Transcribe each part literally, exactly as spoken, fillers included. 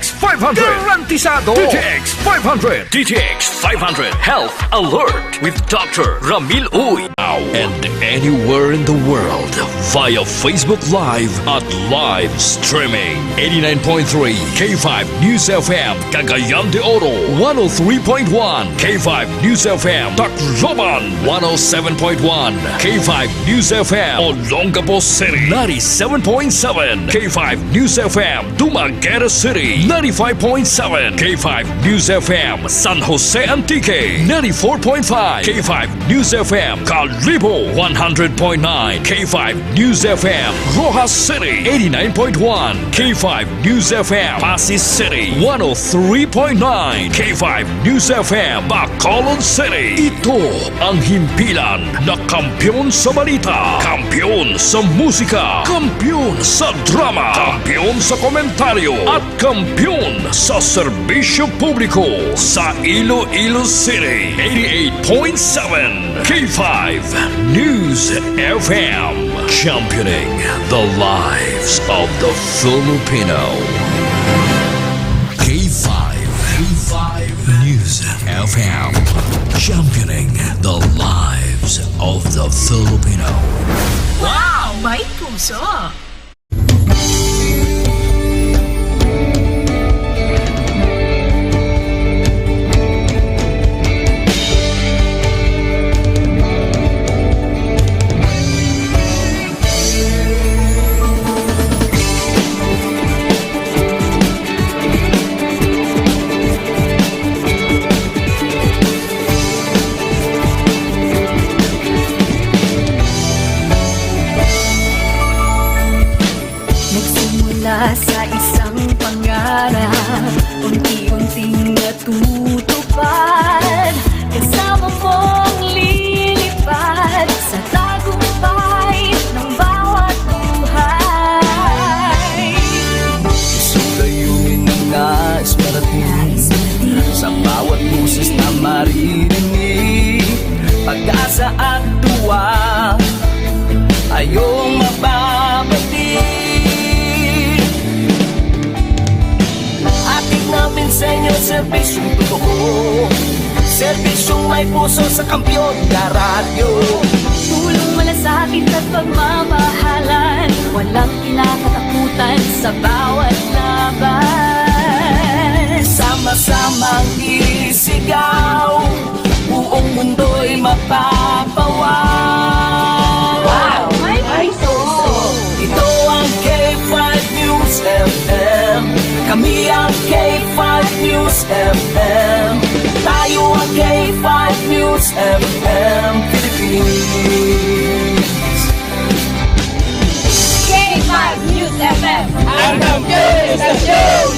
five hundred. Garantisado. D T X five hundred. D T X five hundred Health Alert with Doctor Ramil Uy. Now and anywhere in the world via Facebook Live at live streaming. Eighty-nine point three K five News F M, Cagayan de Oro, one oh three point one K five News F M, Tacloban, one oh seven point one K five News F M, Olongapo City, ninety-seven point seven K five News F M, Dumaguete City, ninety-five point seven K five News F M, San Jose Antique, ninety-four point five K five News F M, Kalibo, one hundred point nine K five News F M, Roxas City, eighty-nine point one K five News F M, Passi City, one oh three point nine K five News F M, Bacolod City. Ito ang himpilan na kampiyon sa balita, kampiyon sa musika, kampiyon sa drama, kampiyon sa komentaryo, at kampiyon sa serbisyo publiko sa Iloilo City. Eighty-eight point seven K five News F M, championing the lives of the Filipino. K five, K five News F M, championing the lives of the Filipino. Wow! May puso! Nagsimula sa isang pangarap, unti-unting natutupad. Kasama mong lilipad sa tagumpay ng bawat buhay. Isang layunin na nais marating sa bawat boses na maririnig. Pag-asa at tuwa, ayong mababati. Ating namin sa inyo, serbisyong totoo. Serbisyong may puso sa kampiyon na radyo. Tulong, malasakit at pagmamahalan. Walang kinakatakutan sa bawat laban. Sama-samang isigaw. Buong mundo'y mapapawaw. Wow! May puso! Ito ang K five News F M. Kami ang K five News F M. Tayo ang K five News F M Philippines. K five News F M. Ang kampiyon sa show!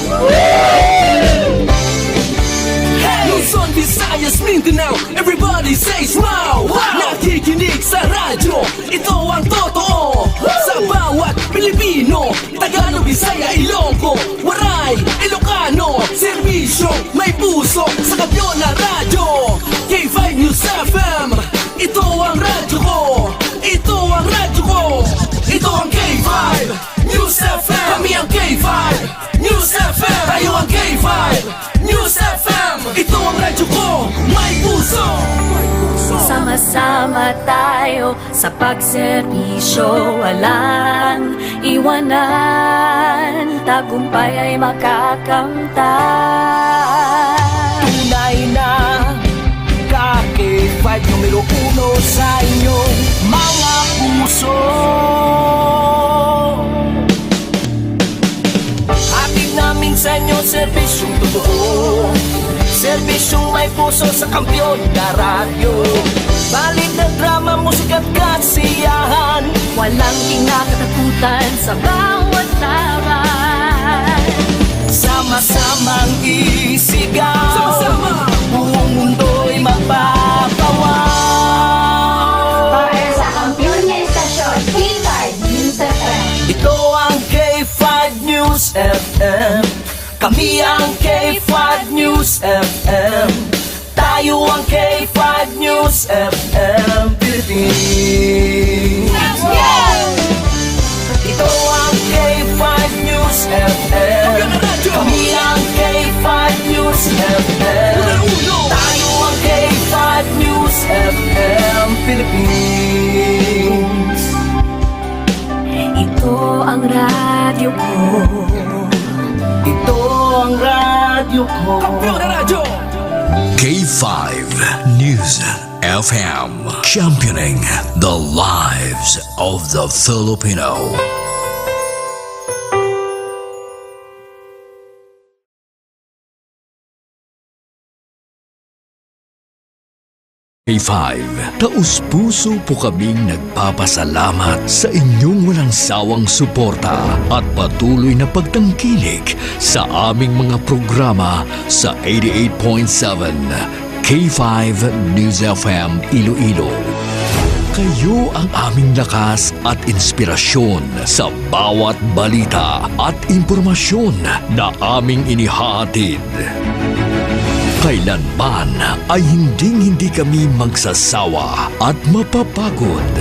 Luzon, Visayas, Mindanao, everybody say smile! Wow! Nakikinig sa radyo, ito ang totoo. Sa bawat Pilipino, Tagalog, Bisaya, Ilonggo, Waray, Ilocano, serbisyo, may puso, sa kampiyon na radyo. K five News F M, ito ang radyo ko. Ito ang radyo ko. Ito ang K five News F M. Kami ang K five News F M. Tayo ang K five News F M. Ito ang radyo ko. May puso. May puso. Sama-sama tayo sa pagserbisyo. Walang iwanan. Tagumpay ay makakamtan. Tunay na ka K five numero uno sa inyong mga puso. Hatid namin sa inyo serbisyong totoo. Serbisyong may puso sa kampiyon na radyo. Balita, drama, musika at kasiyahan. Walang kinakatakutan sa bawat laban. Sama-samang isigaw. Sama-sama. Buong mundo'y mapapawaw. Para sa kampiyon nga estasyon, K five News F M. Ito ang K five News F M. Kami ang K five News F M. Tayo ang K five News F M Philippines. Ito ang K five News F M. Kami ang Tayo ang K five News F M Philippines. Ito ang radyo ko. Ito ang radyo ko. Kampiyon na radyo! K five News F M, championing the lives of the Filipino. K five, taus-puso po kaming nagpapasalamat sa inyong walang sawang suporta at patuloy na pagtangkilik sa aming mga programa sa eighty-eight point seven K five News F M Iloilo. Kayo ang aming lakas at inspirasyon sa bawat balita at impormasyon na aming inihahatid. Kailanman ay hinding-hindi kami magsasawa at mapapagod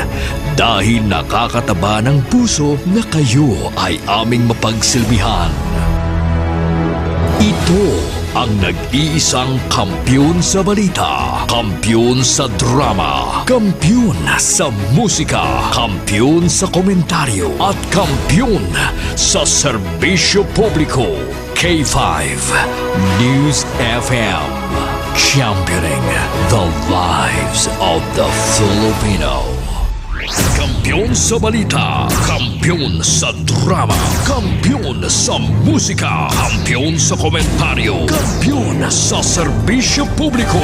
dahil nakakataba ng puso na kayo ay aming mapagsilbihan. Ito ang nag-iisang kampiyon sa balita, kampiyon sa drama, kampiyon sa musika, kampiyon sa komentaryo, at kampiyon sa serbisyo publiko. K five News F M, championing the lives of the Filipino. Kampiyon sa balita, kampiyon sa drama, kampiyon sa musika, kampiyon sa komentaryo, kampiyon sa serbisyo publiko.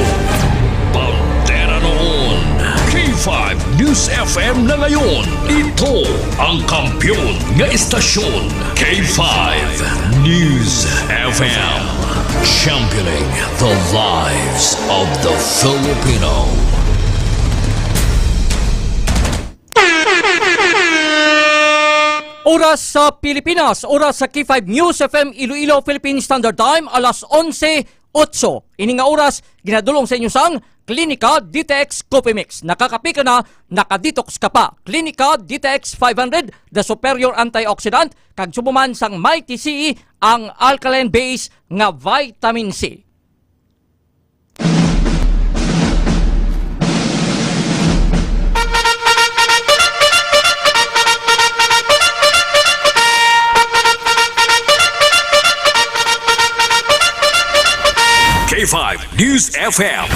Bandera noon, K five News F M na ngayon. Ito ang kampiyon nga istasyon, K five News F M. Championing the lives of the Filipino. Oras sa Pilipinas, oras sa K five News F M Iloilo, Philippine Standard Time, alas onse otso. Ini nga oras, ginadulong sa inyo sang Clinica D T X Coffee Mix. Nakakape ka na, nakadetox ka pa. Clinica D T X five hundred, the superior antioxidant, kag subong man sang Mighty C, ang alkaline base nga vitamin C. K five News F M.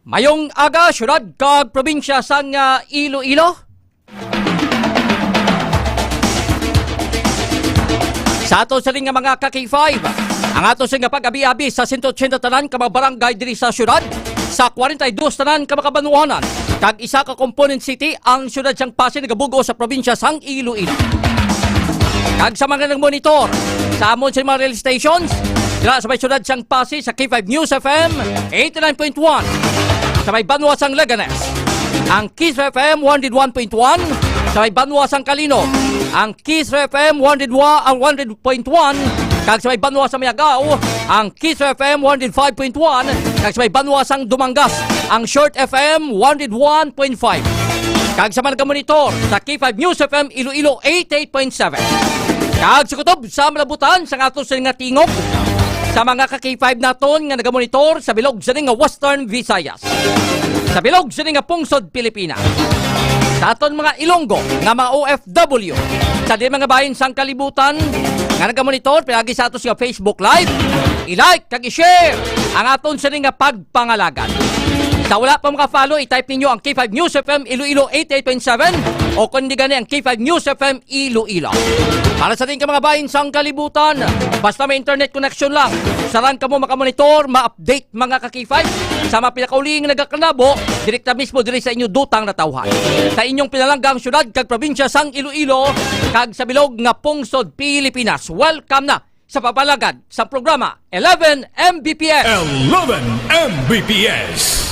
Mayong aga, syudad kag probinsya sang, ah, Iloilo. Sa ato sini nga mga ka-K five, ang ato sini nga pag-abi-abi sa sento ochenta tanan ka mga barangay diri sa syudad, sa kwarenta y dos tanan ka mga kabanwahanan, kag isa ka component city ang syudad sang Passi nagabug-os sa probinsya sang Iloilo. Kag sa mga nagmonitor sa amon sa mga relay stations, dira sa may syudad sang Passi sa K five News F M eighty-nine point one, sa may banwa sang Leganes, ang Kiss F M one hundred one point one, sa may banwa sang Calinog, ang Kiss F M one hundred one, ah, one hundred point one, kag sa may banwa sa Miagao, ang Kiss F M one hundred five point one, kag sa may banwa sang Dumangas, ang Short F M one hundred one point five. Kag sa mga nagamonitor sa K five News F M Iloilo eighty-eight point seven. Kag sa kutob sa malabutan sa ato sini nga tingog, sa mga ka-K five naton nga nagamonitor sa bilog sini nga Western Visayas, sa bilog sini nga pungsod Pilipinas, sa aton mga Ilonggo nga mga O F W, sa di mga bahin sang kalibutan nga nagamonitor pinaagi sa ato nga Facebook Live, i-like kag i-share ang aton sini nga pagpangalagad. Sa wala pa maka-follow, i-type ninyo ang K five News F M Iloilo eighty-eight point seven o kundi gani ang K five News F M Iloilo. Para sa ating ka mga bahin sang kalibutan, basta may internet connection lang, sarang kamo makamonitor, ma-update, mga ka-K five, sa mga pinakauli nga nagakanabo, direkta mismo diri sa inyo dutang natawhan, sa inyong pinalanggang syudad kag probinsya sang Iloilo, kag sa bilog nga pungsod Pilipinas. Welcome na sa pagpangalagad sa programa Eleven M B P S. Eleven M B P S.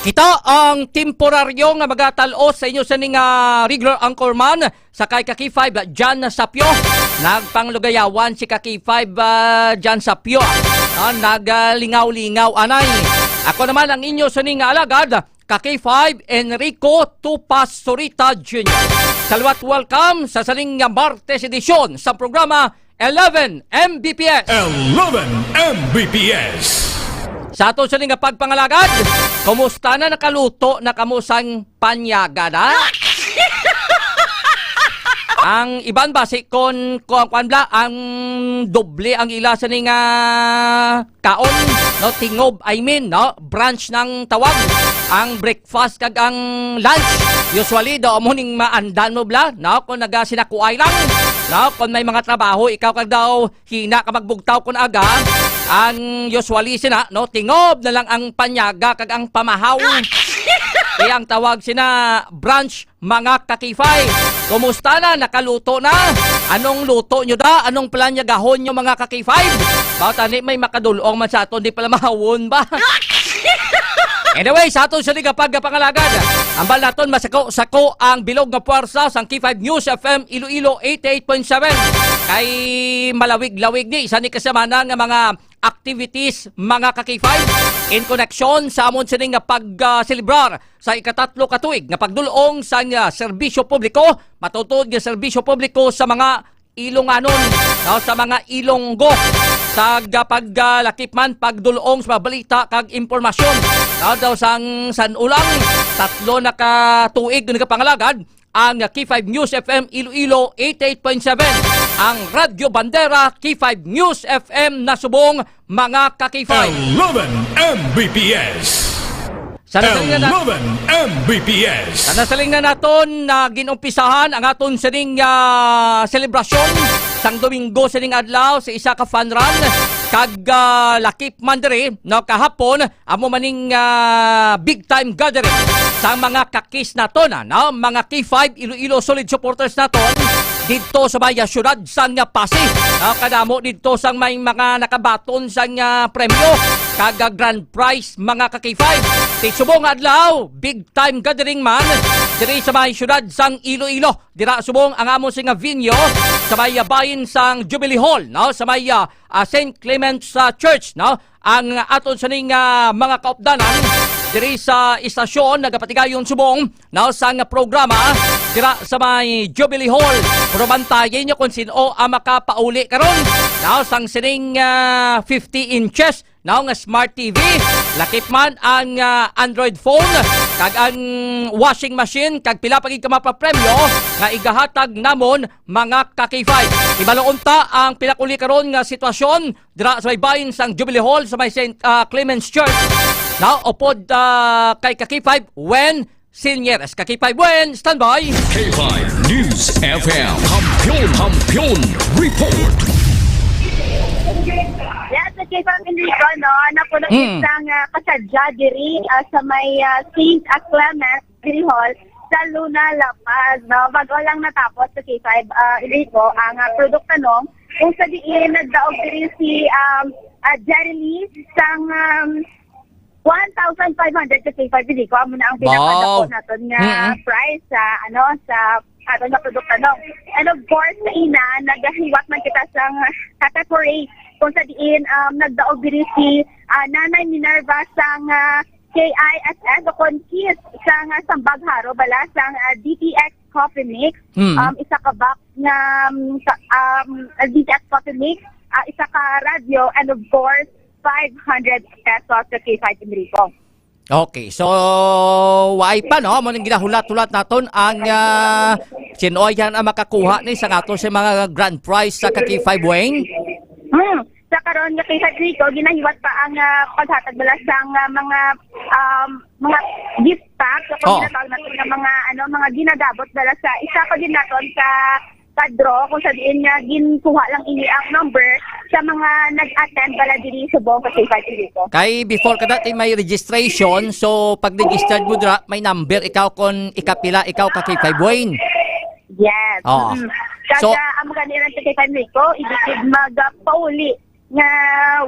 Kita ang temporaryo nga magatal-os sa inyo sini nga regular anchorman sa kay ka-K five, John Sapio. Nagpanglugayawan si ka-K five, ah, John Sapio. Ah, naglingaw-lingaw anay. Ako naman ang inyo sini nga alagad, ka-K five, Enrico Tupas Surita Junior. Salwat, welcome sa sining nga Martes edisyon sa programa eleven M B P S. Eleven M B P S. Sa ato sini nga pagpangalagad, kumusta na, nakaluto na kamo sang panyaga na? Ang iban basi kon kuan, kuan bala, ang doble ang ila sini nga kaon, no, tingob, I mean, no, brunch nang tawag, ang breakfast kag ang lunch. Usually daw amo ning maandan mo bala, no, kung nagasinakuay lang, no, kung may mga trabaho ikaw kag daw hina ka magbugtaw kon aga, ang usually sina, no, tingob na lang ang panyaga kag ang pamahaw. Kaya ang tawag sina brunch, mga ka-K five. Kumusta na? Nakaluto na? Anong luto nyo da? Anong planyagahon nyo, mga ka-K five? Bawa tani may makadulong man sa aton, di pala mahawon ba? Anyway, sa aton sa liga pagpangalagad, ambal naton masako-sako ang bilog nga puwersa sang K five News F M Iloilo eighty-eight point seven. Kay malawig-lawig ni, isa ni kasamana nga mga activities, mga ka-K five, in connection sa amon sini nga pag, ah, selebrar sa ikatatlo ka tuig nga pagdulong sang, ah, serbisyo publiko, matuod nga serbisyo publiko sa mga Ilonganon, no, sa mga Ilonggo, sa ga-, pag, ah, lakip man pagdulong sa mga balita kag impormasyon. No, daw sang san-o lang, tatlo na ka tuig nga pangalagad, ang K five News F M Iloilo eighty-eight point seven, ang Radyo Bandera K five News F M na subong, mga ka-K five. Eleven M B P S. Sa nasaling na na- Eleven M B P S. Sa nasaling na naton na ginumpisahan ang aton sining, ah, selebrasyon sang Domingo sining adlaw sa isa ka fun run kag, ah, lakip man diri, no, kahapon, amo maning, ah, big time gathering sa mga kakis naton, ah, no? Mga K five Iloilo solid supporters naton didto sa may, ah, siyudad sang, ah, Passi. No? Kadamo didto sang may mga nakabaton sang, ah, premyo kag, ah, grand prize, mga ka-K five. Ti subong adlaw, big time gathering man diri sa may siyudad sang Iloilo. Dira subong ang amo sing nga venue sa may, ah, bahin sang Jubilee Hall, no? Sa may, ah, ah, Saint Clement's, ah, Church, no? Ang aton sining, ah, mga kaupdanan diri sa istasyon nagapatigayon subong, no, sang programa dira sa may Jubilee Hall. Pero bantayan nyo kung sino ang makapauli karon, no, sang sining, ah, fifty inches, no, nga Smart T V, lakip man ang, ah, Android phone, kag ang washing machine, kag pila pa gid ka mapapremyo nga igahatag namon, mga ka-K five. Ibalo unta ang pinakuli karon nga sitwasyon dira sa may bahin sang Jubilee Hall sa may Saint, ah, Clement's Church. Now, upod, ah, kay ka-K five, Wen Senior. Ka-K five, Wen, standby. K five News F M. Kampiyon, Kampiyon Report. Yes, sa K five Enrico, no, napuno Mm. sang, ah, kasadya diri, ah, sa may, ah, Saint Clement City Hall sa Luna, La Paz, no? Bago lang natapos sa K five, ah, Enrico, ang, ah, produktanong kung sa diin nagdaog diri si, um, ah, Jerry Lee sang, um, one thousand five hundred sa K five Enrico. Amo na ang Wow. pinapadako naton nga Mm-mm. prize sa, ano, sa aton nga produktanong. And of course, sa ina, nagahiwat man kita sang category kung sa diin, um, nagdaog diri si, ah, Nanay Minerva sang, ah, K I S S o kon Kiss sang, ah, Sambag Haro bala sang, ah, D T X Coffee Mix, Hmm. um, isa ka box nga, um, sa, um, ah, D T X Coffee Mix, ah, isa ka radyo, and of course, five hundred pesos sa K five Enrico. Okay, so, waay pa, no? Amo nang ginahulat-hulat naton ang, ah, sino yan ang makakuha ni sa ato sa mga grand prize sa ka-K five, Wayne? Hmm. Sa karon nga kay Hadrico, ginahiwat pa ang, ah, paghatag bala sang, ah, mga, um, mga gift pack, o kung Oh. ginatawag natin nga mga, ano, mga ginagabot bala sa isa pa gid naton ka, ka draw, kung sa diin nga ginkuha lang ini ang number sa mga nag-attend bala diri subong ka K five Enrico. Kay before ka dati may registration, so pag registered mo dira, may number ikaw kung ikapila ikaw ka K five, Wayne. Yes. Oo. Mm. Kag, So ah, amo gani ran sa K five Enrico, ibig magpauli nga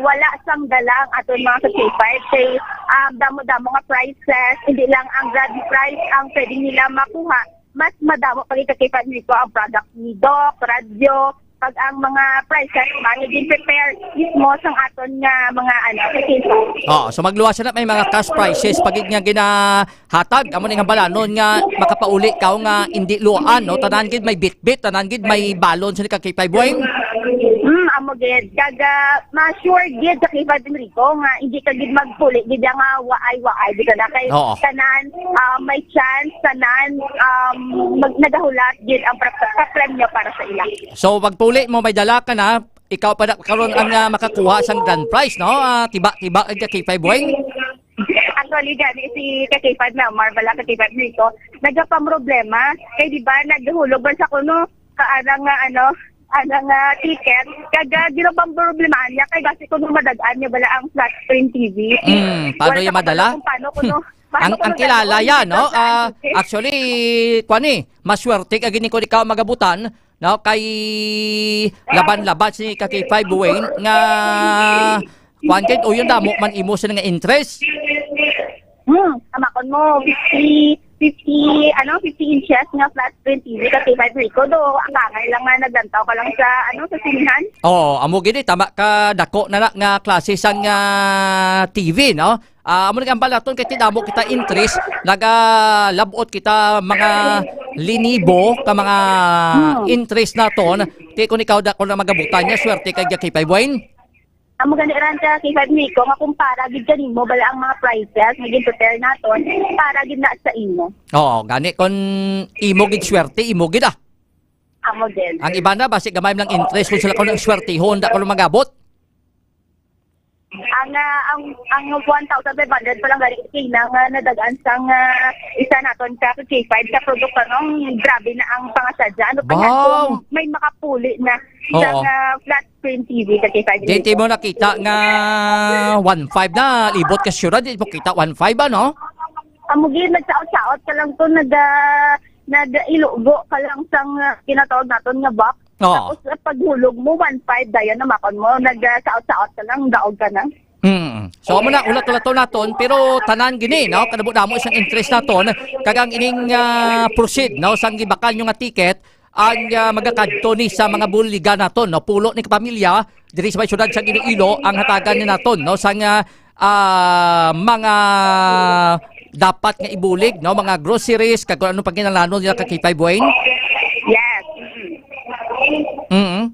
wala sang dala ang aton mga ka-K five kay, um, damo-damo nga prizes, hindi lang ang grand prize ang pwede nila makuha, mas madamo pa gid ka-K five Enrico ang product ni Doc, radyo, Pag ang mga prices man, naging prepare mismo sang aton nga mga, ano, application. Oh, so magluwas na may mga cash prizes pag nga ginahatag. Amo ning hambalanon nga makapauli ka nga hindi luwaan, no? Tanan gid may bitbit, tanan gid may balon sa ka K five Wayne. Hmm, amo gid. Kag, ah, ma-sure gid sa K five Enrico nga hindi ka gid magpuli gid nga waay-waay gid na kay Oo. tanan, ah, may chance, tanan, um, mag-, nagahulat gid ang pra-, pra-, premyo para sa ila. So, pagpuli mo, may dala ka na, ikaw pa na karon ang, ah, makakuha sang grand prize, no? Ah, tiba-tiba ang ka K five Wayne. Actually, gani si ka K five na, Marvel ka K five nito, nagapamroblema. Kay di ba, naghulog man sa kuno, ka anang, ah, ano, anang, ah, ticket. Kag, ah, ginapamroblemahan niya, kay basi kuno madagaan niya bala ang flat screen T V. Mm, paano Wala niya sa madala? Kung paano kuno, paano Ang, kuno ang kilala dala yan, ang no? flat Ah, screen. Actually, kwan eh, maswerte ka gini ko ikaw magabutan, no? Kay laban-laban si ka K five Wayne nga kwan kay, o yun, damo man imo sa nga interest. Hmm, tamakon mo, fifty, fifty, ano, fifty inches nga flat screen T V ka K five Rico. Do, ang kangay lang nga naglantaw ka lang sa, ano, sa sinihan. Oo, amo gini, tama ka, dako na na nga klase sang, ah, T V, no? Ah, amo nang ambal naton kay ti damo kita interest, nagalabot kita mga linibo ka mga Hmm. interest naton. Ti kung ikaw dako na magabutan niya, swerte kay K five Wayne. Amo gani ran ka K five Nico nga kung para gid kanimo bala ang mga prizes nga gin-prepare naton para gid na sa imo. Oo, gani kon imo gid swerte, imo gid ah. Amo din. Ang iba na basi gamay lang interest kung sila ko nang swertihon, da ko lang magabot. Ang, ah, ang, ang one thousand five hundred pa lang gani kailangan nadagaan sang, ah, isa naton ka K five sa produkto, no? Grabe na ang pangasadya. Ano pa yan Wow! kung may makapuli na Oo. isang, ah, flat screen T V sa K five Dito Nico? mo nakita nga one five na, libot ka sure, di mo kita one five, ano? Amo gid, nagsaot-saot ka lang to, nag, ah, nag-ilugo ka lang sang, ah, ginatawag naton nga box. Oo. Tapos, ah, paghulog mo, one five, dayon namakon mo, nag, ah, saot-saot ka lang, daog ka na. Mm. So, amo na, ulat-ulaton naton, pero tanan gini, no? Kadamo-damo siyang interest naton, kag ang ining, ah, proceed, no? Sang gibakal nyo nga ticket, ang, ah, magakadto ni sa mga buligan naton, no? Pulo ni kapamilya, diri sa may syudad sa Iloilo, ang hatagan ni naton, no? Sang, ah, ah, mga dapat nga ibulig, no? Mga groceries, kag kung ano pang kinahanglanon nila ka K five Wayne? Yes. Mm-mm. Mm-mm.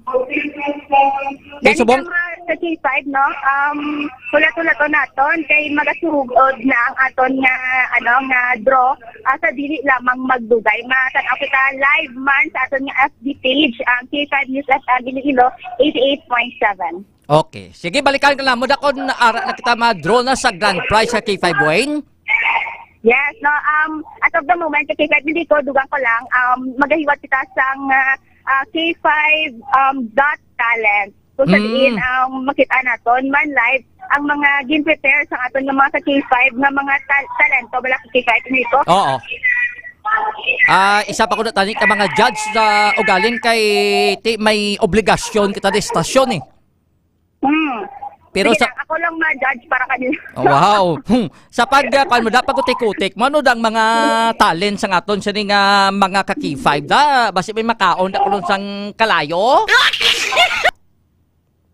Kay Gani subong? Sa mga sa K five, no? Um, hulato-lato naton kay magasugod na ang aton nga, ano, nga draw, ah, sa dili lamang magdugay. Matan-aw kita live man sa aton nga F B page, ang K five News F M Iloilo, eighty-eight point seven. Okay. Sige, balikan ka lang mo. Dakon, ara na kita ma-draw na sa grand prize sa K five Wayne. Yes, no. Um, as of the moment, sa K five Nico, dugang ko lang, um, magahiwat kita sang, ah, ah, K five, um, dot talent. Kung sa Mm. diin, um, makita naton man live ang mga gin-prepare sa aton nga mga sa K five nga mga tal-, talento, wala sa K five Nico. Oo. Ah, isa pa ko na tani ka mga judge sa ugaling kay ti may obligasyon kita di stasyon eh. Hmm. Pero Sige sa lang, ako lang ma-judge para kanila. Oh, wow. Hmm. Sa pag, ah, kuwan mo, dapat kutik-kutik mo, ano dang mga talent sa aton siya nga mga ka-K five da? Basi may makaon da kulon sang kalayo?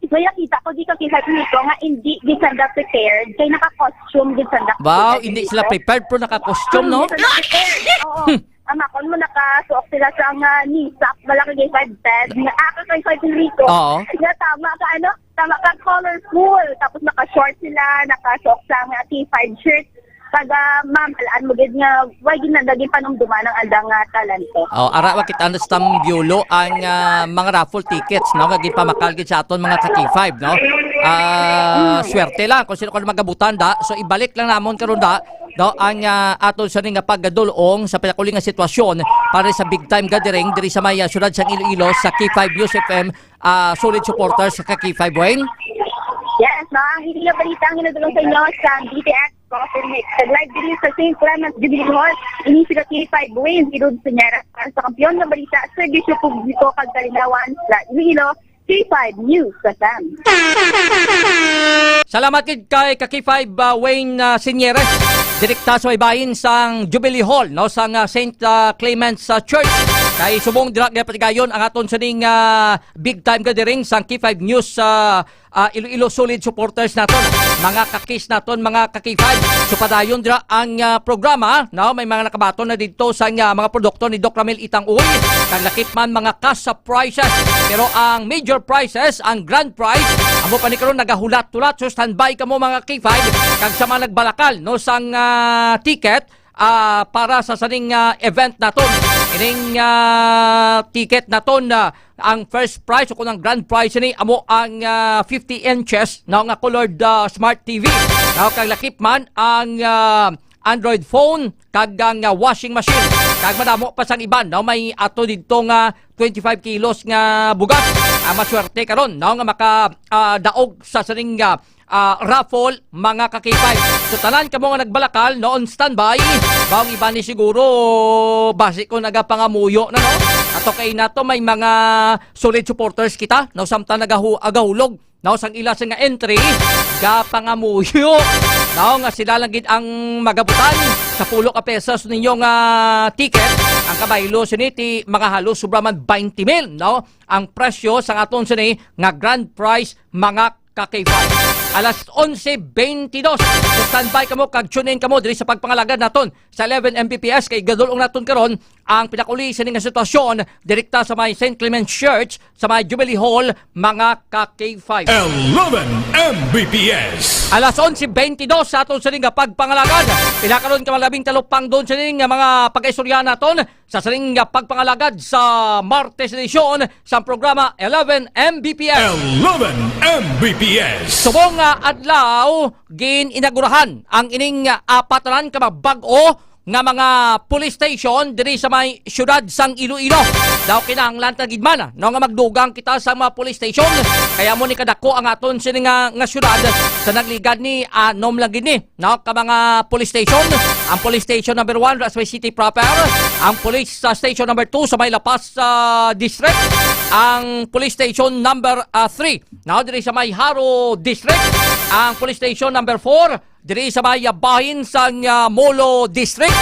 Kaya kita ko di ka K five Nico nga hindi gid sanda prepared, kay naka-costume gid sanda. Wow, hindi sila prepared pero naka-costume, no? Hindi sila prepared. Oo. Ang akon mo nakasuot sila sa nga nisap, wala ka K five pen. Nga ako kay K five Enrico. Oo. Nga tama ka, ano? Tama ka, colorful. Tapos naka-short sila, nakasuot sa nga K five shirt. Taga, ma'am, alaan mo gid nga, why gid na laging panumduman ang andang nga talento? Oh, ara wa kita understand, Biolo, ang, ah, mga raffle tickets, no, nga ginpamakal gid sa aton mga ka K five, no? Ah, swerte lang kung sino ko magabutan da. So, ibalik lang namon karon da, no, ang, ah, aton sa nga pagdulong sa pinakuli nga sitwasyon para sa big time gathering diri sa may, ah, syudad sang Iloilo sa K five News F M, ah, solid supporters sa ka K five Wayne. Yes, no, ang hindi nga balita ang hinadulong sa inyo sa D T X Coffee Mix. Nag-live diri sa Saint Clements Jubilee Hall, ini si ka K five Wayne, Hidod Senyera, para sa kampiyon nga balita, serbisyo publiko kag kalinawan sa Iloilo, K five News F M. Salamat gid kay ka K five, ah, Wayne, ah, Senyera. Direkta sa may bahin sang Jubilee Hall, no, sang, ah, Saint, ah, Clement's, ah, Church. Kay subong dira nga patigayon ang aton sining, ah, big time gathering sang K five News, ah, ah, Iloilo solid supporters naton, mga kakis naton, mga ka-K five. So padayon dira ang, ah, programa, no? May mga nakabaton na dito sa, ah, mga produkto ni Doc Ramil Itang Uy. Kag lakip man mga cash prizes. Pero ang major prizes, ang grand prize, amo pa ni karon nagahulat-hulat. So standby kamo mga K five. Kag sa mga nagbalakal, no, sang, ah, ticket, ah, para sa sining, ah, event naton. Ining, ah, ticket naton, ah, ang first prize o kung ang grand prize ni amo ang, ah, fifty inches, no, nga colored, ah, smart T V. Now, kag lakip man ang, ah, Android phone kag ang, ah, washing machine. Kag madamo pa sang iban, no, may ato didto nga twenty-five kilos nga bugas. Ang maswerte karon, no, nga maka, ah, daog sa sining, ah, ah, raffle, mga ka-K five. So, tanan kamo nga nagbalakal, no, on standby. Bawang iba ni siguro, basi ko nagapangamuyo na, no? Ato kay nato may mga solid supporters kita, no, samtang nagahu-, agahulog, no, sang ila sa nga entry, gapangamuyo, no, nga sila lang gid ang magabutan sa pulo ka pesos ninyo nga ticket. Ang kabaylo sini ti mga halos sobra man twenty mil, no? Ang presyo sa aton sini nga grand prize, mga ka-K five. Alas onse bentidós. So standby kamo kag tune in kamo diri sa pagpangalagad naton sa eleven M B P S kay gadulong naton karon ang pinakauli sini nga sitwasyon direkta sa may Saint Clement Church sa may Jubilee Hall, mga ka-K five. Eleven M B P S. Alas onse bentidós sa aton sini nga pagpangalagad. Pila karon ka mga labing talupang doon sini nga mga pagkaistorya naton sa sining nga pagpangalagad sa Martes edisyon sa programa eleven M B P S. Eleven M B P S. Subong nga adlaw, gin-inagurahan ang ining, ah, apat na ka bag-o nga mga police station diri sa may siyudad sang Iloilo. Daw kinahanglan ta gid man, no, nga magdugang kita sa mga police station. Kaya mo ni kadako ang aton sini nga, nga siyudad sa nagligad ni anom lang gid ni, no, ka mga police station. Ang police station number one sa may city proper, ang police, ah, station number two sa may La Paz, ah, district, ang police station number, ah, three, no, diri sa may Jaro district, ang police station number four diri sa may, ah, bahin sang, ah, Molo district,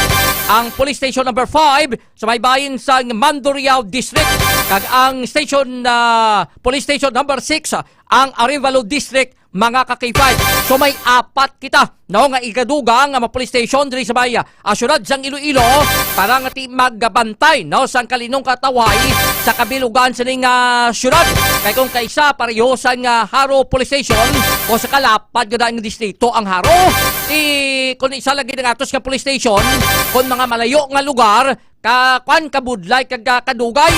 ang police station number five sa may bahin sang Mandurriao district, kag ang station, ah, police station number six, ah, ang Arevalo district, mga ka-K five. So may apat kita, no, nga igadugang nga mga police station diri sa may, ah, siyudad sang Iloilo para nga ti magbantay, no, sang kalinong katawhay sa kabilugan sining, ah, siyudad. Kay kung kaisa pareho sang, ah, Jaro Police Station o sa kalapad nga daang distrito ang Jaro, ti kung isa lagi nga atos nga police station, kung mga malayo nga lugar, ka, kwan, kabudlay kag, ah, kadugay.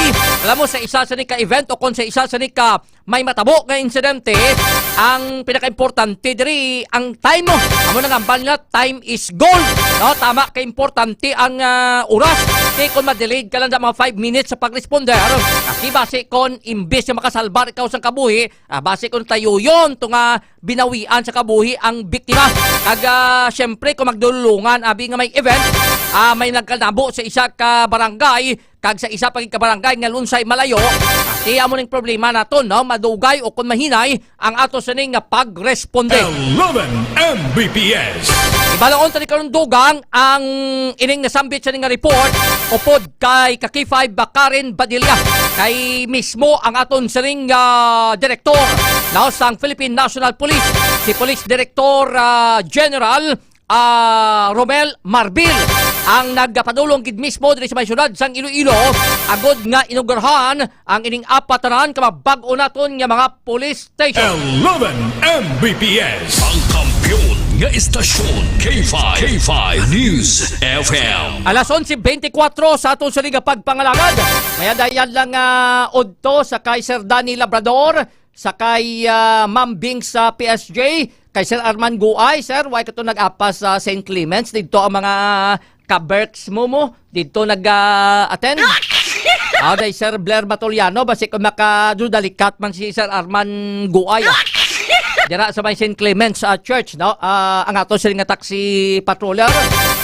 Alam mo, sa isa sa ni ka event o kung sa isa sa ni ka may matabo nga insidente, ang pinakaimportante diri ang time mo. Amo nang hambal nila, time is gold. No, tama ka importante ang, ah, oras. Kay kung ma-delayed ka lang sa mga five minutes sa pag-responder, aki basi kon imbis nga makasalbar ikaw sang kabuhi, ah, basi kon tayuyon to nga binawian sa kabuhi ang biktima. Kag, ah, siyempre, kung magdulungan, abi nga may event, ah, may nagkanabo sa isa ka barangay, kag sa isa pa gid ka barangay nga lunsay malayo, ati amo ning problema naton, no? Madugay o kung mahinay ang ato sining nga pagresponde. Eleven M B P S. Ibalaon tani karon dugang ang ining nasambit sining nga report upod kay ka K five Karen Badilla, kay mismo ang aton sining, ah, direktor, no, sang Philippine National Police, si Police Director, ah, General, ah, Romel Marbil, ang nagpadulong gid mismo diri sa may siyudad sang Iloilo, agod nga inaugurahan ang ining apat tanan ka mga bag-o naton nga mga police station. Eleven M B P S. Ang kampiyon nga istasyon, K five, K five News F M. Alas onse bentikuwatro sa aton sini nga pagpangalagad. May dayan lang, ah, udto sa kay Sir Danny Labrador, sa kay, ah, Ma'am Bing sa P S J, kay Sir Arman Guay. Sir, why ka to nag-apas sa Saint Clements? Dito ang mga ka-Berks mo mo. Dito nag, ah, attend. Ah, kay Sir Blair Matoliano, basi kung makadudalikat man si Sir Arman Guay, ah. Dira sa may Saint Clements, ah, Church, no? Ah, ang ato sila nga taxi patroller.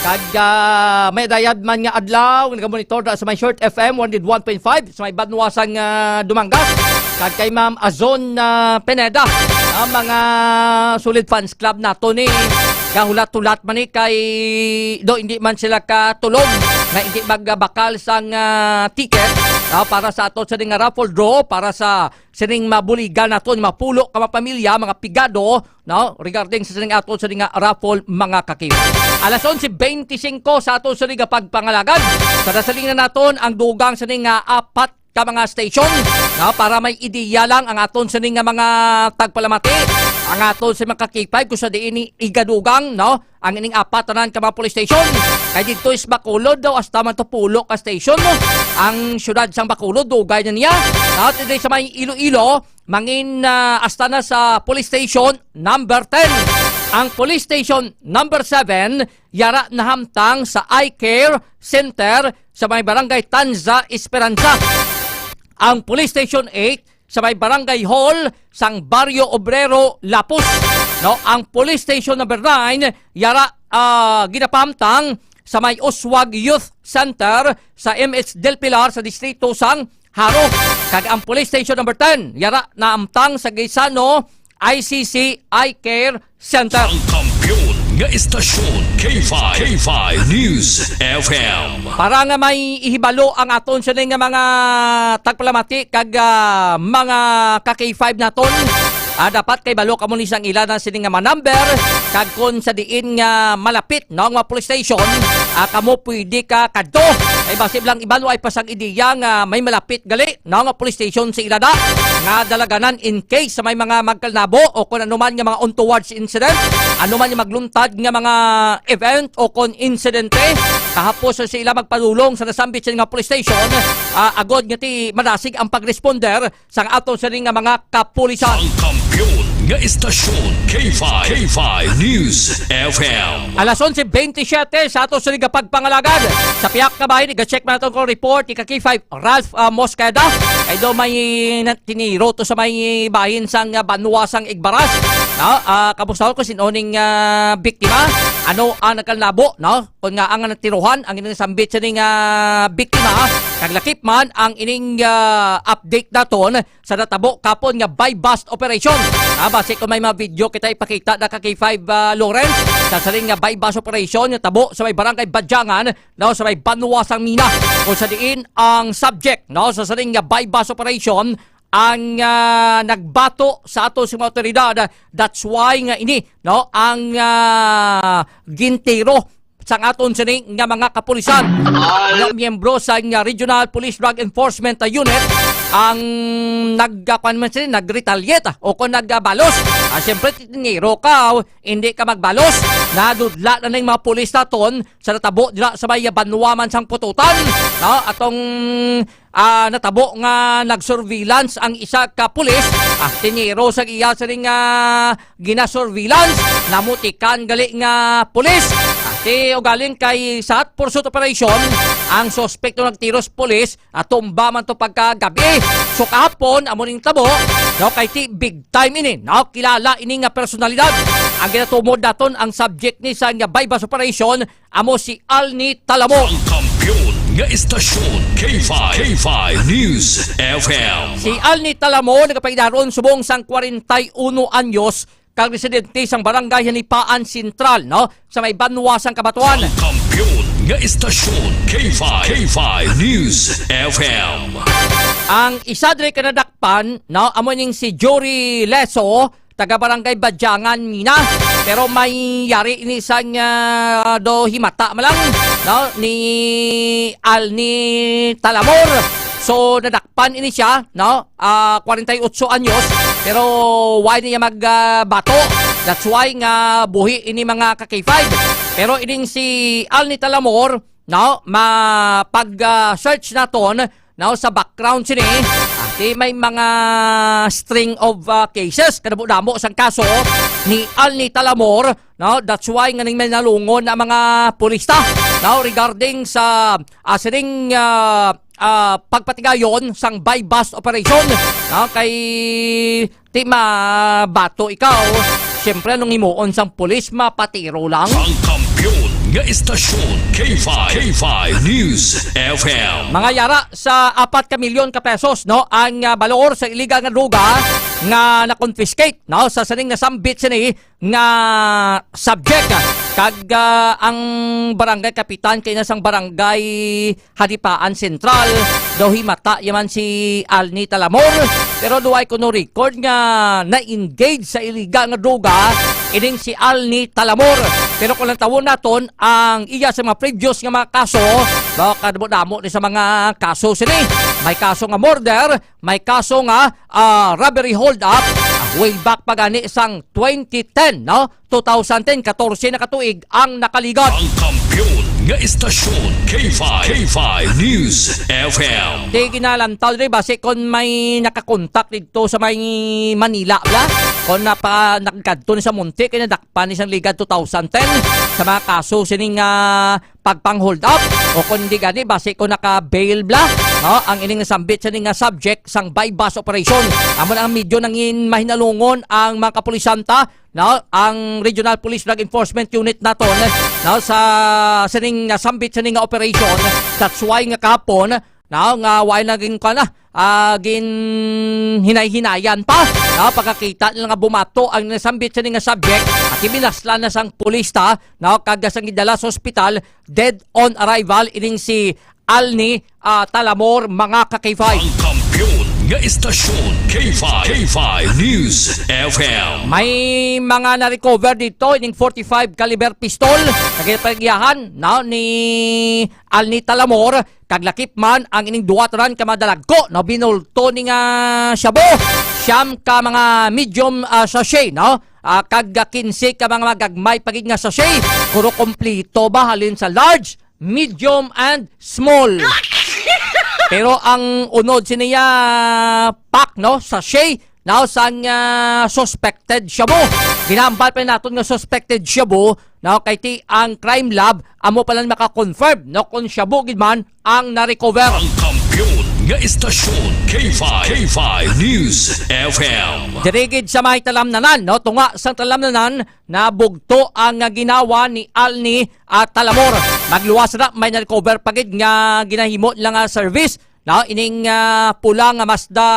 Kag, ah, may dayad man nga adlaw, nagamonitor na sa may Short F M one oh one point five, sa may Banwa sang, ah, Dumangas. Kag kay Ma'am Azon, ah, Pineda, ang mga solid fans club nato ni nga hulat-hulat man ni kay do hindi man sila katulog nga hindi magbakal sang ah, ticket ah, para sa ato sa nga raffle draw para sa sining mabuligan naton mapulo ka mga pamilya, mga pigado, no, regarding sa sining ato sa nga raffle, mga kakiw. Alas onse beintisinko sa ato sa nga pagpangalagad. Sa nasaling na naton ang dugang sa nga apat ka mga station, no, para may ideya lang ang aton sa nga mga tagpalamati, ang aton sa mga K five kung sa diin ni igadugang, no, ang ining apat tanan ka mga police station. Kay dito is Bacolod daw, hasta man to pulo ka station, no, ang syudad sang Bacolod, dugay na niya. At dito sa may Iloilo, mangin ah, hasta na sa police station number ten. Ang police station number seven, yara nahamtang sa Eye Care Center sa may barangay Tanza, Esperanza. Ang police station eight sa may barangay hall sang Barrio Obrero, Lapus. No, ang police station number nine, yara ah, ginapahamtang sa may Uswag Youth Center sa M H Del Pilar sa distrito sang Jaro. Kag ang police station number ten, yara nahamtang sa Gaisano I C C Eye Care Center. Ang kampiyon nga istasyon, K five, K five News F M. Para nga may ihibalo ang aton sini nga mga tagpalamati kag ah, mga ka K five naton, ah, dapat kay balo kamo ni sang ila na sini nga mga number, kag kon sa diin nga malapit, no, nga police station, ah, kamo pwede ka kadto. Ay basi lang iban way pa sang ideya nga may malapit gali, no, nga police station sa ila na nga dalaganan in case sa may mga magkalnabo o kon anuman nga mga untoward incident, anuman nga magluntad nga mga event o kon insidente, kahapos sa sila magpadulong sa nasambit sa nga police station, ah, agod nga ti madasig ang pagresponder sang ato sini nga mga kapulisan. Ang kampiyon nga istasyon, K five, K five News F M. Alas onse bentisiete sa ato sini nga pagpangalagad. Sa pihak nga bahin, iga-check man ato ko report, ika K five, Ralph ah, Mosqueda. Ay daw may na- tiniro to sa may bahin sang ah, banwa sang Igbaras. No? Ah, kamusta ko sin-o ning ah, biktima? Ano ang nagkalnabo, no? Kung nga ang natiruhan, ang ilang sambit sa ning ah, biktima, kag lakip man ang ining ah, update naton sa natabo kapon nga buy-bust operation. Ah, basi kung may mga video kita ipakita na ka K five ah, Lawrence, sa saling nga buy-bust operation nga tabo sa may barangay Badyangan, no, sa may banwa sang Mina, kung sa diin ang subject, no, sa saling nga buy-bust operation ang ah, nagbato sa ato sa mga otoridad. That's why nga ini, no, ang ah, gintiro sang aton sini nga mga kapulisan. Mga miyembro sa nga Regional Police Drug Enforcement Unit ang nagkakuan man sini, nag-retaliate ah, o kung nagbalos. Ah, siyempre, tiniro ka, oh, hindi ka magbalos. Nadudla na ning mga pulis naton sa natabo dira sa may banwa man sang Pututan. No? Atong ah, natabo nga nag-surveillance ang isa ka pulis, ah, tiniro sa iya sining ah, gina-surveillance, namutikan gali nga pulis. Ah, ti ugaling kay sa hot pursuit operation, ang suspect to nagtiro sa pulis, ah, tumba man to pagkagabi. So kahapon, amo ning tabo, no, kay ti big time ini, no, kilala ini nga personalidad. Ang ginatumod naton ang subject ni sa nga buy-bust operation, amo si Alni Talamor. Ang kampiyon nga istasyon, K five, K five News F M. Si Alni Talamor nagapaidaron subong sang kwarenta y uno anyos kag residente sang barangay Hanipaan Central, no, sa may banwa sang Kabatuan. Ang kampiyon nga istasyon, K five, K five News F M. Ang isa diri ka nadakpan, no, amo ning si Jory Leso, taga Barangay Badyangan, Mina. Pero may yari ini sang ah, do himata man lang, no, ni Alni Talamor. So nadakpan ini siya, no, ah, kwarenta y ocho anyos, pero why niya magbato? That's why nga buhi ini mga ka K five. Pero ining si Alni Talamor, no, ma pag ah, search naton, no, sa background sini, ah, di may mga string of ah, cases, kadamo-damo sang kaso ni Alni Talamor, no, that's why nga ning may nalungon ang mga pulista, no, regarding sa ah, sining ah, ah, pagpatigayon sang buy-bust operation, no, kay ti mabato ikaw, siyempre anong himuon sang pulis, mapatiro lang. Ang kampiyon nga istasyon, K five, K five News F M. Mga yara, sa apat ka milyon ka pesos, no, ang ah, balor sa iligal nga droga nga na-confiscate, no, sa sining nasambit sini nga subject. Kag, ah, ang barangay kapitan kay na sang barangay Hadipaan Central, daw himata yaman si Alni Talamor, pero duway kuno record nga na-engage sa illegal nga droga ining si Alni Talamor. Pero kung lantawon naton ang iya sa mga previous nga mga kaso, no, kadamo-damo ni sa mga kaso sini. May kaso nga murder, may kaso nga, ah, robbery hold-up, way back pa gani sang twenty ten, no? Two thousand ten, katorse na katuig ang nakaligot. Ang kampiyon nga istasyon, K five, K five News F M. Di ginalantaw diri, basi kon may nakakontak didto sa may Manila, bla? Kon napa-, nagkadto ni sa Munti, kay nadakpan ni sang ligad two thousand ten sa mga kaso sining, ah, pagpang-hold up, o kon di gani, basi ko naka-bail bla, no, ang ining nasambit sini nga subject sang buy-bust operation. Amo na ang medyo nangin mahinalungon ang mga kapulisan ta, no, ang Regional Police Drug Enforcement Unit naton, no, sa sining nasambit sini nga operation. That's why nga kahapon, no, nga wala naging kana, ah, ginhinay-hinayan pa, no, pagkakita nila nga bumato ang nasambit sini nga subject, at ibinasla na sang pulis ta, no, kag sang gidala sa ospital, dead on arrival ining si Alni, ah, Talamor, mga ka-K five. Ang kampiyon nga istasyon, K five, K five News F M. May mga na-recover dito, ining forty-five caliber pistol, nagipagyahan, no, ni Alni Talamor, kag lakip man ang ining duwa tanan ka madalagko, no, binulto ni nga shabu, siyam ka mga medium, ah, sachet, no, ah, kag kinse ka mga magagmay pagid nga sachet, pero kompleto ba halin sa large, medium, and small. Pero ang unod siniya pack, no, sachet, no, sang, ah, suspected shabu. Ginambal pa naton nga suspected shabu, no, kay ti ang crime lab amo pa lang maka-confirm, no, kung shabu gid man ang na-recover. Ang kampiyon nga istasyon, K five, K five News F M. Diri gid sa may Talamnanan, no, tunga sang Talamnanan, nabugto ang, ah, ginawa ni Alni, ah, Talamor. Magluwas na, may na-recover pa gid nga ginahimo nila nga service, no, ining, ah, pula nga Mazda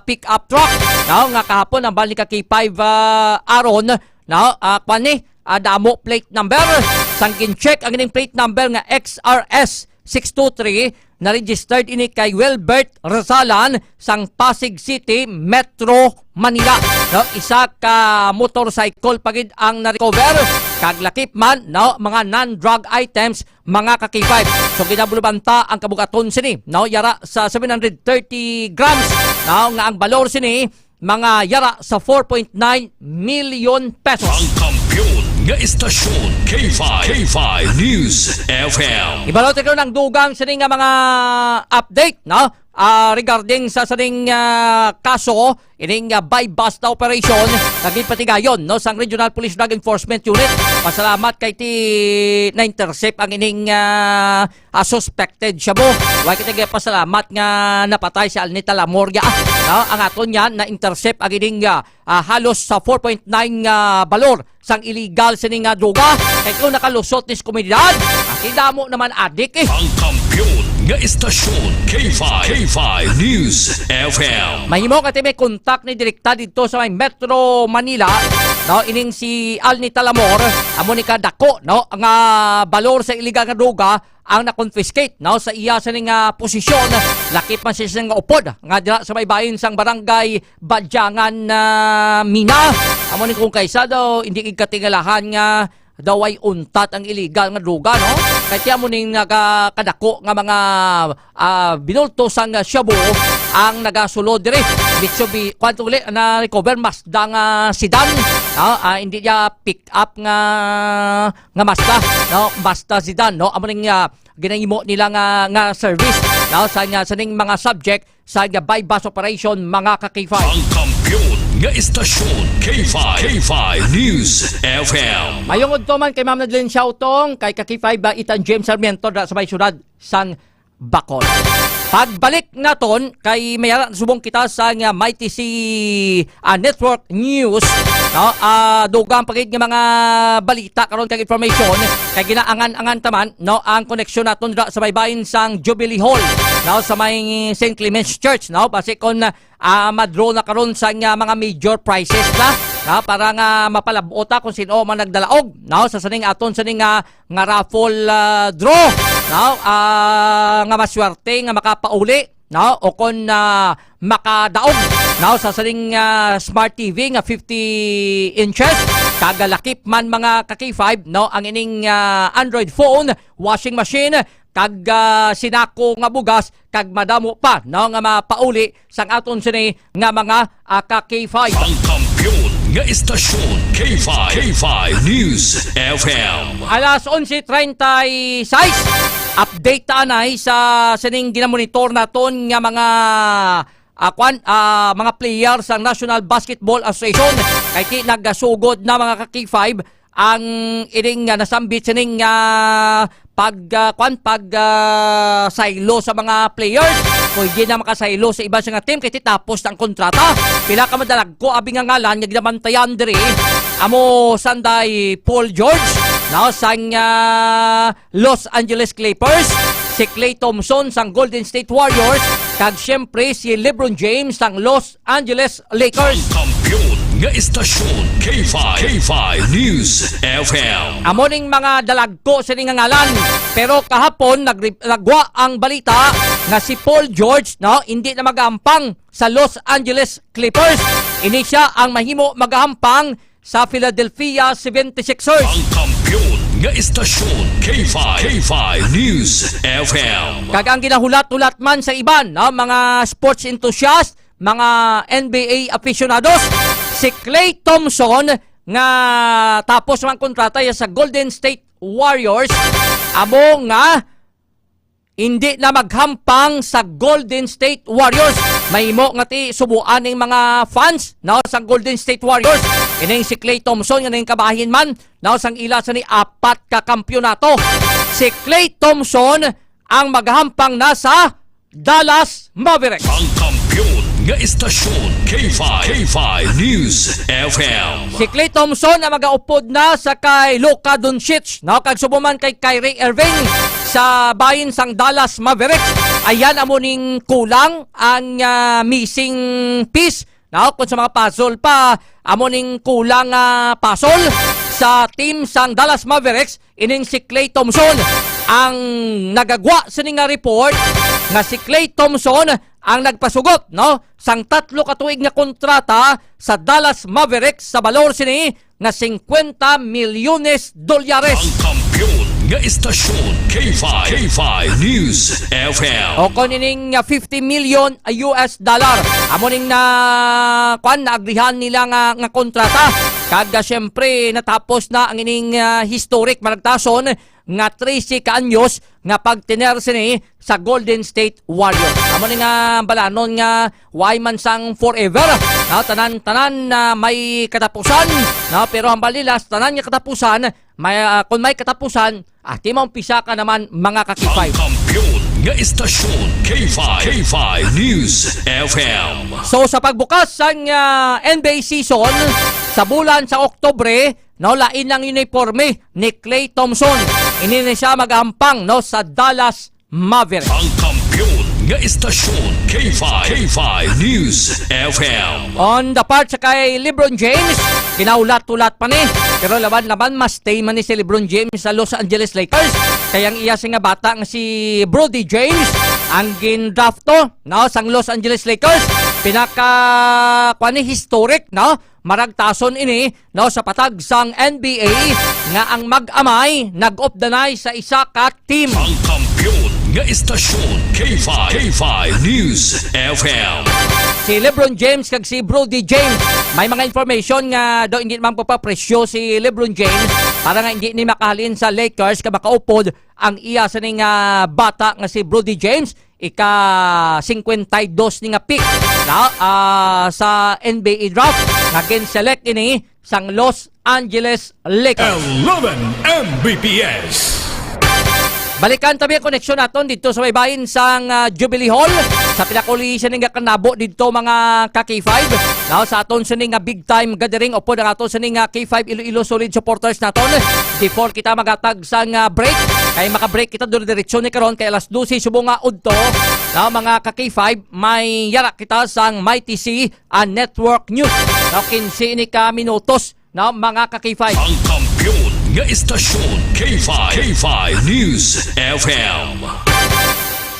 pickup truck, no, nga kahapon ang bali ka K five, ah, Aaron, no, ah, kwan ni, ah, damo plate number. Sang gin-check ang ining plate number nga X R S six two three, na-registered ini kay Wilbert Razalan sang Pasig City, Metro Manila. No, isa ka motorcycle pa gid ang na-recover, kag lakip man, no, mga non-drug items, mga ka-K five. So, ginabulubanta ang kabugaton sini, no, yara sa seven hundred thirty grams, no, nga ang balor sini mga yara sa four point nine million pesos. Ang kampiyon nga istasyon, K five, K five News F M. Ibalote ko ng dugang sini nga mga update, no? Ah, regarding sa sining, ah, kaso, ining, ah, buy-bust na operation, naging patigayon, no, sang Regional Police Drug Enforcement Unit. Pasalamat kay ti na-intercept ang ining, ah, ah, suspected shabu. Wa kita gapasalamat nga napatay si Alni Talamor ya. No? Ang aton yan, na-intercept ang ining, ah, ah, halos sa four point nine nga balor sang illegal sini nga droga. Kay kung nakalusot ni sa komunidad, ang damo naman adik eh. Ang kampiyon nga istasyon, K five, K five News F M. Mahimo ka ti may kontak ni direkta dito sa may Metro Manila, no, ining si Alni Talamor, amo ni kadako, no, nga balor sa illegal nga droga ang na-confiscate, no, sa iya sini nga posisyon. Lakip man siya sini nga upod nga dira sa may bahin sang barangay Badyangan, ah, Mina. Amo ni kung kaysa daw, hindi gid katingalahan nga daw ay untat ang illegal nga droga, no? Kay ti amo ning nagakadako nga mga, ah, binulto sang shabu ang nagasulod diri. Mitsubishi, kwan to uli, na-recover Mazda nga sedan, no? Ah, hindi niya pick up nga, nga Mazda, no? Mazda sedan, no? Amo ning, ah, ginahimo nila nga, nga service, no? Sa, nga, sa ning mga subject sa, nga, buy-bust operation, mga ka-K five. Ang kampiyon nga istasyon, K five, K five News F M. Mayong udto man kay Ma'am Nadlin Siautong, kay ka-K five ba, Ethan James Sarmiento, da sa may syudad sang Bacol. Pagbalik naton kay may ara subong kita sa nga Mighty C, ah, Network News, no? Ah, dugang pa gid nga mga balita karon kag information kay ginaangan-angan taman, no, ang koneksyon naton dira sa baybayin sang Jubilee Hall, no, sa may Saint Clement's Church, no? Basi kon, ah, ma-draw na karon sa nga mga major prizes na, na para nga mapalab-ot ta kung sino man nagdalaog, no, sa sining aton sining nga, nga raffle, ah, draw, no, ah, nga maswerte nga makapauli, no, o kon, ah, makadaog, no, sa sining, ah, Smart T V nga fifty inches, kag lakip man, mga ka-K five, no, ang ining, ah, Android phone, washing machine, kag, ah, sinako nga bugas, kag madamo pa, no, nga mapauli sang aton sini nga mga, ah, ka-K five. Ang kampiyon nga istasyon, K five, K five News F M. Alas onse treinta y seis, update ta anay sa sining ginamonitor naton nga mga, ah, kwan, ah, mga player sang National Basketball Association. Kay ti nagasugod na, mga ka-K five, ang ining, ah, nasambit sining, ah, pag, ah, kwan, pag, ah, saylo sa mga players. Pwede na makasaylo sa iban sa nga team kay ti tapos na ang kontrata. Pila ka madalagko abi nga ngalan nga ginabantayan diri. Amo sanday Paul George, no, sang, ah, Los Angeles Clippers, si Klay Thompson sang Golden State Warriors, kag siyempre si LeBron James sang Los Angeles Lakers. Ang kampiyon nga istasyon, K five, K five News F M. Amo ning mga dalagko sini nga ngalan. Pero kahapon, nagri-, nagwa ang balita nga si Paul George, no, hindi na magampang sa Los Angeles Clippers. Ini siya ang mahimo magampang sa Philadelphia seventy-sixers. Ang kampiyon nga istasyon, K five, K five News F M. Kag ang ginahulat-hulat man sa iban, no, mga sports enthusiast, mga N B A aficionados, si Klay Thompson nga tapos man kontrata ya sa Golden State Warriors, amo nga hindi na maghampang sa Golden State Warriors. Mahimo nga ti subuan ning mga fans, no, sa Golden State Warriors. Ining si Klay Thompson nga nangin kabahin man, no, sang ila sa ni apat ka kampiyonato. Si Klay Thompson ang magahampang na sa Dallas Mavericks. Ang kampiyon nga istasyon, K five, K five News F M. Si Klay Thompson ang magaupod na sa kay Luka Doncic, no, kag subong man kay Kyrie Irving sa bahin sang Dallas Mavericks. Ayan amo ning kulang ang, ah, missing piece, no, kung sa mga puzzle pa, amo ning kulang, ah, puzzle sa team sang Dallas Mavericks, ining si Klay Thompson. Ang nagagwa sini nga report nga si Klay Thompson ang nagpasugot, no, sang tatlo ka tuig nga kontrata sa Dallas Mavericks sa balor sini nga singkwenta milyones dolyares. Ang kampiyon nga istasyon, K five, K five News F M. O kon ining, ah, fifty million U S dollar. Amo ning na, kwan, naagrihan nila nga, nga kontrata. Kag, ah, siyempre, natapos na ang ining, ah, historic, maragtason nga trese ka anyos nga pagtener sini sa Golden State Warriors. Amo ni nga balanon nga way man sang forever, no? Tanan-tanan na may katapusan, no? Pero ang balilas, tanan nga katapusan, may, ah, kung may katapusan, ah, ti maumpisa ka naman, mga ka-K five. Ang kampiyon nga istasyon, K five, K five News F M. So, sa pagbukas sang, ah, N B A season, sa bulan sa Oktubre, no, lain ang uniforme ni Klay Thompson. Ini na siya magahampang, no, sa Dallas Mavericks. Ang kampiyon nga istasyon, K five, K five News F M. On the part sa kay LeBron James, kinahulat-hulat pa ni. Pero laban-laban, mas stay man ni si LeBron James sa Los Angeles Lakers. Kay ang iya sini nga bata nga si Brody James, ang gindraft to, no, sang Los Angeles Lakers. Pinaka, kwan ni, historic, no? Maragtason ini, no, sa patag sang N B A nga ang mag-amay nag-updanay sa isa ka team. Ang kampiyon nga istasyon, K five, K five News F M. Si LeBron James kag si Brody James, may mga information nga daw hindi man papapresyo si LeBron James para nga hindi ni makahalin sa Lakers kag makaupod ang iya sini nga bata nga si Brody James, ika singkwenta y dos ni nga pick, no, ah, sa N B A draft nga gin-select ini sang Los Angeles Lakers. Eleven M B P S. Balikan tabi ang koneksyon naton didto sa may bahin sang, ah, Jubilee Hall. Sa pinakauli sini nga kanabo didto, mga ka K five. Now, sa aton sini nga big time gathering, upod ang aton sini nga K five Iloilo solid supporters naton. Before kita magatag sang, ah, break, kay maka-break kita dire-diretso ni karon kay alas dose subong nga udto. Now, mga ka K five, may yara kita sang Mighty C, ah, Network News. Now, kinse ini ka minutos na mga ka K five. Ang kampiyon nga istasyon, K five, K five News F M.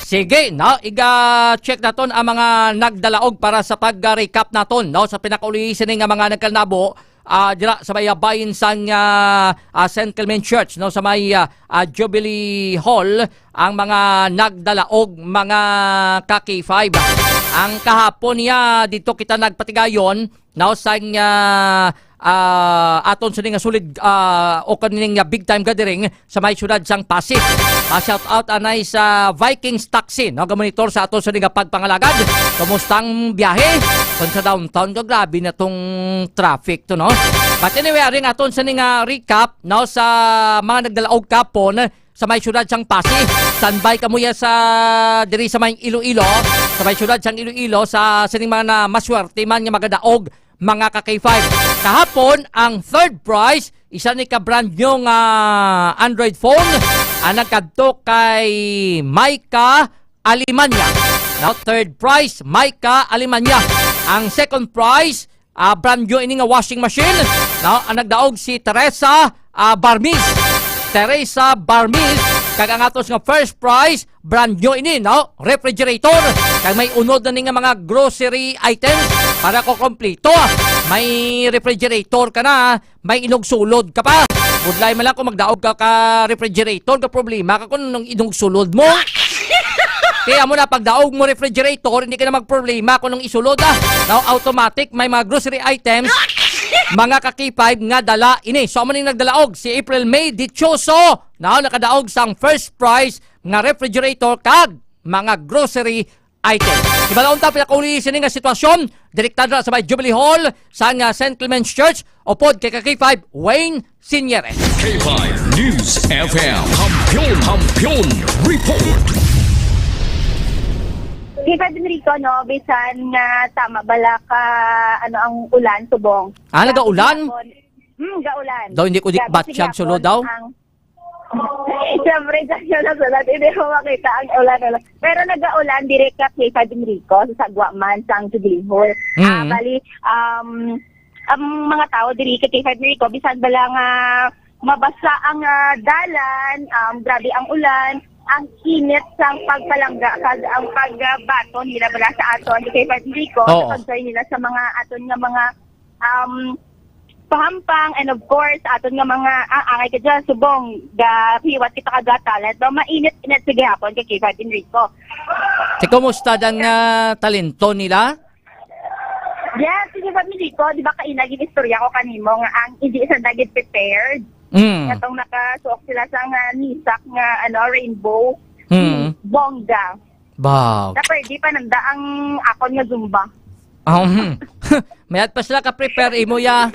Sige, no? Iga-check naton ang mga nagdalaog para sa pag-recap naton, no? Sa pinakauli sini nga mga nagkanabo, ah, dira sa may, ah, bahin sang, ah, ah, Saint Clement Church, no? Sa may, ah, ah, Jubilee Hall, ang mga nagdalaog, mga ka K five. Ang kahapon niya, dito kita nagpatigayon, now sang, ah, ah, aton sini nga solid, ah, o kaning, ah, big time gathering sa may siyudad sang Passi. Ah, shout out anay sa Vikings Taxi, no, gamonitor sa aton sini nga pagpangalagad. Kumusta ang biyahe? Kung sa downtown ka, grabe na tong traffic to, no? But anyway, aring aton sini nga recap, no, sa mga nagdalaog kapon, sa may siyudad sang Passi. Standby kamo ya sa diri sa may Iloilo, sa may siyudad sang Iloilo, sa sining mga na maswerte man nga magadaog, mga ka K five. Kahapon, ang third prize, isa ni ka brand new nga Android phone, ang nagkadto kay Micah Alemania. Now, third prize, Micah Alemania. Ang second prize, ah, brand new ini nga washing machine, no? Ang nagdaog si Teresa, ah, Barmis. Teresa Barmis, kag ang atos nga first prize, brand new ini, no? Refrigerator. Kag may unod na ni nga mga grocery items para ko kompleto. May refrigerator ka na, may inugsulod ka pa. Budlay man lang kung magdaog ka ka refrigerator, ka problema ka kung nung inugsulod mo. Kaya mo na, pagdaog mo refrigerator, hindi ka na magproblema kung nung isulod, ah. Now, automatic, may mga grocery items, mga ka K five nga dala ini. So, amo ning nagdalaog, si April May Dichoso, now, nakadaog sang first prize nga refrigerator kag mga grocery item. Hibalaon ta, pinakauli sini nga sitwasyon, direkta na sa may Jubilee Hall sang, ah, Saint Clement's Church, upod kay ka K five, Wayne Sinyere. K five News F M. Kampiyon, kampiyon report. K five Enrico, no, bisan nga tama bala ka, ano, ang ulan, subong. Ah, nagaulan? Hmm, gaulan. Daw hindi ko di Grabe, batyag sige, sulod daw? Ang Siyempre, dyan siya nasulat. Hindi mo makita ang ulan, ulan. Pero nag-aulan, diri ka K five Enrico, sa sagwa man, sang Jubilee Hall. Mm. Ah, bali, um, ang mga tao diri ka K five Enrico, bisan bala nga mabasa ang, ah, dalan, um, grabe ang ulan, ang init sang pagpalangga, kag ang pagbaton nila bala sa aton, K five Enrico, Oo. sa pagjoin nila sa mga aton nga mga um, pahampang, and of course, aton nga mga, ah, angay ka dyan, subong, ga, hiwat kita ka Got Talent, no? Mainit-init sa gihapon kay K five Enrico. Ti, kumusta dan nga talento nila? Yes, sige, K five Enrico, di ba kaina gin-istorya ko kanimo nga ang hindi sa dagit prepared? Mm. Katong nakasuok sila sa nga nisak nga, ano, rainbow. Mm. Bongga. Baw. Dapat di pa nanda ang akon nga Zumba. Ah, hmm. Mayat pa sila ka-prepare imo ya.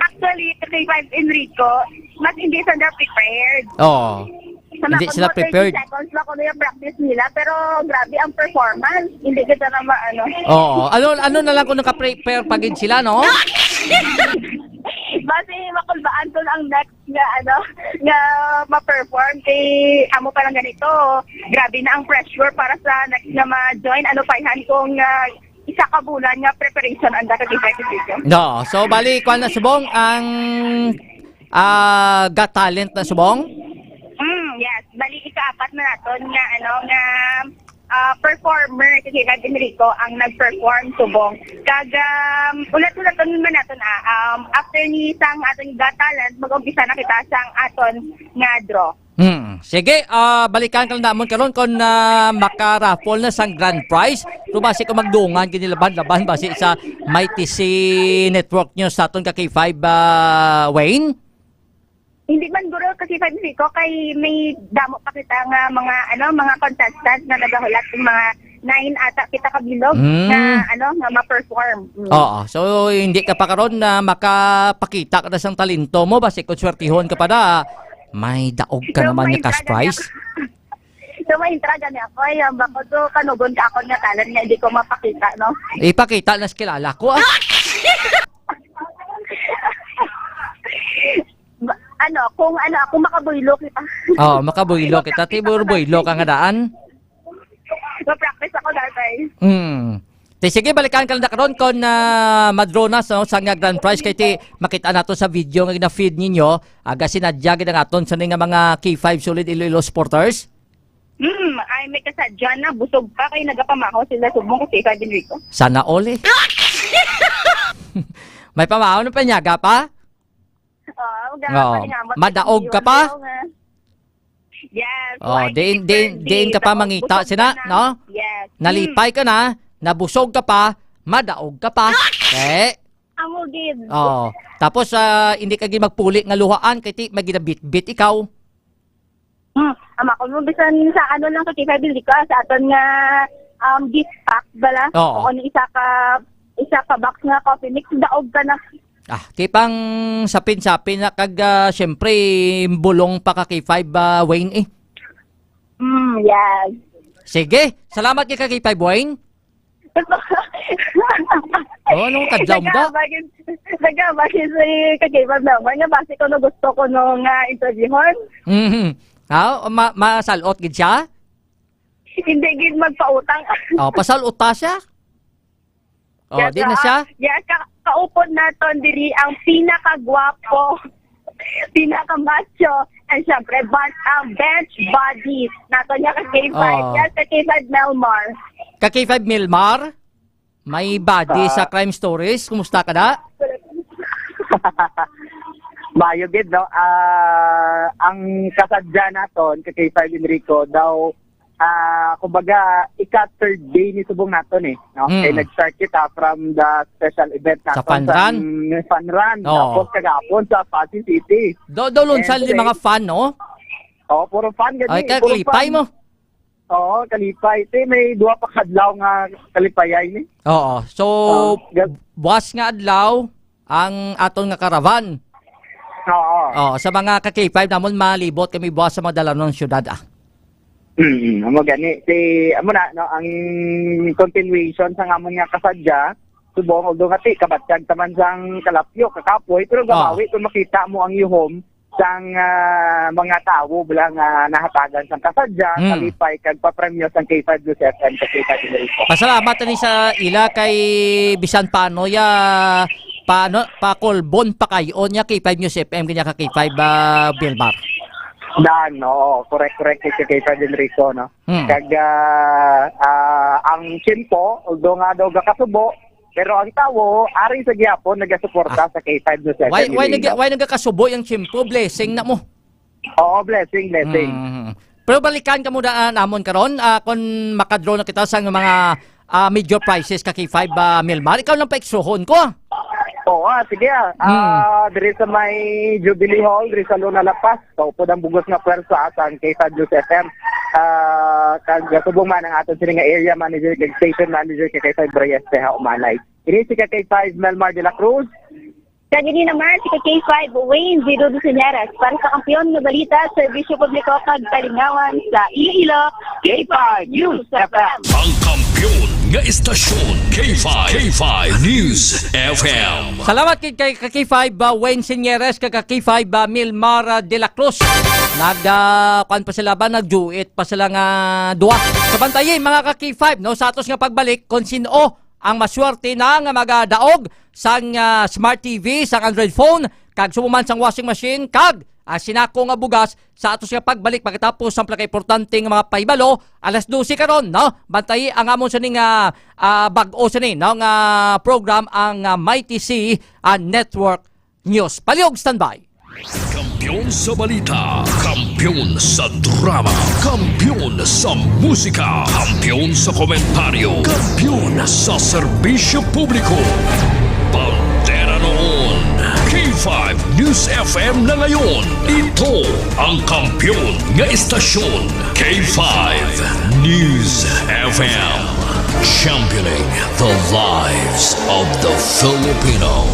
Actually, K five Enrico, mas hindi sila prepared. Oo. Sa Hindi mga sila kuno, prepared. thirty seconds lang kuno yung practice nila, pero grabe ang performance. Hindi kita na ma-, ano. Oo. Ano, ano na lang kung naka-prepare pa gid sila, no? Basi makulbaan ko ang next nga, ano, nga ma-perform kay amo pa lang ganito. Grabe na ang pressure para sa next nga ma-join. Ano pa yan kung, ah, isa ka bulan nga preparation ang dapat i-prepare dito? No, so bali, kuwan na subong ang, ah, Got Talent na subong? Mm, yes. Bali, ikaapat na naton nga, ano, nga ah, performer, si Kevin Enrico ang nag-perform subong. Kag, um, ulat-ulaton man naton, ah, um, after ni sang aton Got Talent, mag-umpisa na kita sang aton nga draw. Hmm. Sige, ah, balikan ka lang namon karon kung, ah, maka-raffle na sang grand prize. Pero basi kung magdungan kini laban-laban basi sa Mighty C Network News sa aton ka K five, ah, Wayne. Hindi man guro kasi K five Enrico kay may damo pa kita nga mga, ano, mga contestant nga nagahulat, mga nine ata kita ka bilog Mm. nga, ano, nga ma-perform. Mm. Oo. So, hindi ka pa karon na makapakita ka na sang talento mo, basi kung swertihon ka pa na, May daog ka naman nga cash prize. So, may intra gani ako. Ay, ang bako to, kanugon ka ako nga talent nga hindi ko mapakita, no? Ipakita na sa kilala ko, ah. Ba-, ano, kung ano, kung makabuylo kita. Oh, makabuylo kita. Tibur buylo ka nga daan. Ma-practice ako, Darkay. Hmm. Ti, sige, balikan ka lang na karon kon, ah, madro na sa, sa nga grand prize kay ti makita nato sa video nga gina-feed ninyo, aga sinadya gid ang aton sa nga mga K five Solid Iloilo supporters. Hmm, ay may kasadya na, busog pa kay nagapamahaw sila subong ko si Fred Enrico. Sana all, eh. May pamahaw na panyaga pa? Oo, ga-, Oo. Paningamot Madaog ka pa? Yung, ah, yes, Oh, why diin, is diin, it diin ka pa Mangita busog sina, ka na? No? Yes. Nalipay ka na, nabusog ka pa, madaog ka pa. Eh, Amo gid. Oh. Tapos, ah, hindi ka gid magpuli nga luhaan kay ti may ginabitbit ikaw. Hmm, ama ko mo bisan sa ano lang ka K five ka sa aton nga, um, gift pack bala. Oo. O kung isa ka, isa ka box nga coffee mix, daog ka na. Ah, kipang sapin-sapin na kag, ah, siyempre, bulong pa ka K five, ah, Wayne, eh. Mm, yes. Sige, salamat kay ka K five, Wayne. Oh, anong kadlaw mo ka? Nagabagin, nagabagin si ka K five naman nga basi ko no gusto ko no nga interviewon. Mhm. Ah, ma-, masalot gid siya? Hindi gid magpautang. Oh, pasalot ta siya? Oh, Yes, di na ah, siya? Yes, ka-, kaupod naton diri ang pinakagwapo, pinakamacho, and syempre, ban-, ang bench body naton nga ka K five. Oh. Yes, ka K five Melmar. Ka K five Melmar, may body Ah. sa Crime Stories. Kumusta ka da? Mayo gid, no? Ah, ang kasadya naton ka K five Enrico daw, ah, kumbaga, ika-third day ni subong naton, eh, no? Mm. Kay nag-start kita from the special event Sa naton fun sa run? Fun run. Oo. Tapos kagapon sa Pasig City. Do, do, lunsan And din mga today fun, no? Oo, puro fun gani, Ay, kaya puro klipay fun. mo. Oo, kalipay. Ti, may duha pa kadlaw nga kalipayay ni. Oo. So, Oh, gab- buwas nga adlaw ang aton nga caravan. Oo. Oh, sa mga ka K five namon, malibot kami buwas sa mga dalanon syudad, ah. Mm, amo gani. Ti, amo na, no, ang continuation sa ngamon nga kasadya, subong, although nga ti, kabatyag taman sang kalapyo, kakapoy, pero Oh. gabawi kung makita mo ang yuhom, sang, ah, mga tawo bala nga nahatagan sang kasadya, Mm. kalipay, kag papremyo sang K five News F M sa K five Enrico. Pasalamat ani sa ila kay bisan paano ya, paano, pakulbon, pakayon ya K five News F M kanya ka K five, ah, Vilmar. Dan, oo, correct, correct kay K five Enrico, no? Hmm. Kag, ah, ah, ang tiyempo, although nga daw gakasubo, pero ang tawo, ari sa gihapon, nagasuporta Ah. sa K five News Why, F M why Iloilo. nag-, why nagakasubo yung tiyempo? Blessing na mo. Oo, blessing, blessing. Hmm. Pero balikan ka muna, ah, namon karon, ah, kung makadraw na kita sa mga, ah, major prizes ka K five, ah, Milmar. Ikaw lang pa iksuhon ko. Oo, ah, sige, ah. Hmm. Ah, diri sa may Jubilee Hall, diri sa Luna, La Paz, kaupod ang bugos nga pwersa sa K five News F M. Ah, kag subong man ang aton sini nga area manager kag station manager kay K five Reyes Teja Umanay. Ini si K five Melmar de la Cruz. Kag ini naman si K five Wayne Zido Dusiñeras para sa Kampiyon nga Balita, Serbisyo Publiko kag Kalingawan sa Iloilo, K five News F M. Ang kampiyon nga istasyon, K five, K five News F M. Salamat kay, kay, kay K five, uh, Wayne Siñeres, kag kay K five, uh, Milmar, uh, de la Cruz. Nag, uh, kuwan pa sila ba? Nag-duet pa sila nga duwa. Sa bantayi, mga ka K five, no? Sa atos nga pagbalik, kung sino ang maswerte na nga magadaog sang, ah, Smart T V, sang Android phone, kag subo man sang washing machine, kag, ah, sinako nga bugas sa atos nga pagbalik pagkatapos sang pinakaimportante nga mga pahibalo, alas dose karon, no? Bantayi ang amon sini nga, ah, bag-o sini, no, nga program, ang, ah, Mighty C, ah, Network News. Palihog, standby. Kampiyon sa balita, kampiyon sa drama, kampiyon sa musika, kampiyon sa komentaryo, kampiyon sa serbisyo publiko. Bandera noon, K five News F M na ngayon. Ito ang kampiyon nga istasyon, K five News F M. Championing the lives of the Filipino.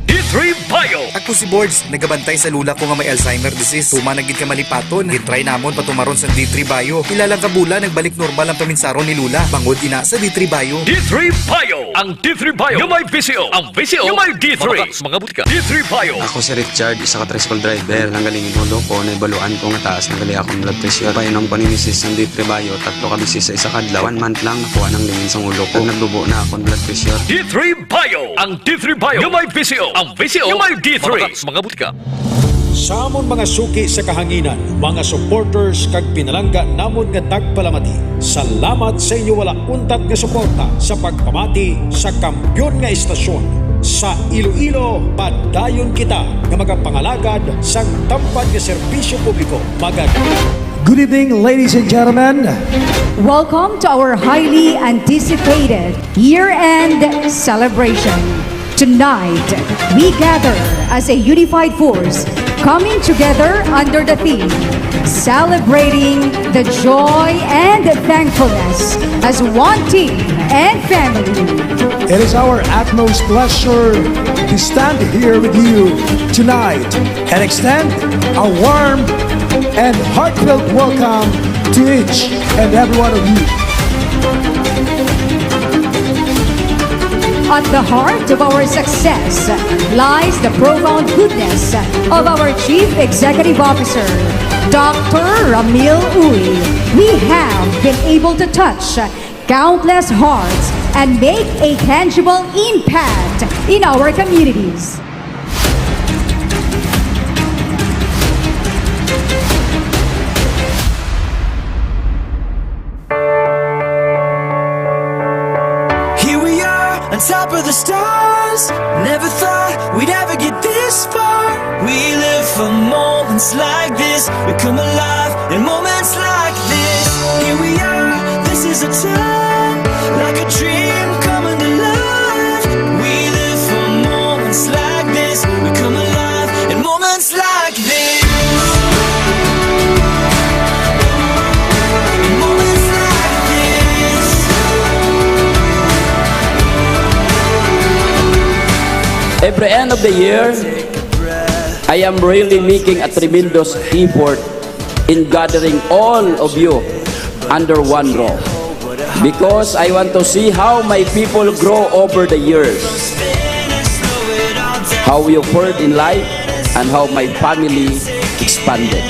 It Three Bio. Ako si Bords, nagabantay sa lula ko nga may Alzheimer disease. Tuman na gid ka malipaton. Gintry namon patumaron sa D three Bio. Pila lang ka bulan, nagbalik normal ang paminsaron ni lula. Bangod ina sa D three Bio. D three Bio. Ang D three Bio nga may V C O. Ang V C O nga may D three. Mga butika. D three Bio. Ako si Richard, isa ka tricycle driver. Nanggaling ang ulo ko, naibaluan ko nga taas na gali akong blood pressure. Painom ko ni misis sang D three Bio, tatlo ka beses sa isa ka adlaw. One month lang, nakuha nang lingin sang ulo ko. Naglubo na akong blood pressure. D three Bio. Ang D three Bio nga may V C O. Ang V C O nga may D three. Mga butika. Sa amon mga suki sa kahanginan, mga supporters kag pinalangga namon nga tagpalamati, salamat sa inyo wala untat nga suporta sa pagpamati sa kampiyon nga estasyon. Sa Iloilo, padayon kita nga magapangalagad sang tampad nga serbisyo publiko. Magad- Good evening, ladies and gentlemen. Welcome to our highly anticipated year-end celebration. Tonight, we gather as a unified force, coming together under the theme, Celebrating the Joy and Thankfulness as One Team and Family. It is our utmost pleasure to stand here with you tonight and extend a warm and heartfelt welcome to each and every one of you. At the heart of our success lies the profound goodness of our Chief Executive Officer, Doctor Ramil Uy. We have been able to touch countless hearts and make a tangible impact in our communities. Here we are on top of the stars. Never thought we'd ever get this far. We live for moments like this. We come alive in moments like this. Here we are, this is a time, like a dream coming to life. We live for moments like this. We come alive in moments like this. In moments like this. Every end of the year, I am really making a tremendous effort in gathering all of you under one roof, because I want to see how my people grow over the years, how we fared in life, and how my family expanded.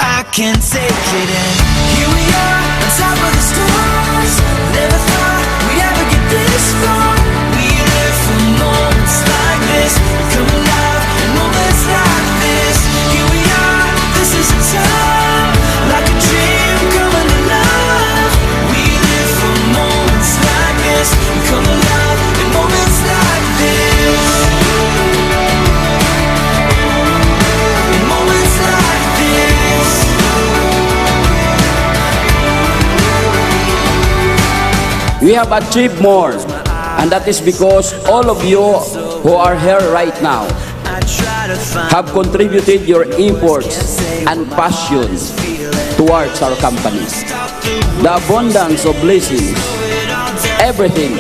I can't take it in. Here we are, on top of the stars. Never thought we'd ever get this far. We live for moments like this. We come alive in moments like this. Here we are, this is a time, like a dream coming alive. We live for moments like this. We come alive in moments like this. In moments like this. We have achieved more, and that is because all of you who are here right now have contributed your efforts and passion towards our company. The abundance of blessings, everything.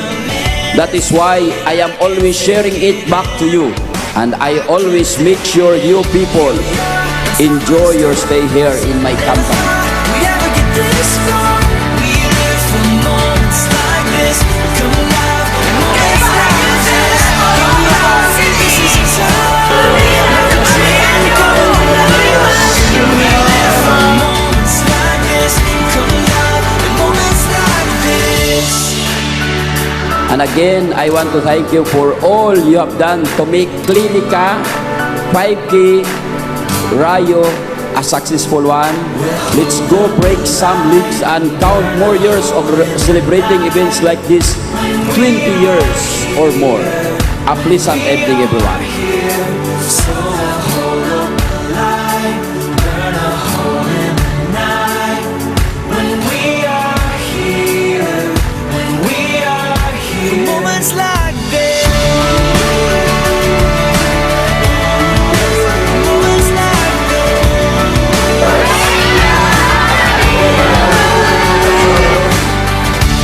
That is why I am always sharing it back to you. And I always make sure you people enjoy your stay here in my company. We never get this far. We live for moments like this. We come alive in moments like this. This is a time, like a dream coming alive. We live for moments like this. We come alive in moments like this. And again, I want to thank you for all you have done to make Clinica five K Rayo a successful one. Let's go break some leaves and count more years of re-, celebrating events like this, twenty years or more. A pleasant evening, everyone. When we are here, when we are here. Moments like this. Moments like this.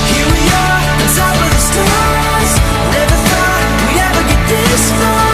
Here we are, on top of the stars. Never thought we'd ever get this far.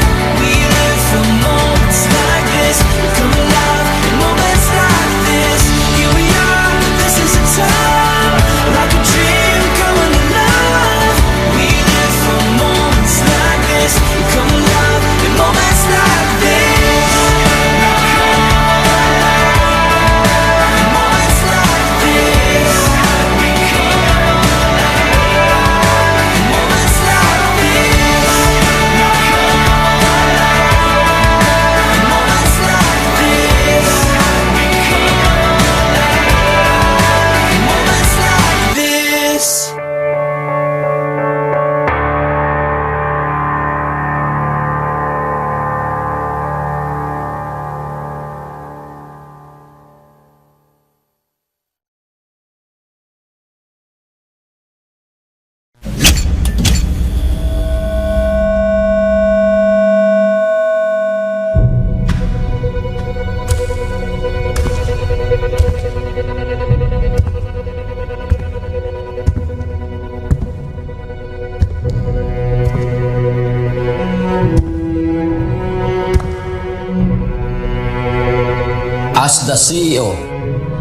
C E O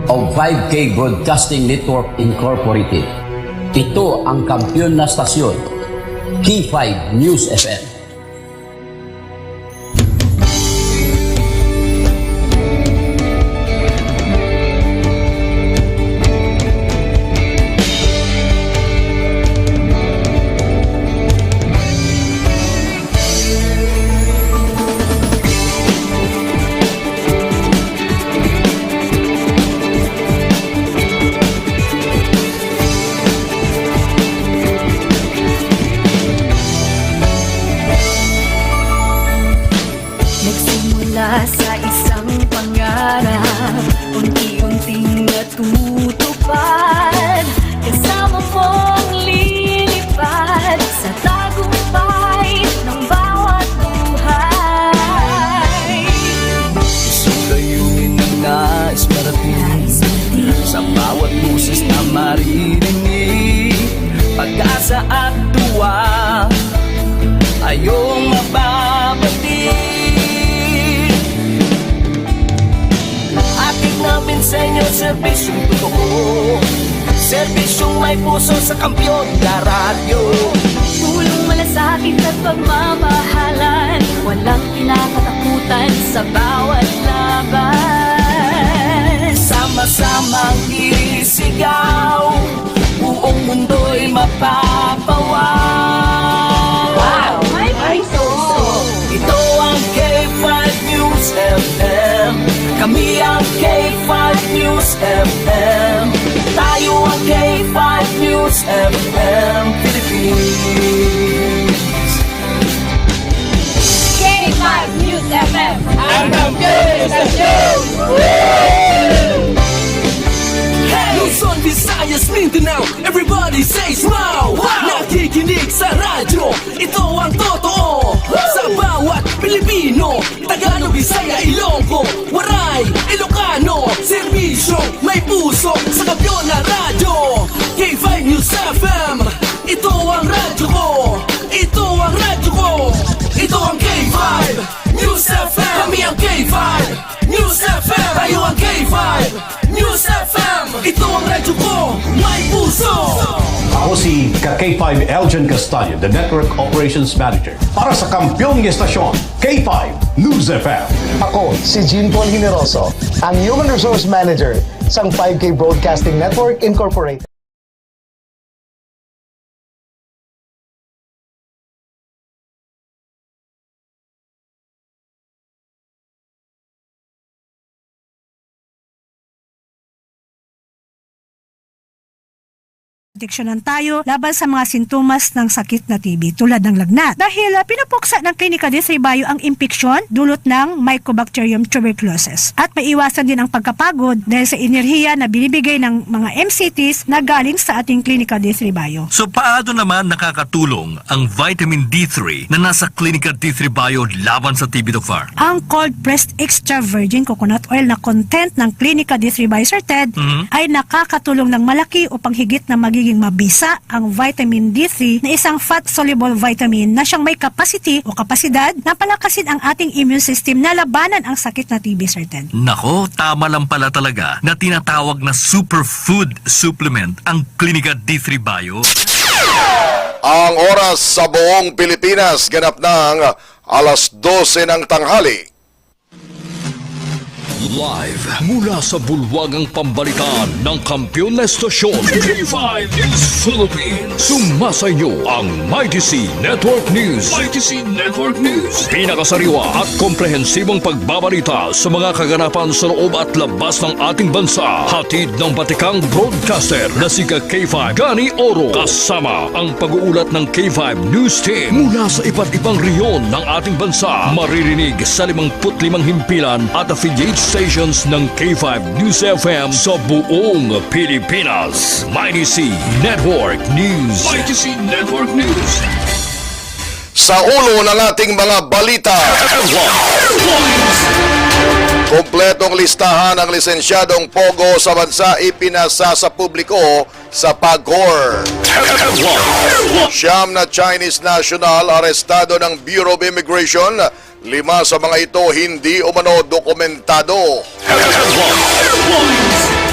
of five K Broadcasting Network Incorporated. Ito ang kampiyon na stasyon, K five News F M. Nagsimula sa isang pangarap, unti-unting natutupad. Kasama mong lilipad sa tagumpay ng bawat buhay. Isang layunin na nais marating. Sa bawat boses na maririnig, pag-asa at tuwa ay iyong mababati. Hatid namin sa inyo serbisyong totoo, serbisyong may puso sa Kampiyon na Radyo. Tulong, malasakit at pagmamahalan, walang kinakatakutan sa bawat laban. Sama-samang isigaw, buong mundo'y mapapawaw. Wow! May puso! Ito ang K five News F M. Kami ang K five News F M. Tayo ang K five News F M Philippines. K five News F M. Ang kampiyon sa show! Luzon, Visayas, Mindanao, everybody says wow! Wow! Nakikinig sa radyo, ito ang totoo. Sa bawat Pilipino, Tagalog, Bisaya, Ilonggo, Waray, Ilocano, serbisyo, may puso sa Kampiyon na Radyo. K five News F M, ito ang radyo ko. Ito ang radyo ko. Ito ang K five News F M. Kami ang K five News F M. Tayo ang K five News F M. Ito ang radyo ko. May puso. Ako si ka K five Elgin Castaño, the Network Operations Manager. Para sa kampiyon nga estasyon, K five News F M. Ako si Jean Paul Generoso, ang Human Resource Manager sang five K Broadcasting Network Incorporated. Proteksyonan tayo laban sa mga sintomas ng sakit na T B, tulad ng lagnat. Dahil, ah, pinupuksa ng Klinika D three Bio ang impeksyon dulot ng Mycobacterium tuberculosis. At maiwasan din ang pagkapagod dahil sa enerhiya na binibigay ng mga M C Ts na galing sa ating Klinika D three Bio. So, paano naman nakakatulong ang vitamin D three na nasa Klinika D three Bio laban sa T B, Doc Far? Ang cold-pressed extra virgin coconut oil na content ng Klinika D three Bio, Sir Ted, Mhm. ay nakakatulong ng malaki upang higit na magiging mabisa ang vitamin D three na isang fat-soluble vitamin na siyang may capacity o kapasidad na palakasin ang ating immune system na labanan ang sakit na T B, Sir Ted. Nako, tama lang pala talaga na tinatawag na superfood supplement ang Klinika D three Bio. Ang oras sa buong Pilipinas ganap ng alas dose ng tanghali. Live mula sa bulwagang pambalitaan ng kampiyon na estasyon, K five News Philippines. Sumasa inyo ang Mighty C Network News. Mighty C Network News. Pinakasariwa at komprehensibong pagbabalita sa mga kaganapan sa loob at labas ng ating bansa. Hatid ng batikang broadcaster na si ka K five Gani Oro, kasama ang pag-uulat ng K five News Team mula sa iba't ibang rehiyon ng ating bansa. Maririnig sa limangput limang himpilan at affiliate stations ng K five News F M sa buong Pilipinas. Mighty C Network News. Mighty C Network News. Sa ulo ng ating mga balita, kompletong listahan ng lisensyadong pogo sa bansa ipinasa sa publiko sa PAGCOR. Siyam na Chinese national arestado ng Bureau of Immigration Lima sa mga ito hindi umano dokumentado.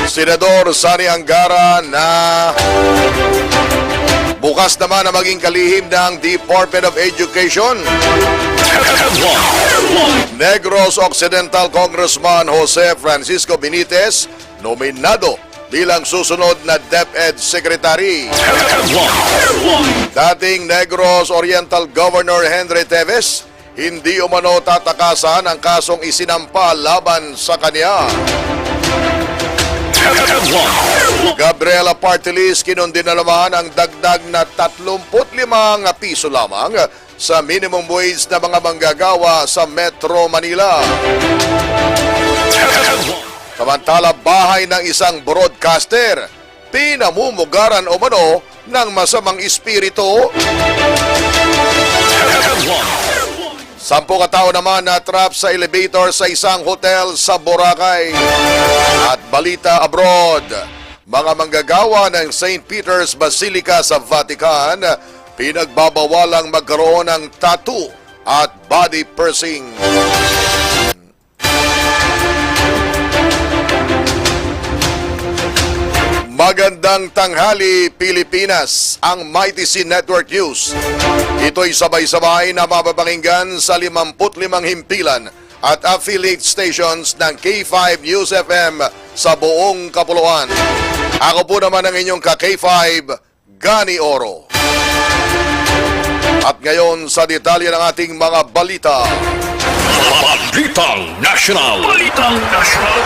Senador Sonny Angara na bukas naman na maging kalihim ng Department of Education. Negros Occidental Congressman Jose Francisco Benitez nominado bilang susunod na DepEd Secretary. Dating Negros Oriental Governor Henry Teves hindi umano tatakasan ang kasong isinampa laban sa kanya. Gabriela Party List kinundi na naman ang dagdag na tatlumpu't lima nga piso lamang sa minimum wage na mga manggagawa sa Metro Manila. Samantala, bahay ng isang broadcaster pinamumugaran umano ng masamang espiritu. Sampu ka tawo naman na-trap sa elevator sa isang hotel sa Boracay. At balita abroad, mga manggagawa ng Saint Peter's Basilica sa Vatican pinagbabawalang magkaroon ng tattoo at body piercing. Magandang tanghali, Pilipinas. Ang Mighty C Network News. Ito'y sabay-sabay na mapapakinggan sa limampu't limang himpilan at affiliate stations ng K five News F M sa buong kapuluan. Ako po naman ang inyong ka-K five, Gani Oro. At ngayon sa detalye ng ating mga balita. Balitang National. Balitang National.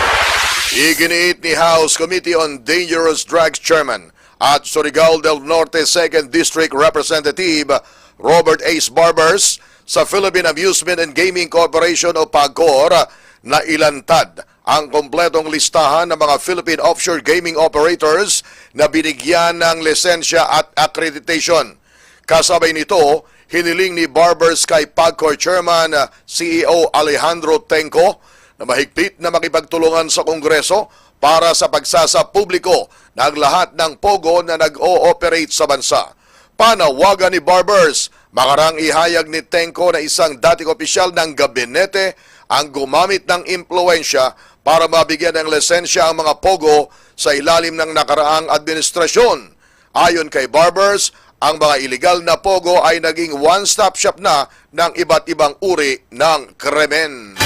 Iginiit ni House Committee on Dangerous Drugs Chairman at Surigao del Norte Second District Representative Robert Ace Barbers sa Philippine Amusement and Gaming Corporation o PAGCOR na ilantad ang kompletong listahan ng mga Philippine offshore gaming operators na binigyan ng lisensya at accreditation. Kasabay nito, hiniling ni Barbers kay PAGCOR Chairman, C E O Alejandro Tengco na mahigpit na makipagtulungan sa Kongreso para sa pagsasa publiko ng lahat ng POGO na nag-ooperate sa bansa. Panawagan ni Barbers, makarang ihayag ni Tengco na isang dating opisyal ng gabinete ang gumamit ng impluwensya para mabigyan ng lisensya ang mga POGO sa ilalim ng nakaraang administrasyon. Ayon kay Barbers, ang mga iligal na POGO ay naging one-stop shop na ng iba't ibang uri ng krimen.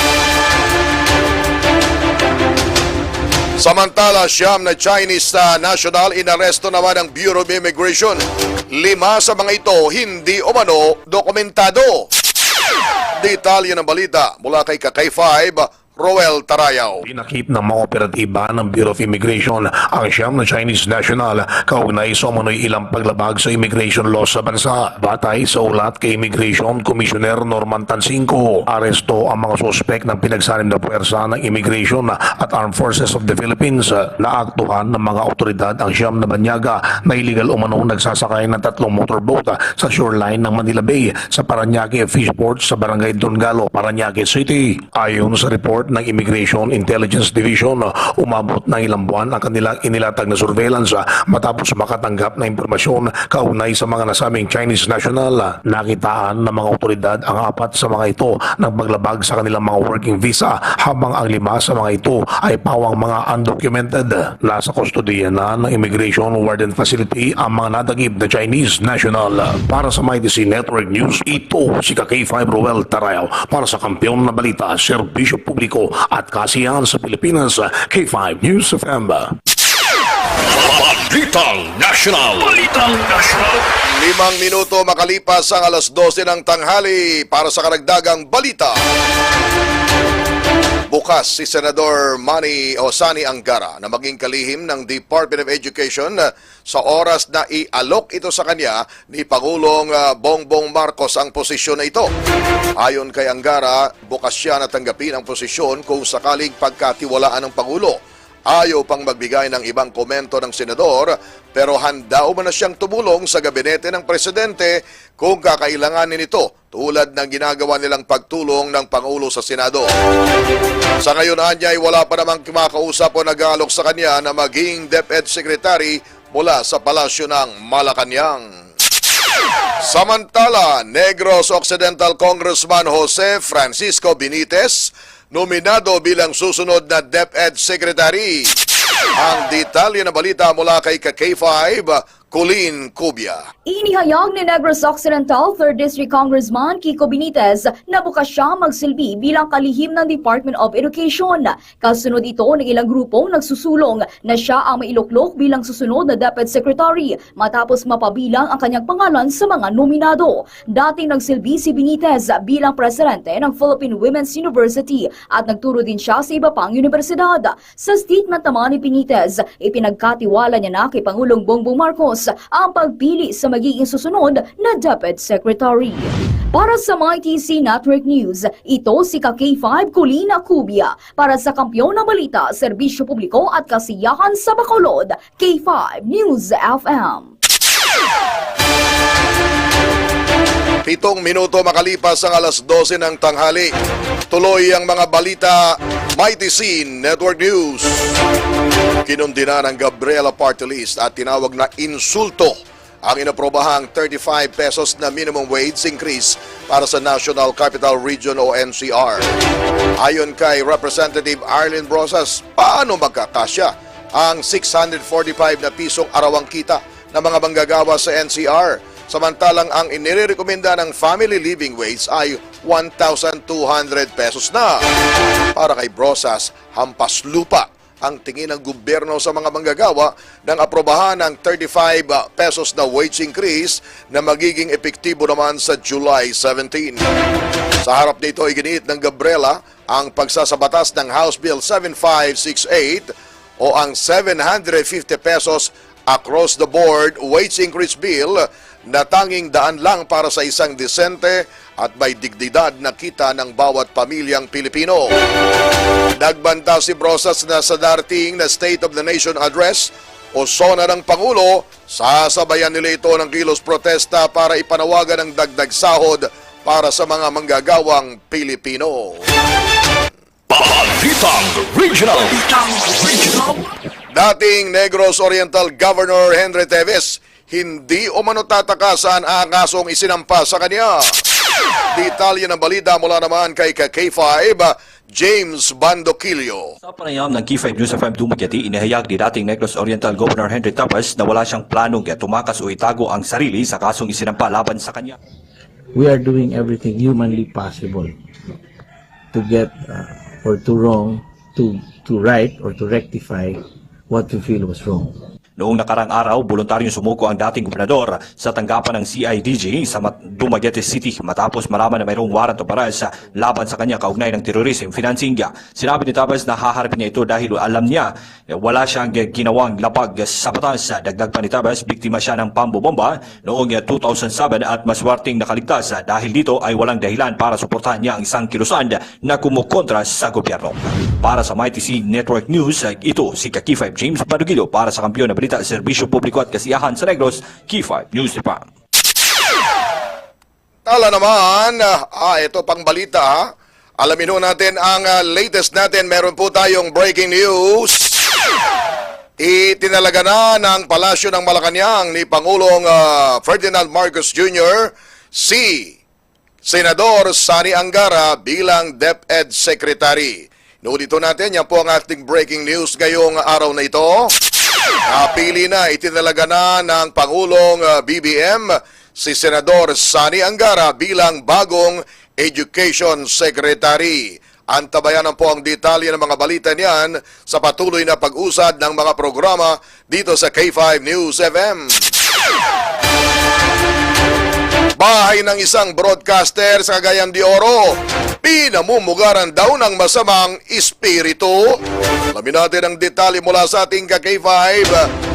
Samantala, siyam na Chinese, ah, national inaresto naman ng Bureau of Immigration. Lima sa mga ito hindi umano dokumentado. Detalye ng balita mula kay ka-K five, Roel Tarayaw. Pinakit ng mga operatiba ng Bureau of Immigration ang siyam na Chinese national kaugnay sa umano'y ilang paglabag sa immigration law sa bansa. Batay sa ulat kay Immigration Commissioner Norman Tansingco, aresto ang mga suspek ng pinagsanib na puwersa ng Immigration at Armed Forces of the Philippines. Naaktuhan ng mga awtoridad ang siyam na banyaga na iligal umanong nagsasakay ng tatlong motorboat sa shoreline ng Manila Bay sa Parañaque Fishport sa Barangay Dongalo, Parañaque City. Ayon sa report ng Immigration Intelligence Division, umabot ng ilang buwan ang kanilang inilatag na surveillance matapos makatanggap ng impormasyon kaugnay sa mga nasabing Chinese national. Nakitaan ng mga awtoridad ang apat sa mga ito nagpaglabag sa kanilang mga working visa, habang ang lima sa mga ito ay pawang mga undocumented. Nasa kustodiya na ng Immigration Warden Facility ang mga nadakip na Chinese national. Para sa Mighty C Network News, ito si ka-K five Roel Tarayaw para sa Kampiyon na Balita, Serbisyo Publiko at Kasiyahan sa Pilipinas, K five News F M. Balitang National. Balitang National. Limang minuto makalipas ang alas dose ng tanghali para sa karagdagang balita. Bukas si Senador Manny o Sonny Angara na maging kalihim ng Department of Education sa oras na ialok ito sa kanya ni Pangulong, ah, Bongbong Marcos ang posisyon na ito. Ayon kay Angara, bukas siya na tanggapin ang posisyon kung sakaling pagkatiwalaan ng Pangulo. Ayaw pang magbigay ng ibang komento ng senador, pero handa umano siyang tumulong sa gabinete ng presidente kung kakailanganin ito, tulad ng ginagawa nilang pagtulong ng Pangulo sa Senado. Sa ngayon, anyay, wala pa namang kumakausap o nag-aalok sa kanya na maging DepEd Secretary mula sa Palasyo ng Malacañang. Samantala, Negros Occidental Congressman Jose Francisco Benitez nominado bilang susunod na DepEd Secretary. Ang detalye na balita mula kay ka K five, Colleen Cubia. Inihayag ni Negros Occidental Third District Congressman Kiko Benitez na bukas siya magsilbi bilang kalihim ng Department of Education. Kasunod ito ng ilang grupo nagsusulong na siya ang mailuklok bilang susunod na DepEd Secretary matapos mapabilang ang kanyang pangalan sa mga nominado. Dating nagsilbi si Benitez bilang presidente ng Philippine Women's University at nagturo din siya sa iba pang universidad. Sa statement naman ni Benitez, ipinagkatiwala niya na kay Pangulong Bongbong Marcos ang pagpili sa magiging susunod na DepEd Secretary. Para sa Mighty C Network News, ito si ka K five Colleen Cubia. Para sa Kampiyon ng Balita, Serbisyo Publiko at Kasiyahan sa Bacolod, K five News F M. Pitong minuto makalipas ang alas dose ng tanghali. Tuloy ang mga balita, Mighty Scene Network News. Kinundina ng Gabriela Party List at tinawag na insulto ang inaprobahang thirty-five pesos na minimum wage increase para sa National Capital Region o N C R. Ayon kay Representative Arlene Brosas, paano magkakasya ang six hundred forty-five na pisong arawang kita ng mga manggagawa sa N C R, samantalang ang inirekomenda ng family living wage ay one thousand two hundred pesos na? Para kay Brosas, hampas lupa ang tingin ng gobyerno sa mga manggagawa nang aprobahan ang thirty-five pesos na wage increase na magiging epektibo naman sa July seventeen. Sa harap nito, iginiit ng Gabriela ang pagsasabatas ng House Bill seven five six eight o ang seven hundred fifty pesos across the board wage increase bill na tanging daan lang para sa isang disente at may dignidad na kita ng bawat pamilyang Pilipino. Nagbanta si Brosas na sa darating na State of the Nation Address o SONA ng Pangulo, sasabayan nila ito ng kilos protesta para ipanawagan ang dagdag sahod para sa mga manggagawang Pilipino. Balitang Regional. Dating Negros Oriental Governor Henry Teves, hindi umano tataka saan ang kasong isinampa sa kanya. Detalye ng balita mula naman kay ka K five, James Bandoquillo. Sa panayam ng K five News F M Dumaguete, inihayag ni dating Negros Oriental Governor Henry Teves na wala siyang planong tumakas o itago ang sarili sa kasong isinampa laban sa kanya. We are doing everything humanly possible to get, uh, or to wrong, to, to right or to rectify what we feel was wrong. Noong nakarang araw, boluntaryong sumuko ang dating gobernador sa tanggapan ng C I D G sa Mat-, Dumaguete City matapos malaman na mayroong warrant of arrest laban sa kanya kaugnay ng terrorism financing. Sinabi ni Teves na haharapin niya ito dahil alam niya, eh, wala siyang ginawang labag sa batas. Dagdag pa ni Teves, biktima siya ng pambobomba noong two thousand seven at maswerteng nakaligtas. Dahil dito ay walang dahilan para suportahan niya ang isang kilusan na kumukontra sa gobyerno. Para sa Mighty C Network News, ito si ka K five James Badugido para sa Kampiyon na Balita, Serbisyo Publiko at Kasiyahan sa Negros, K five News Department. Tala naman, ah, ito pang balita, ha? Alamin ho natin ang, ah, latest natin. Meron po tayong breaking news. Itinalaga na ng Palasyo ng Malacañang ni Pangulong, ah, Ferdinand Marcos Junior si Senador Sonny Angara bilang DepEd Secretary. Ngunit ho natin, yan po ang ating breaking news ngayong araw na ito. Napili na, itinalaga na ng Pangulong, ah, B B M si Senador Sonny Angara bilang bagong Education Secretary. Antabayanan po ang detalye ng mga balita niyan sa patuloy na pag-usad ng mga programa dito sa K five News F M. Bahay ng isang broadcaster sa Cagayan de Oro, pinamumugaran daw ng masamang espiritu. Alamin natin ang detalye mula sa ating ka K five,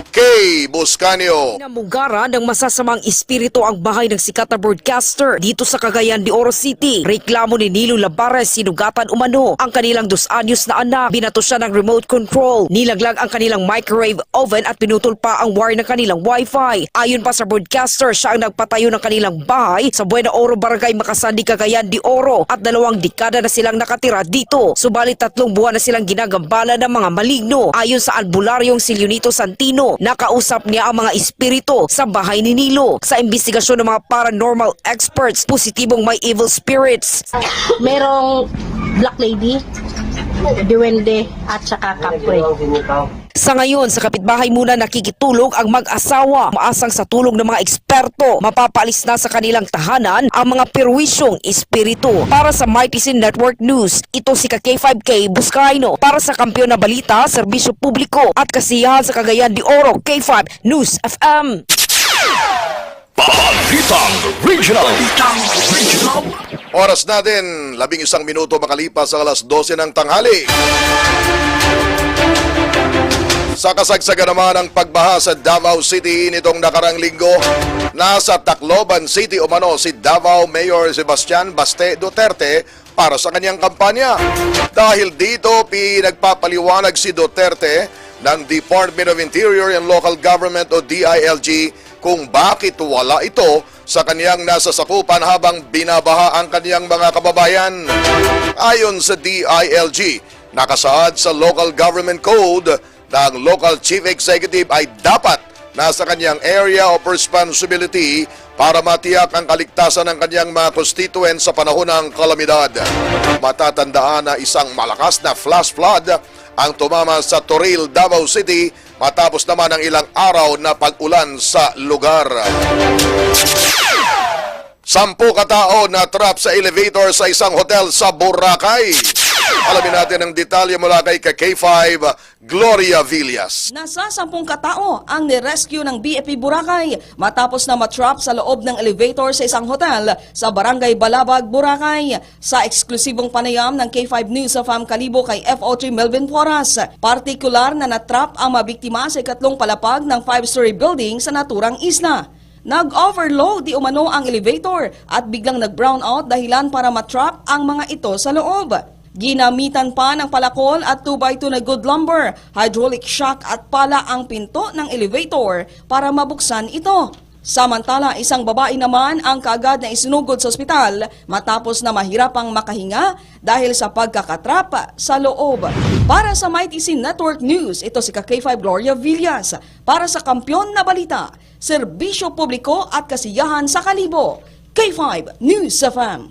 Kay Buscanio. Namugaran ng masasamang espiritu ang bahay ng sikat na broadcaster dito sa Cagayan de Oro City. Reklamo ni Nilo Labares, sinugatan umano ang kanilang dos anyos na anak. Binato siya ng remote control. Nilaglag ang kanilang microwave oven at pinutol pa ang wire ng kanilang wifi. Ayon pa sa broadcaster, siya ang nagpatayo ng kanilang bahay sa Buena Oro, Barangay Makasandi, Cagayan de Oro, at dalawang dekada na silang nakatira dito. Subalit tatlong buwan na silang ginagambala ng mga maligno. Ayon sa albularyong si Leonito Santino, Nakausap niya ang mga espiritu sa bahay ni Nilo. Sa imbestigasyon ng mga paranormal experts, positibong may evil spirits. Merong black lady, duwende, at saka kapoy. Sa ngayon, sa kapitbahay muna nakikitulog ang mag-asawa. Maasang sa tulong ng mga eksperto, mapapaalis na sa kanilang tahanan ang mga perwisyong espiritu. Para sa Mighty Sin Network News, ito si ka K five K Buscaino. Para sa Kampiyon na Balita, Serbisyo Publiko at Kasiyahan sa Cagayan de Oro, K five News F M. Balitang Regional. Balitang Regional. Oras natin, labing isang minuto makalipas sa alas dose ng tanghali. Sa kasagsagan naman ng pagbaha sa Davao City nitong nakarang linggo, nasa Tacloban City umano si Davao Mayor Sebastian Baste Duterte para sa kanyang kampanya. Dahil dito, pinagpapaliwanag si Duterte ng Department of Interior and Local Government o D I L G kung bakit wala ito sa kanyang nasasakupan habang binabaha ang kanyang mga kababayan. Ayon sa D I L G, nakasaad sa Local Government Code na ang Local Chief Executive ay dapat nasa kanyang area of responsibility para matiyak ang kaligtasan ng kanyang mga constituents sa panahon ng kalamidad. Matatandaan na isang malakas na flash flood ang tumama sa Toril, Davao City matapos naman ang ilang araw na pag-ulan sa lugar. Sampu ka tawo na-trap sa elevator sa isang hotel sa Boracay. Alamin natin ang detalye mula kay ka K five, Gloria Villas. Nasa sampung katao ang ni-rescue ng B F P Boracay matapos na matrap sa loob ng elevator sa isang hotel sa Barangay Balabag, Boracay. Sa eksklusibong panayam ng K five News F M Kalibo kay F O three Melvin Porras, partikular na natrap ang mabiktima sa ikatlong palapag ng five-story building sa naturang isla. Nag-overload di umano ang elevator at biglang nag-brown out dahilan para matrap ang mga ito sa loob. Ginamitan pa ng palakol at two by two na good lumber, hydraulic shock at pala ang pinto ng elevator para mabuksan ito. Samantala, isang babae naman ang kaagad na isinugod sa ospital matapos na mahirapang makahinga dahil sa pagkakatrap sa loob. Para sa Mighty Sin Network News, ito si ka K five Gloria Villas. Para sa Kampiyon na Balita, Serbisyo Publiko at Kasiyahan sa Kalibo, K five News F M.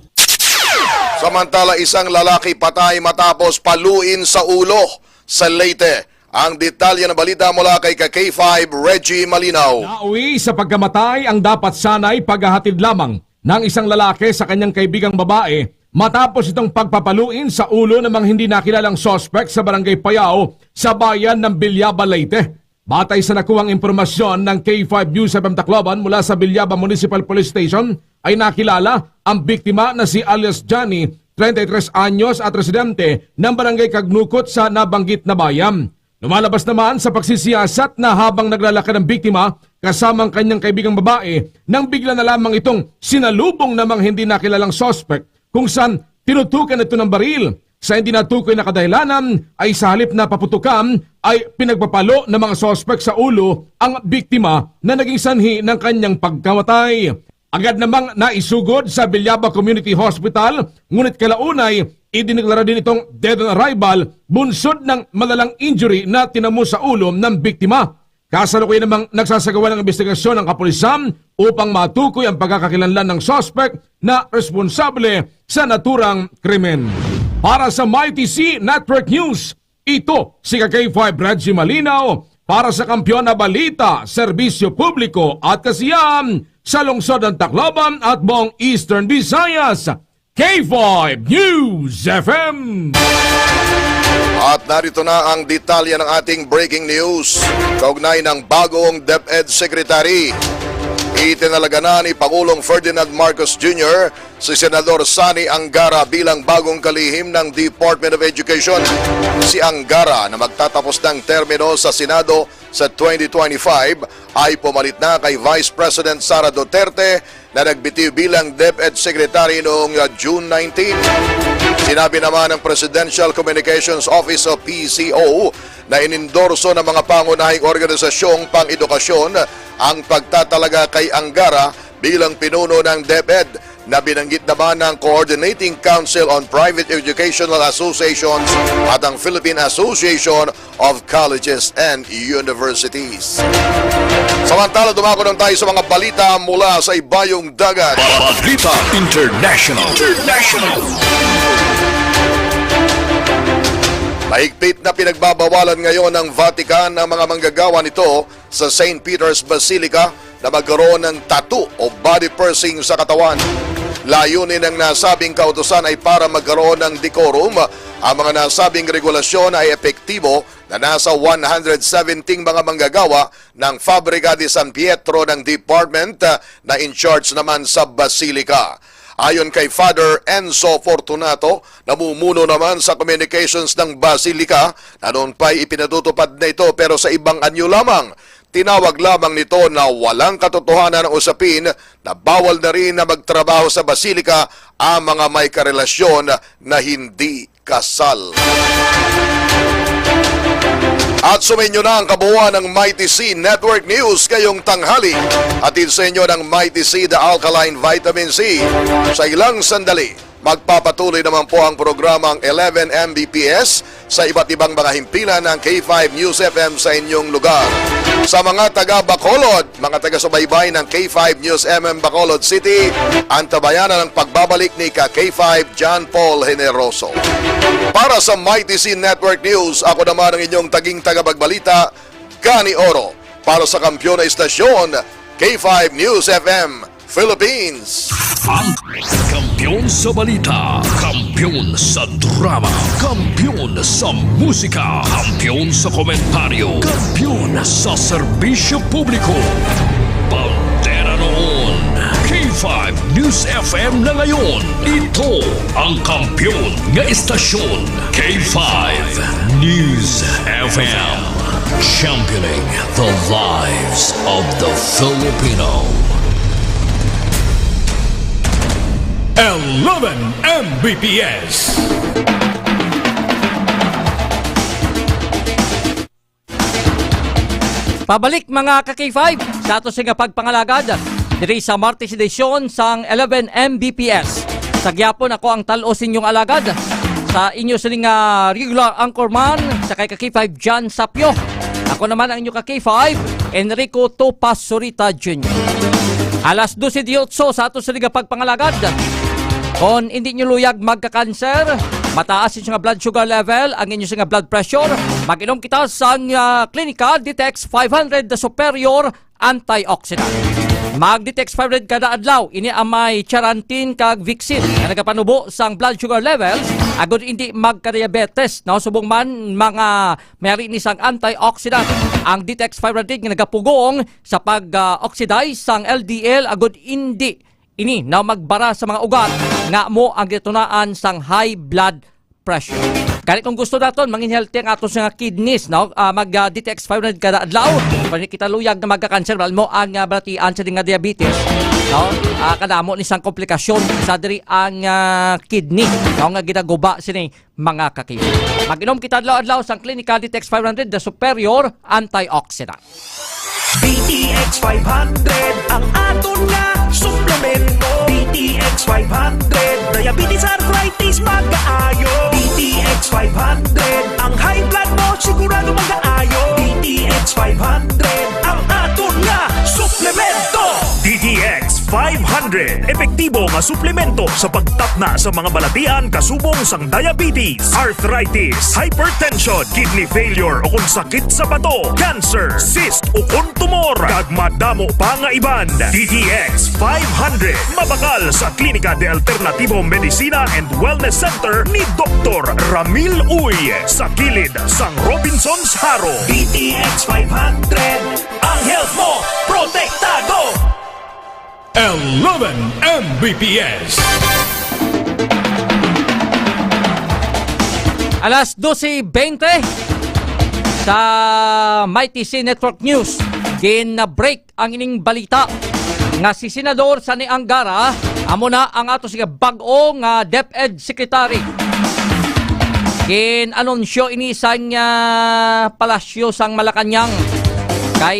Samantala, isang lalaki patay matapos paluin sa ulo sa Leyte. Ang detalye ng balita mula kay ka K five Reggie Malinaw. Nauwi sa pagkamatay ang dapat sanay paghahatid lamang ng isang lalaki sa kanyang kaibigang babae matapos itong pagpapaluin sa ulo ng mga hindi nakilalang suspect sa Barangay Payao sa bayan ng Villaba, Leyte. Batay sa nakuhang impormasyon ng K five News F M Tacloban mula sa Villaba Municipal Police Station, ay nakilala ang biktima na si alias Johnny, treinta y tres anyos at residente ng Barangay Cagnukot sa nabanggit na bayan. Lumalabas naman sa pagsisiyasat na habang naglalakad ang biktima kasama ang kanyang kaibigang babae nang bigla na lamang itong sinalubong ng mga hindi nakilalang suspect kung saan tinutukan ito ng baril. Sa hindi natukoy na kadahilanan ay sa halip na paputukan ay pinagpapalo ng mga suspect sa ulo ang biktima na naging sanhi ng kanyang pagkamatay. Agad namang naisugod sa Villaba Community Hospital, ngunit kalaunay idineklara din itong dead on arrival bunsod ng malalang injury na tinamo sa ulo ng biktima. Kasalukuyan namang nagsasagawa ng imbestigasyon ang kapulisan upang matukoy ang pagkakakilanlan ng suspect na responsable sa naturang krimen. Para sa Mighty C Network News, ito si ka K five Reggie Malinaw para sa Kampiyon na Balita, Serbisyo Publiko at Kasiyahan sa lungsod ng Tacloban at buong Eastern Visayas. K five News F M. At narito na ang detalye ng ating breaking news. Kaugnay ng bagong DepEd Secretary, itinalaga na ni Pangulong Ferdinand Marcos Junior si Senador Sonny Angara bilang bagong kalihim ng Department of Education. Si Angara, na magtatapos ng termino sa Senado sa twenty twenty-five, ay pumalit na kay Vice President Sara Duterte na nagbitiw bilang DepEd Secretary noong, uh, June nineteen. Sinabi naman ng Presidential Communications Office o P C O na inendorso ng mga pangunahing organisasyong pang-edukasyon ang pagtatalaga kay Angara bilang pinuno ng DepEd. na binanggit naman ng Coordinating Council on Private Educational Associations at ang Philippine Association of Colleges and Universities. Samantala, dumako naman tayo sa mga balita mula sa ibayong dagat. Balita International. International. Mahigpit na pinagbabawalan ngayon ng Vatican ang mga manggagawa nito sa Saint Peter's Basilica na magkaroon ng tattoo o body piercing sa katawan. Layunin ng nasabing kautusan ay para magkaroon ng decorum. Ang mga nasabing regulasyon ay epektibo na nasa one hundred seventy mga manggagawa ng Fabrica de San Pietro ng department, ah, na in charge naman sa Basilica. Ayon kay Father Enzo Fortunato, namumuno naman sa communications ng Basilica, na noon pa'y ipinatutupad na ito pero sa ibang anyo lamang. Tinawag lamang nito na walang katotohanan ang usapin na bawal na rin na magtrabaho sa Basilica ang mga may karelasyon na hindi kasal. At sumainyo na ang kabuuan ng Mighty C Network News ngayong tanghali. Hatid sa inyo ng Mighty C The Alkaline Vitamin C. Sa ilang sandali, magpapatuloy naman po ang programang eleven M B P S sa iba't ibang mga himpilan ng K five News F M sa inyong lugar. Sa mga taga Bacolod, mga taga-subaybay ng K five News M M Bacolod City, antabayanan ang pagbabalik ni ka K five John Paul Generoso. Para sa Mighty C Network News, ako naman ang inyong taging tagapagbalita, Gani Oro. Para sa kampiyon na istasyon, K five News F M Philippines. Ang kampiyon sa balita, kampiyon sa drama, kampiyon sa musika, kampiyon sa komentaryo, kampiyon sa serbisyo publiko. Bandera noon, K five News F M na ngayon. Ito ang kampiyon nga istasyon, K five News F M. Championing the lives of the Filipino. Eleven M B P S. Pabalik, mga ka-K five, sa ato sing pagpangalagad diri sa Martes edisyon sang eleven M B P S. Sa gyapon, ako ang tal-o sa inyong alagad, sa inyo sining, ah, regular anchorman, sa kay ka-K five John Sapio. Ako naman ang inyo ka-K five, Enrico Topas Surita Junior. Alas dose diotso sa ato sining pagpangalagad. Kon indi nyo luyag magka-cancer, mataas inyo nga blood sugar level, ang inyo nga blood pressure, mag-inom kita sang, ah, Clinica Ditex five hundred the Superior Antioxidant. Mag-Ditex five hundred kada adlaw, ini ang may charantin kag Vicsin nga nagapanubo sang blood sugar levels, agod indi magka-diabetes, no? Subong man mga may ari ni sang antioxidant, ang Ditex five hundred nga nagapugong sa pag, ah, oxidize sang L D L, agod indi ini na magbara sa mga ugat nga amo ang ginatunaan sang high blood pressure. Gani kung gusto naton mangin healthy ang aton nga kidneys, no? Ah, mag, ah, Ditex five hundred kada adlaw. Pwede kita luyag nga magka-cancer, wala mo ang, ah, balatian sa nga diabetes, no? Ah, kadamo ni sang komplikasyon sa diri ang, ah, kidney, no? Nga ginaguba sini mga ka-K five. Mag-inom kita adlaw-adlaw sang Clinica Ditex five hundred, the superior antioxidant. D T X five hundred, ang aton nga suplemento. D T X five hundred, diabetes, arthritis, pagkaayo. D T X five hundred, ang high blood mo sigurado magaayo. D T X five hundred, ang aton nga suplemento. D T X five hundred, epektibo nga suplemento sa pagtatna sa mga balatian kasubong sang diabetes, arthritis, hypertension, kidney failure, o kon sakit sa bato, cancer, cyst, o kon tumor, kag madamo pa nga iban. D T X five hundred, mabakal sa Klinika de Alternativo Medicina and Wellness Center ni Doktor Ramil Uy, sa kilid sang Robinsons Jaro. D T X five hundred, ang health mo protektado. Eleven M B P S. Alas dose bente sa Mighty C Network News, gin-break ang ining balita nga si Senador Sonny Angara amo na ang ato siya bag-o nga DepEd Secretary. Gin-anunsyo ini sang, ah, Palasyo sang Malacañang kay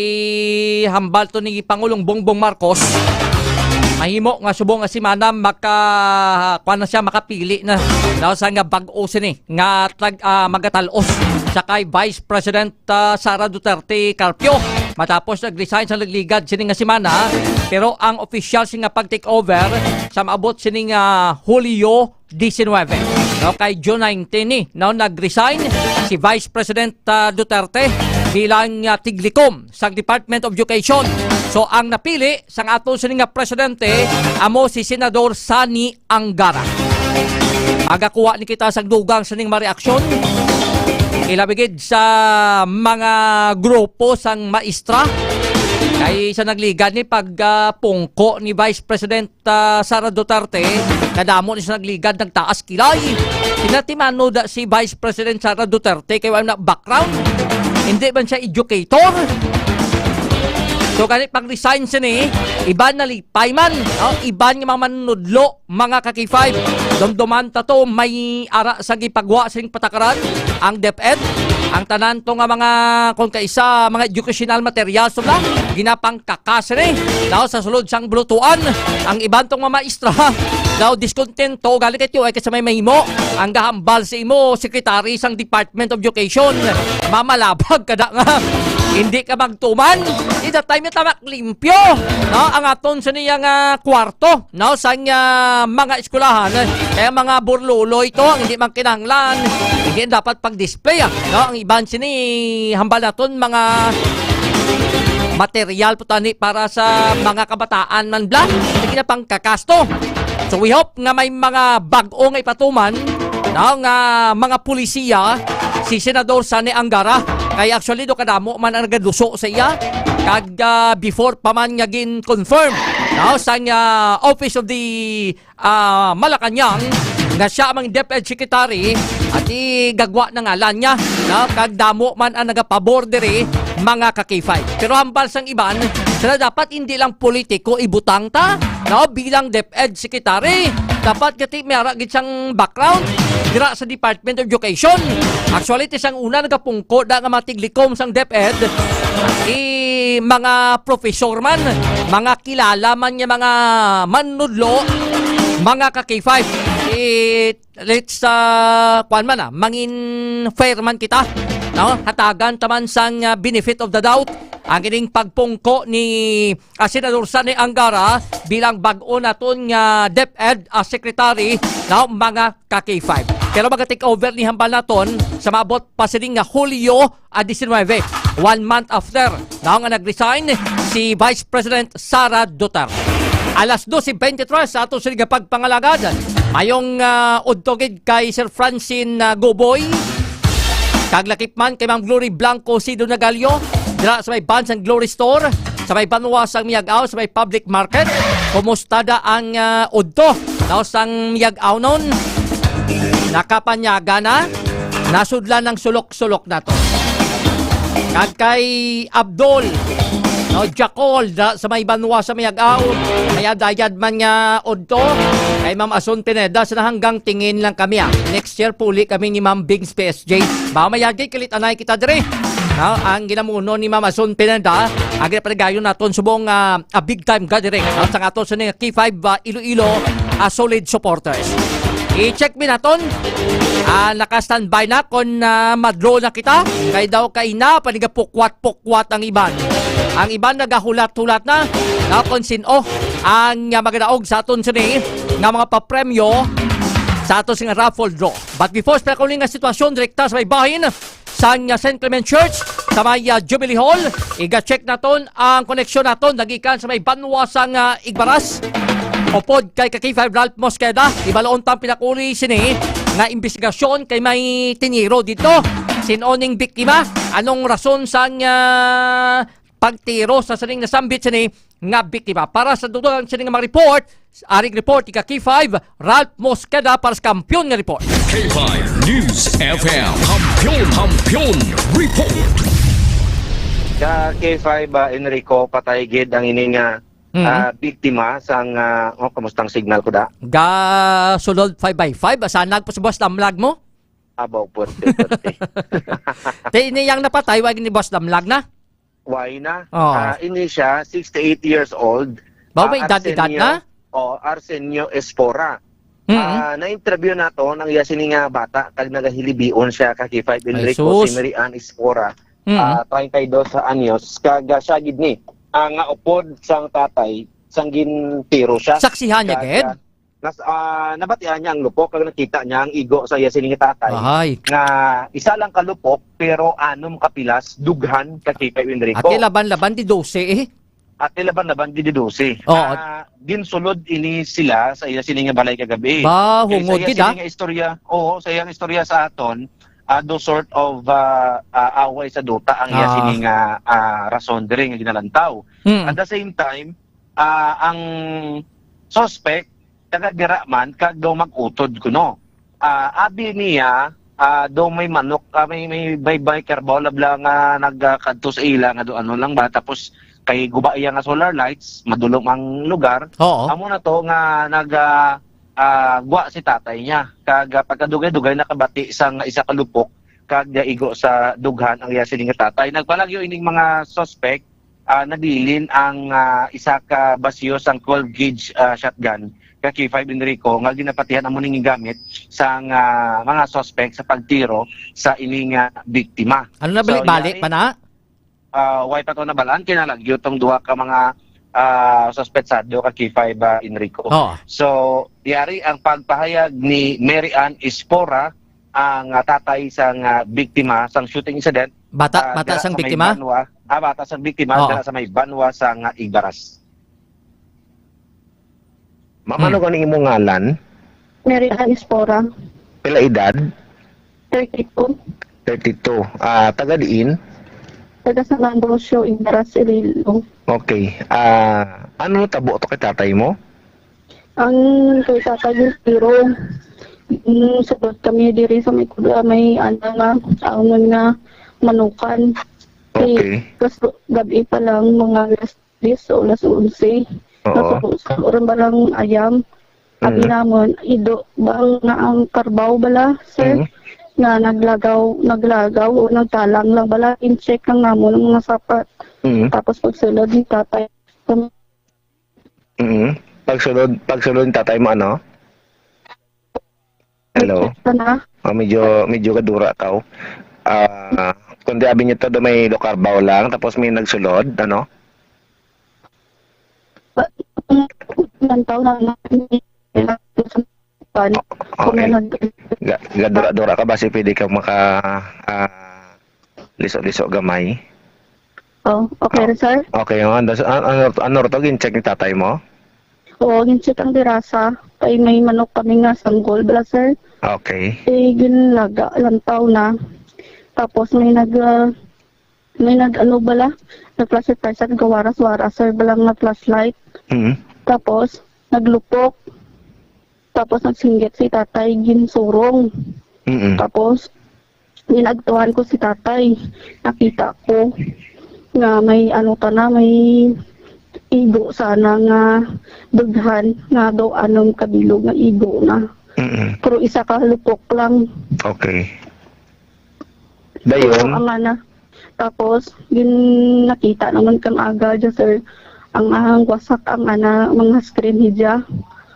hambal to ni Pangulong Bongbong Marcos Mahimo nga subong nga semana maka, kuwan na siya, makapili na, no, sa nga bag-o sini nga tag-, ah, magatal-os sa kay Vice President, ah, Sara Duterte Carpio matapos nag-resign sa nagligad sini nga semana. Pero ang opisyal sini nga pag-take over sa maabot sini nga Hulyo diecinueve. No, kay June nineteen ni, no, nag-resign si Vice President, ah, Duterte bilang, ah, tiglikom sa Department of Education. So, ang napili sang ato sini nga presidente amo si Senador Sonny Angara. Magakuha ni kita sa dugang sining mga reaksyon, ilabi gid sa mga grupo sang maestra. Kay sa nagligad ni pag, ah, pungko ni Vice President, ah, Sara Duterte, kadamo ni sa nagligad, nagtaas kilay. Pinatimano da si Vice President Sara Duterte kay wala na background. Hindi man siya educator. So, gani pag-resign sini, iban nalipay man, oh, iban nga mga manunudlo, mga ka-K five. Dumduman ta to, may ara sa gipagwa sing patakaran ang DepEd. Ang tanan to nga mga, kung kaisa, mga educational materials to na, ginapangkakas ni. Daw sa sulod sang bulutuan, ang iban tong mga maestra, daw diskontento, gali kay tiyo, ay kasi may mahimo. Ang gahambal sa imo, secretary sang Department of Education, mamalabag ka da nga. Hindi ka magtuman. Ida time na tama limpyo, no? Ang aton sa niya nga kwarto, no? Sang, ah, mga eskwelahan, eh, kaya mga burluloy to, ang hindi man kinahanglan, hindi dapat pag-display, ah, no? Ang iban sini, hambal naton, mga material po tani para sa mga kabataan man bla. Sige na pang kakasto. So we hope nga may mga bag-o nga ipatuman, no, nga mga pulisiya si Senador Sonny Angara. Kay actually do kadamo man ang nagaduso sa iya. Kag, ah, before pa man nga gin-confirm, no, sang, ah, Office of the, ah, Malacañang nga siya ang DepEd Secretary at igagwa na ngalan niya, no, kag damo man ang nagapabor diri, mga ka-K five. Pero hambal sang iban, sila dapat hindi lang politiko ibutang ta, no, bilang DepEd Secretary. Dapat gati may ara gid siyang background dira sa Department of Education. Actually, ti sang una nagapungko da nga mga tiglikom sang DepEd, i mga professor man, mga kilala man nga mga manunudlo, mga ka-K five. I, let's, ah, kuwan man, ah, mangin fair man kita, no? Hatagan ta man sang, ah, benefit of the doubt ang ining pagpungko ni, ah, Senador Sonny Angara bilang bag-o naton nga DepEd, ah, Secretary, no, mga ka-K five. Pero maga-take over ni hambal naton sa maabot pa sining nga Hulyo, ah, diecinueve, one month after, no, nga nag-resign si Vice President Sara Duterte. Alas doce veintitrés sa ato sila pagpangalagad. Mayong, ah, udto gid kay Sir Francine, ah, Goboy. Kag lakip man kay Ma'am Glory Blanco Sido Nagalio, dira sa may Bansan Glory Store, sa may banwa sang Miag-aw, sa may public market. Kumusta da ang, ah, udto daw sang Miag-aw nun? Nakapanyaga na, nasudlan ng sulok-sulok na to. Kag kay Abdul, no, Jakol, da, sa may banwa sa Miag-aw, kaya dayad man nga udto, kay Ma'am Asun Pineda, sa hanggang tingin lang kami, ah. Next year, puli kami ni Ma'am Bings P S J. Ba, mayagi, kilit anay kita diri. No, ang ginamuno ni Ma'am Asun Pineda, ang ginapaligayon naton subong, ah, a big time gathering, no, sa ato sa K five, ah, Iloilo, ah, solid supporters. I-check mi naton. Ah, naka-standby na kon, ah, madlo na kita. Kay daw kay na panigapukwat-pukwat ang iban. Ang iban nagahulat-hulat na, na kon sin-o ang, ah, magadaog sa aton sini nga mga papremyo sa aton sing raffle draw. But before sa kauli nga sitwasyon, direkta sa may bahin, sang, ah, Saint Clement Church sa may, ah, Jubilee Hall. Iga-check naton ang koneksyon naton nagikan sa may banwa sang, ah, Igbaras. Upod kay ka-K five Ralph Mosqueda, ibalaon tang pinakuli sini nga imbestigasyon kay may tiniro dito. Sin-o ning biktima? Anong rason sang, ah, pagtiro sa sining nasambit sini nga biktima? Para sa dugang sini nga mga report, aring report, ika K five, Ralph Mosqueda para sa Kampiyon nga Report. K five News F M, Kampiyon, Kampiyon Report. Sa K five, ah, Enrico, patay gid ang ini nga, Mm. ah, biktima sang, ah, oh, kamusta ang signal ko da? Ga sulod five by five, asa nagpusubos lamlag mo? Abaw, puwerte, puwerte. Te, ini yang napatay, wa gini boss damlag na? Why na? Oo. Ah, ini siya, sixty-eight years old. Ba, may Ah, edad-edad Arsenio, na? O, Arsenio Espora. Mm. Ah, na-interview naton ang iya sini nga bata kag nagahilibion siya ka K five Enrico, sus, si Mary Ann Espora, mm, ah, treinta y dos anyos, kag, ah, siya gid ni, ah, nga upod sang tatay sang gintiro siya. Saksihan niya gid? Kag, ah, nas-, ah, nabatian niya ang lupok kag nakita niya ang igo sa iya sini nga tatay. Ahay. Nga isa lang ka lupok pero anom ka pilas dughan ka K five Enrico. At laban-laban di dose eh. At laban-laban di dose. Oo. Ah, ginsulod ini sila sa iya sini nga balay kagabi. Ba, hungod gid, ah. Kay sa iya sini nga istorya, oo, sa iyang istorya sa aton, ah, do sort of, ah, ah, away sa duta ang iya sini nga, ah, rason diri nga ginalantaw. Mm. At the same time, ah, ang suspect taga dira man kag daw mag-utod kuno. Ah, abi niya, ah, daw may manok, ah, may, may, may, may karbaw labla nga nagkadto sa ila nga do ano lang ba, tapos kay guba iya nga solar lights, madulom ang lugar. Oo. Amo na to nga nag, ah, ah, gwa si tatay niya. Kag, ah, pagkadugay-dugay nakabati sang isa ka lupok kag naigo sa dughan ang iya sini nga tatay. Nagpalagyo ining mga suspect, ah, nabilin ang, ah, isa ka basyo sang twelve gauge, ah, shotgun ka K five Enrico nga ginapatihan amo ning gamit sang, ah, mga suspect sa pagtiro sa ini nga biktima. Ano na, so, balik-balik yari pa na? Ah, way pa to nabalaan, kinalagyo tong duha ka mga, ah, suspetsado ka K five, ah, Enrico. Oo. So, yari ang pagpahayag ni Mary Ann Espora, ang, ah, tatay sang, ah, biktima sang shooting incident. Bata, ah, bata dira sang sa may biktima? Banwa, ah, bata sang biktima, oo, dira sa may banwa sang, ah, Igbaras. Ma'am, ano, hmm, gani imong ngalan? Mary Ann Espora. Pila edad? Thirty-two. Thirty-two. Ah, taga diin? Taga San Ambrosio, Igbaras, Iloilo. Okay. Ah, ano natabo to kay tatay mo? Ang kay tatay yung tiro. Mm, sabot kami diri sa may kuda, may ano nga, aungon nga manukan. Okay. Kas gabi pa lang, mga alas diyes o alas onse. Oo. Nasubo-subo rin ba lang ayam? Abi, mm, namon, ido bang nga ang karbaw bala, sir? Mm. Nga naglagaw, naglagaw o nagtalang lang bala, in-check lang namon ang mga sapat. Mm. Tapos pagsulod ni tatay, Mm. Pagsulod, pagsulod ni tatay mo, ano? Hello? Ito na. Oh, medyo, medyo kadura ka, oh. Ah, kundi abi niyo to, do may do karbaw lang, tapos may nagsulod, ano? Ba-, ang tao na, na, na, Okay. Ga-, gadura-dura ka ba, si pwede ka maka, ah, liso-liso gamay? Oh, okay ra, sir? Okay, oh, ano, ano, ano ra to, gin-check ni tatay mo? Oo, gin-check ang dirasa. Kay may manok kami nga sanggol bala, sir. Okay. Eh, ginlaga, lantaw na. Tapos may nag, ah, may nag-ano bala, nag-flash light, sir, nagawaras-waras, sir, bala nga flashlight. Mm. Tapos, naglupok. Tapos, nagsinggit si tatay, ginsurong. Mm. Tapos, ginagtuhan ko si tatay. Nakita ko nga may ano ka na, may igo sana nga dughan nga daw anom ka bilog nga igo na. Mm. Pero isa ka lupok lang. Okay. Dayon? Pero ang ana, tapos, gin-, nakita naman kang aga dyan, sir, ang, ang wasak ang ana, mga screen niya.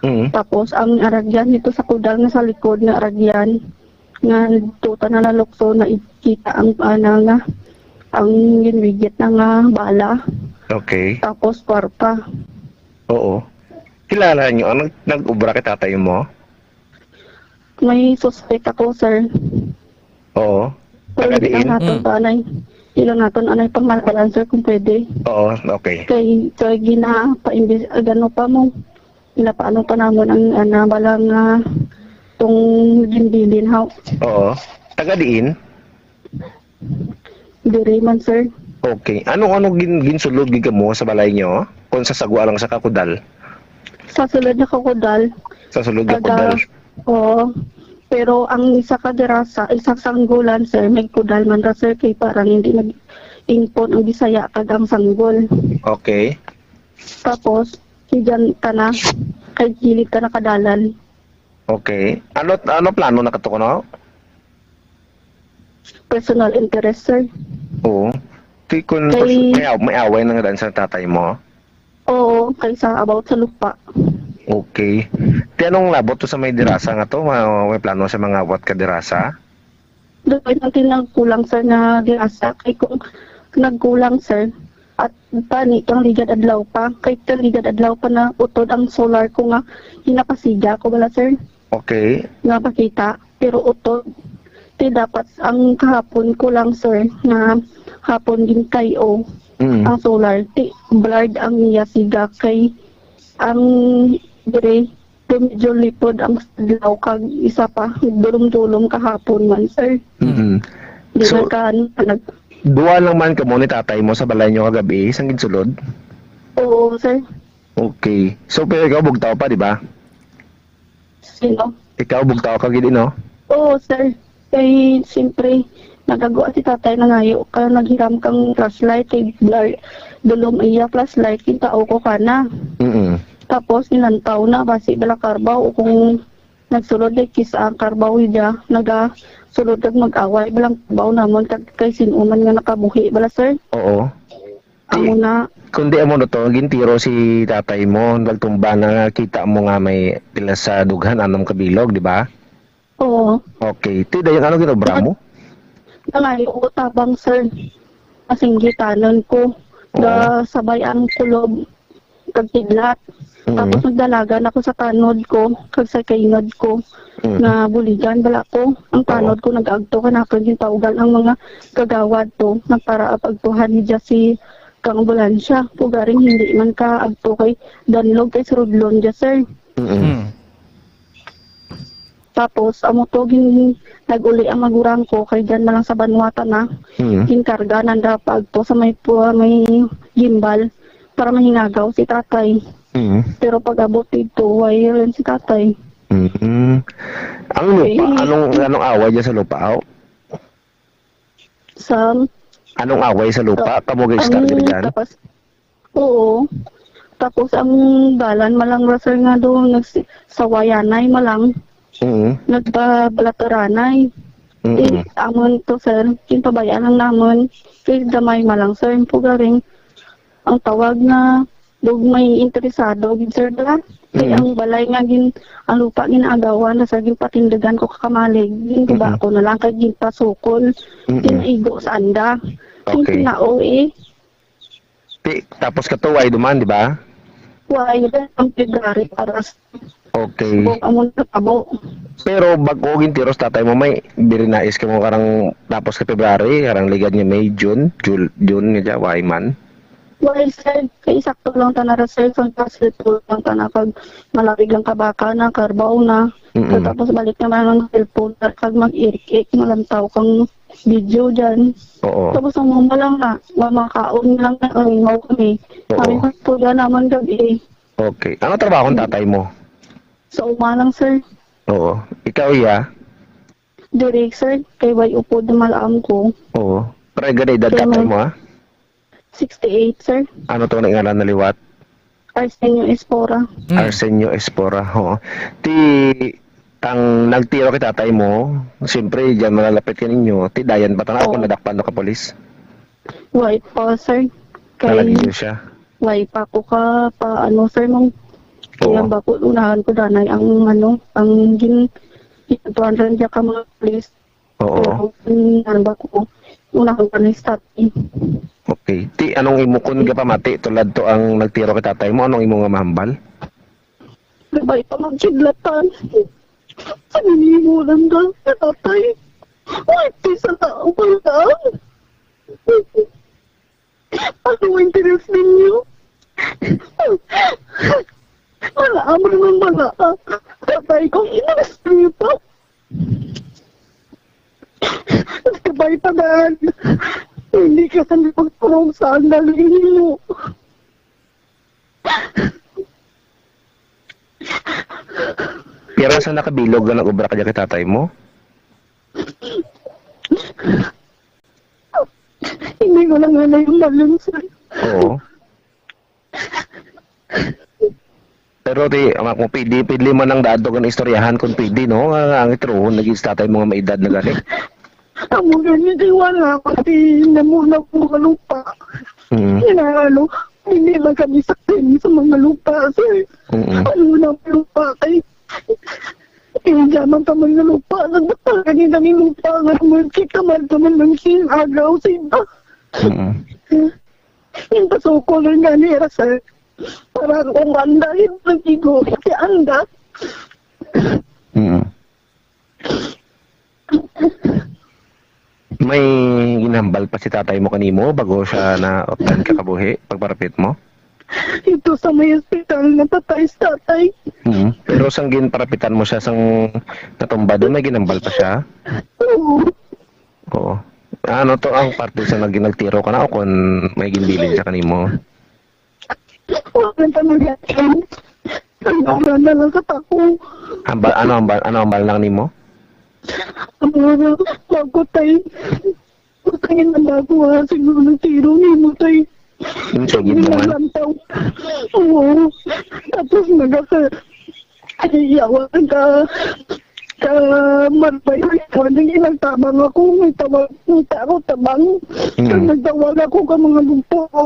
Mm. Tapos, ang aragyan nito sa kudal nga sa likod nga aragyan, nga tuta na nalukso, nakita ang ana nga, ang ginwigit na nga bala. Okay. Tapos, kwarta. Oo. Kilala niyo ang nag-, nag-obra kay tatay mo? May suspect ako, sir. Oo. Pero taga diin? Hindi lang naton, mm, to, anay. Hindi lang naton, anay, pangmalbalan, sir, kung pwede. Oo, okay. Kay, kay gina-, pa-imbis-, ah, gano pa mo. Ginapaano pa namon ang, ah, nabalang, ah, tong ginbilin, haw. Oo. Taga diin? Diri man, sir. Okay. Ano, ano gin-, ginsulod gid kamo sa balay nyo? Kung sa sagwa lang sa kakudal? Sa sulod na kakudal. Sa sulod na kakudal. Oo. Pero ang isa ka dira sa, isa sanggulan, sir, may kudal man ra, sir, kay parang hindi nag-impon ang Bisaya kag ang sanggol. Okay. Tapos, diyan ka na, kay kilid ka na kadalan. Okay. Ano, ano plano na kato kuno? Personal interest, sir. Oo. Ti kun kay pers-, may aw-, may away na nga daan sa tatay mo? Oo, kay sa about sa lupa. Okay. Ti anong labot to sa may dirasa nga to? Ma-, may plano sa mga awat ka dirasa? Doon ang tinagkulang, sir, nga dirasa. Kay kung nagkulang, sir, at tani kang ligad adlaw pa. Kay kang ligad adlaw pa na utod ang solar ko nga ginapasiga ko bala, sir. Okay. Nga pakita. Pero utod. Ti dapat ang kahapon ko lang, sir, nga hapon gintay-o Mm. ang solar. Ti blurred ang iya siga kay ang dire do medyo lipod ang adlaw kag isa pa dulom-dulom kahapon man, sir. Mm. Di So, man ka ano, nag duha lang man kamo ni tatay mo sa balay nyo kagabi, sang ginsulod? Oo, sir. Okay. So, pero ikaw bugtaw pa, di ba? Sino? Ikaw bugtaw ka gid, no? Oo, sir. Kay, siyempre, nagagwa si tatay nangayo ka, naghiram kang flashlight, kay blur, dulom iya flashlight, kita ko kana. Mm. Tapos, nilantaw na, basi bala karbaw, o kung nagsulod, like, kisa ang karbaw, iya, nagasulod kag mag-away, balang karbaw namon, kag kay sinuman nga nakabuhi, bala, sir. Oo. Amo na. Kundi amo na to, gintiro si tatay mo, nagtumba na nga kita mo nga may pila sa dughan, anom ka bilog, di ba? Oo. Okay. Ti, dayon, ano ginobra mo? Nangayo ko tabang, sir. Kasinggitanon ko. Oo. Ga sabay ang kulob kag kidlat. Mm. Tapos nagdalagan ako sa tanod ko, kag sa kaingod ko, Mm. nga buligan bala ko. Ang Oo. tanod ko nag-agto kanakon, gintawgan ang mga kagawad to, nagpara pagtuhan ni Jesse kang ambulansya. Pugaring hindi man ka agto kay danlog kay surudlon dya, sir. Mm. Hmm. Tapos, amo to, gin, nag-uli ang magurang ko, kay dyan na lang sa banwa ta na. Mm. Ginkarga nanda pa agto sa may, pu- may gimbal para mahingagaw si tatay. Mm. Pero pag-abot dito, way rin si tatay. Mm. Ang lupa, Eh, anong, anong away dyan sa lupa, aw? Sa, Anong away sa lupa? Kamo ga-start ang diri dyan? Tapos, oo. Tapos, ang dalan malang, sir, nga doon, nagsi- sawayanay malang, Mm. nagbabalateranay. Mm. Eh, amon to, sir, ginpabayaan lang namon. Kay gamay malang, sir, yung pugaring. Ang tawag nga, dug may interesado, gid, sir, bala. Kay Mm. ang balay nga gin, ang lupa ginaagawan na sa ginpatindagan ko kakamalig, gintuba Mm. ko na lang kay ginpasukol, Mm. ginaigo sa anda. Yung Okay. tinao, eh, Ti, tapos ka to, ay duman, di ba? Why, ang February para sa Okay. buong amon sa tabo. Pero bag-o gintiros tatay mo, may birinais ka mo karang tapos ka February, karang ligad niya May, June, Jul, June nga dya, why man? Why, sir? Kay sakto lang ta na, sir, kung pa-cellphone lang ta na pag malapig lang kabaka na, karbaw na. Mm-mm. Tapos balik naman ang cellphone, sir, kag mag-irik-ik, malantaw kang video dyan. Oo. Tapos ang mama lang na, mamakaon lang na, ang imaw kami. Oo. Kami po dyan naman gabi. Okay. Ano trabaho ng tatay mo? Sa uma lang, sir. Oo. Ikaw, iya? Diri, sir, kay way upod na malaam ko. Oo. Pero ganda edad Kaya tatay mo- mo, ha? Sixty-eight, sir. Ano to na ngalan na liwat? Arsenio Espora. Hmm. Arsenio Espora, oo. Ti, ang nagtiro kay tatay mo, siyempre, dyan malalapit ka ninyo, ti dayan pa tanaw kung Oo. Nadakpan na ka polis. Way pa, sir. Kay Nalagyo siya. Way pa ko ka pa, ano, sir, mong Oo. Kaya ba ko, unahan ko danay ang, ano, ang gin, gintuan rin dyan ka mga police. Oo. Pero, mm, ano ba ko, unahan ko na yung stop, eh. Okay. Ti, anong imo kun gapamati tulad to ang nagtiro kay tatay mo? Anong imo nga mahambal? Sabay pa magkidlatan. Sa minimo lang ka, tatay. Ay, di sa tao pa lang. Ano ang interes ninyo? Wala mo naman wala. Tatay kong interes ninyo to. Sabay pa, dad. Hindi ka sa pagpulong sa andal ninyo. Pira sa nakabilog nga nag-ubra ka dyan kay tatay mo? Hindi ko lang nga naimalim, sir. Oo. Pero ti, ang ako, pwede, pwede man ang daad to kan istoryahan kung pwede, no? Nga, nga ang itruhon, naging tatay mo nga maedad na gani. Amo gani, di wala ko, di namuna ko makalupa. Mm. Kaya ano, hindi lang kami sa sa mga lupa, sir. Mm-mm. Ano na ang lupa kay, kay jaman ka man nga lupa, nagdakal ka ni nang lupa, nga naman kita man ka man ng sin agaw sa iba. Mm-mm. Yung pasuko lang nga nila, sir. Para kung anda, yung pag-igo, si anda. Mm. May ginhambal pa si tatay mo kanimo bago siya na-, tan ka kabuhi, pagparapit mo? Ito sa may ospital, napatay si tatay. Mm. Pero sang ginparapitan mo siya, sang natumba doon, may ginhambal pa siya? Oo. Oo. Ano to ang parte sa nag-, nagtiro ka na o kung may ginbilin siya kanimo? Wala na lang sa tako. Hambal, ano hambal, ano hambal lang nimo? Ang mga bago, tay. Ang ginagawa, siguro ng tiro ni mo, tay. Yung sa gid mo, man. Naglantaw. Oo. Tapos nagaka-, ay, yawa ka. Ka, marpay, ay, kung nang ilang tabang ako, may tawag, may taro tabang. Mm. Kung nagtawag ako ka mga lupo ko,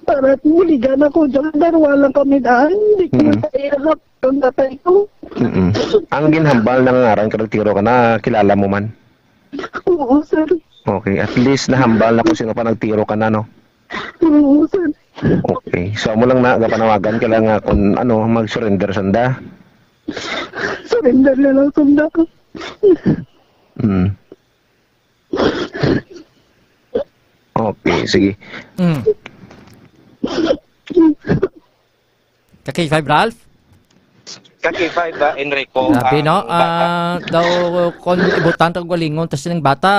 para buligan ako, dyan, darwa lang kami daan. Hindi ko Mm. matahirap ang tatay ko. Mm-mm. Ang ginhambal na nga ngaran ka nagtiro ka na, kilala mo man? Oo, sir. Okay, at least nahambal na kung sino pa nagtiro ka na, no? Oo, sir. Okay. So, amo lang na, gapanawagan ka lang nga kung ano, mag-surrender sanda. Surrender na lang sanda. Mm. Okay, sige. Mm. Ka K five, Ralph? Ka K five, ah, Enrico, Grabe, ang no? bata. Ah, daw, kung ibutan tag ugalingon, tas sining bata,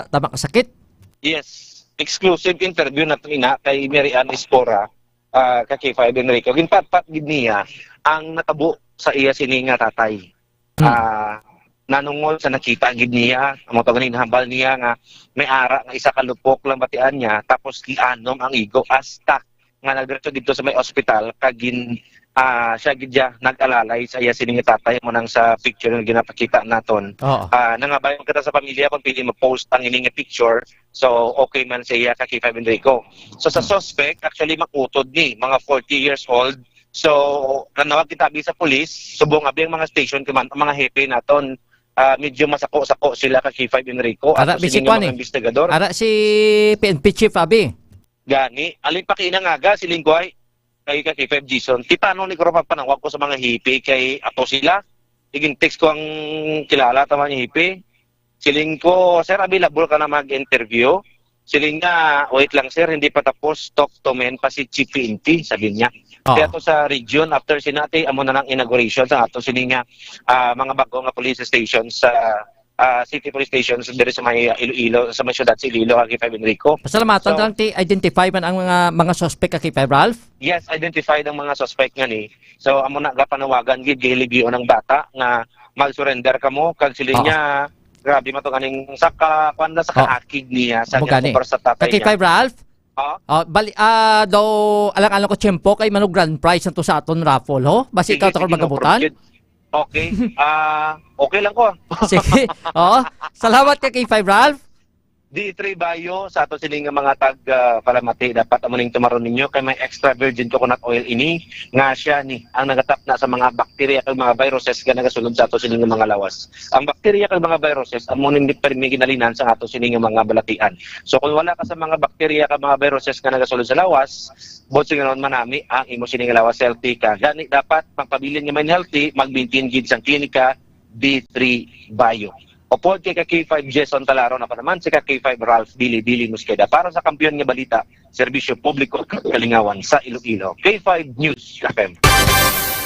tama ka sakit? Yes. Exclusive interview na to ina kay Mary Ann Espora, ah, ka K five, Enrico. Ginpatpat gid niya ang natabo sa iya sini nga tatay. Hmm. Ah, nanungod sa nakita gid niya, amo to ganing hambal niya nga may ara nga isa ka lupok lang batian niya, tapos gianom ang igo hasta nga nagdiretso didto sa may ospital, kag gin-, ah, siya gid siya nag-alalay sa iya sini nga tatay, mo nang sa picture nga ginapakita naton. Oo. Ah, nangabayon kita sa pamilya kung pwede ma-post ang ini nga picture. So, okay man sa iya ka K five Enrico. So, sa Hmm. suspect, actually, makutod ni, mga forty years old. So, nanawag kita abi sa pulis, subong abi ang mga station command, ang mga hepe naton, ah, medyo masako-sako sila ka K five Enrico. Ara, Ato bisi sini nga kuan mga eh. Investigador. Ara si P N P chief, abi. Gani, alin pa kinangaga, siling ko ay, kay ka K five Jason. Ti paano ni ko ra magpanawag ko sa mga hepe kay ato sila? Igin-text ko ang kilala ta man hepe. Siling ko, "Sir, available ka na mag-interview?" Siling niya, "Wait lang, sir, hindi pa tapos. Talk to men pa si Chief P N P," sabi niya. Oo. Kaya to sa region, after sinati, amo na lang inauguration sa ato sini nga, ah, mga bago nga police station sa, ah, city police station sa diri sa may, ah, Iloilo, sa may syudad sa Iloilo, ka K five Enrico. Pasalamatan So, lang ti identify man ang mga, mga suspect, ka K five Ralph? Yes, identified ang mga suspect nga ni. So, amo na gapanawagan gid, gihiligyo ang bata nga mag-surrender kamo, kag siling Oo. niya, grabe man to ganing sa ka-, kuwan na, sa Oo. kaakig niya, sa Amo gani. Ka K five niya. Ralph? Ha? Oh, bali, ah, daw, alang-alang ko tiyempo kay mano grand prize na to sa aton raffle, ho? Basi Sige, ikaw takon sige, no magabutan? problem. Okay. Ah, okay lang ko. Sige. Oo. Salamat ka K five Ralph. D three Bio, sa ato sini nga mga tag, ah, palamati, dapat amo ning tumaron ninyo kay may extra virgin coconut oil ini nga siya ni ang nagatapna sa mga bakterya kag mga viruses nga nagasulod sa ato sini nga mga lawas. Ang bakterya kag mga viruses amo ning permi ginalinan sa ato sini nga mga balatian. So kung wala ka sa mga bakterya kag mga viruses nga nagasulod sa lawas, buot silingon manami ang imo sini nga lawas, healthy ka. Gani dapat magpabilin nga man healthy, mag-maintain gid sang klinika D three Bio. Upod kay ka K five Jason Talaro, na pa naman si ka K five Ralph Bilibili Mosqueda para sa Kampiyon nga Balita, Serbisyo Publiko, Kalingawan sa Iloilo. K five News F M.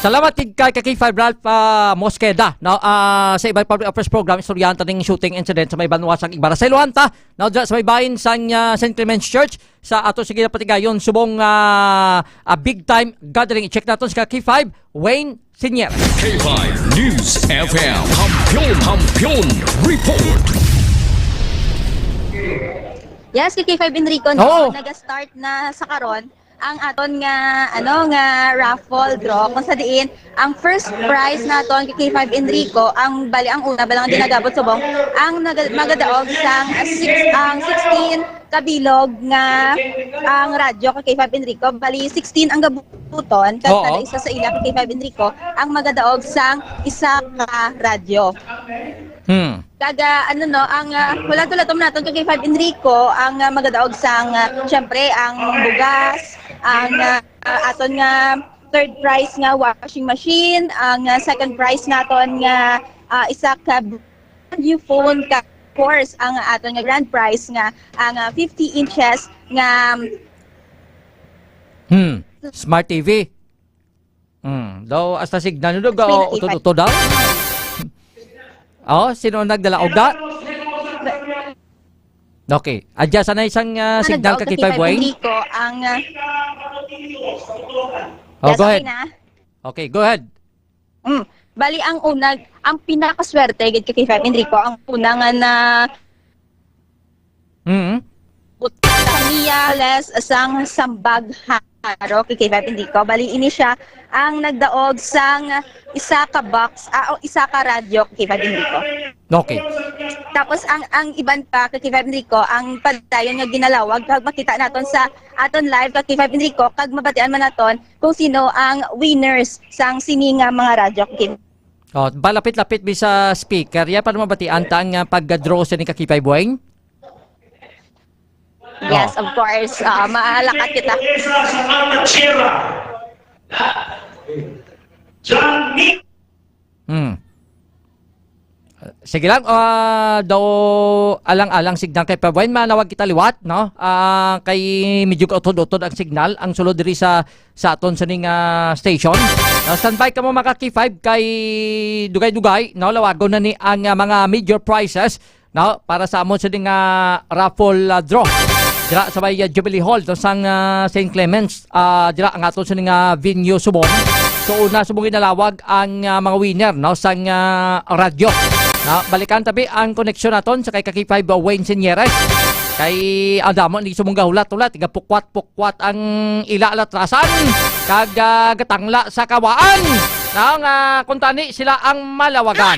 Salamat gid kay ka K five Ralph, ah, Mosqueda. No, ah, sa Ibay Public Affairs Program, istoryahan ta ning shooting incident sa may banwa sang Ibarra. Sa Iluhan ta, no, dyan sa may bahin sang, ah, Saint Clement's Church, sa ato sige na patigayon subong, ah, ah, big time gathering. I-check naton si ka K five, Wayne Senior. K five News F M. Kampiyon, Kampiyon Report. Yes, kay K five Enrico, no? Oo. Naga-start na sa karon ang aton nga, ano, nga raffle draw, kung sa diin ang first prize naton kay K five Enrico, ang bali, ang una, bali, ang dinagabot subong, ang naga-, magadaog sang six, ang sixteen kabilog nga ang radyo ka K five Enrico, bali sixteen ang gabuton, kag Oo. kada isa sa ila ka K five Enrico ang magadaog sang isa ka radyo. Hmm. Kag, ah, ano, no, ang, ah, hulat-hulaton naton ka K five Enrico, ang, ah, magadaog sang, ah, syempre, ang bugas, ang, ah, aton nga third prize nga washing machine, ang, ah, second prize naton nga, ah, isa ka brand new phone, ka, of course, ang aton nga grand prize nga ang, ah, fifty inches nga Hmm. Smart T V. Hmm. Daw, hasta signal nyo, daw, Smart T V. Utod-utod daw. Oh, sino ang nagdala? Uga? Okay. Adya sana isang, ah, Ano signal daw, ka Kay Five Wayne? Enrico, ang, ah, Oh, go ahead. Okay, go ahead. Mm. Bali, ang una, ang pinakaswerte gid ka Kay Five Enrico, ang una nga na Mm. Kamiya, less sang sambag haro kay Kay Five Enrico. Bali, ini siya ang nagdaog sang isa ka box, ah, o isa ka radyo kay Kay Five Enrico. Okay. Tapos ang, ang iban pa kay Kay Five Enrico, ang padayon nga ginalawag, kag makita naton sa aton live kay Kay Five Enrico, kag mabatian man naton kung sino ang winners sang sini nga mga radyo kay Oh, palapit-lapit mi sa speaker. Ya, para mabatian ta ang, ah, pag-draw sa ni Kakipay Bueng? Yes, Oh. of course. Ah, maalakat kita. Sa Armachera. John Nick. Hmm. Sige lang, ah, daw alang-alang signal kay Pabuhayan, manawag kita liwat, no? Ah, kay medyo kautod-utod ang signal, ang sulod diri sa, sa aton sining, ah, station. Ah, standby kamo, mga K five, kay dugay-dugay, no? Lawagon na ni ang, ah, mga major prizes, no? Para sa amon sining, ah, raffle, ah, draw. Dira sa may, ah, Jubilee Hall, no? Sang, ah, Saint Clements. Ah, dira ang aton sini nga venue subong. So, una subong ginalawag ang, ah, mga winner, no, sang, ah, radyo. Na, balikan tabi ang koneksyon naton sa kay Kaki Five, uh, Wayne Senyeres. Kay ang damo ni subong gahulat-hulat, tiga pukwat-pukwat ang ila latrasan. Kag, ah, gatangla sa kawaan. Na nga kuntani sila ang malawagan.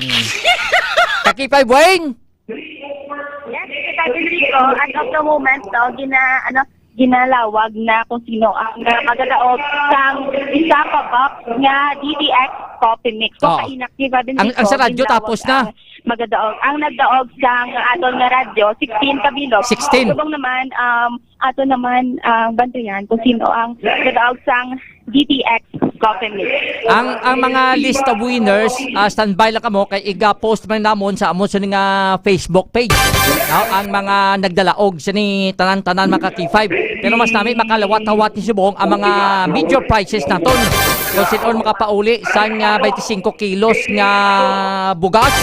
Kaki Five Wayne. Yes, Kaki Enrico, as of the moment, no, gina-, ano, ginalawag na kung sino ang, uh, magadaog sang isa ka box nga D T X coffee mix. So, Oo. Kainak ni Robin Ang, ang Rico, sa radyo ginlawag tapos na. Ang magadaog. Ang nagdaog sang aton nga radyo, sixteen ka bilog. Sixteen. Subong naman, um, ato naman ang bantayan kung sino ang nagdaog sang D T X coffee mix. Ang, ang mga list of winners, ah, standby lang kamo kay iga-post man namon sa amon sa nga Facebook page. No? Ang mga nagdalaog sini tanan-tanan, mga K five. Pero mas nami makalawat-hawat ni subong ang mga major prizes naton. Kung sino ang makapauli sang, ah, twenty-five kilos nga bugas,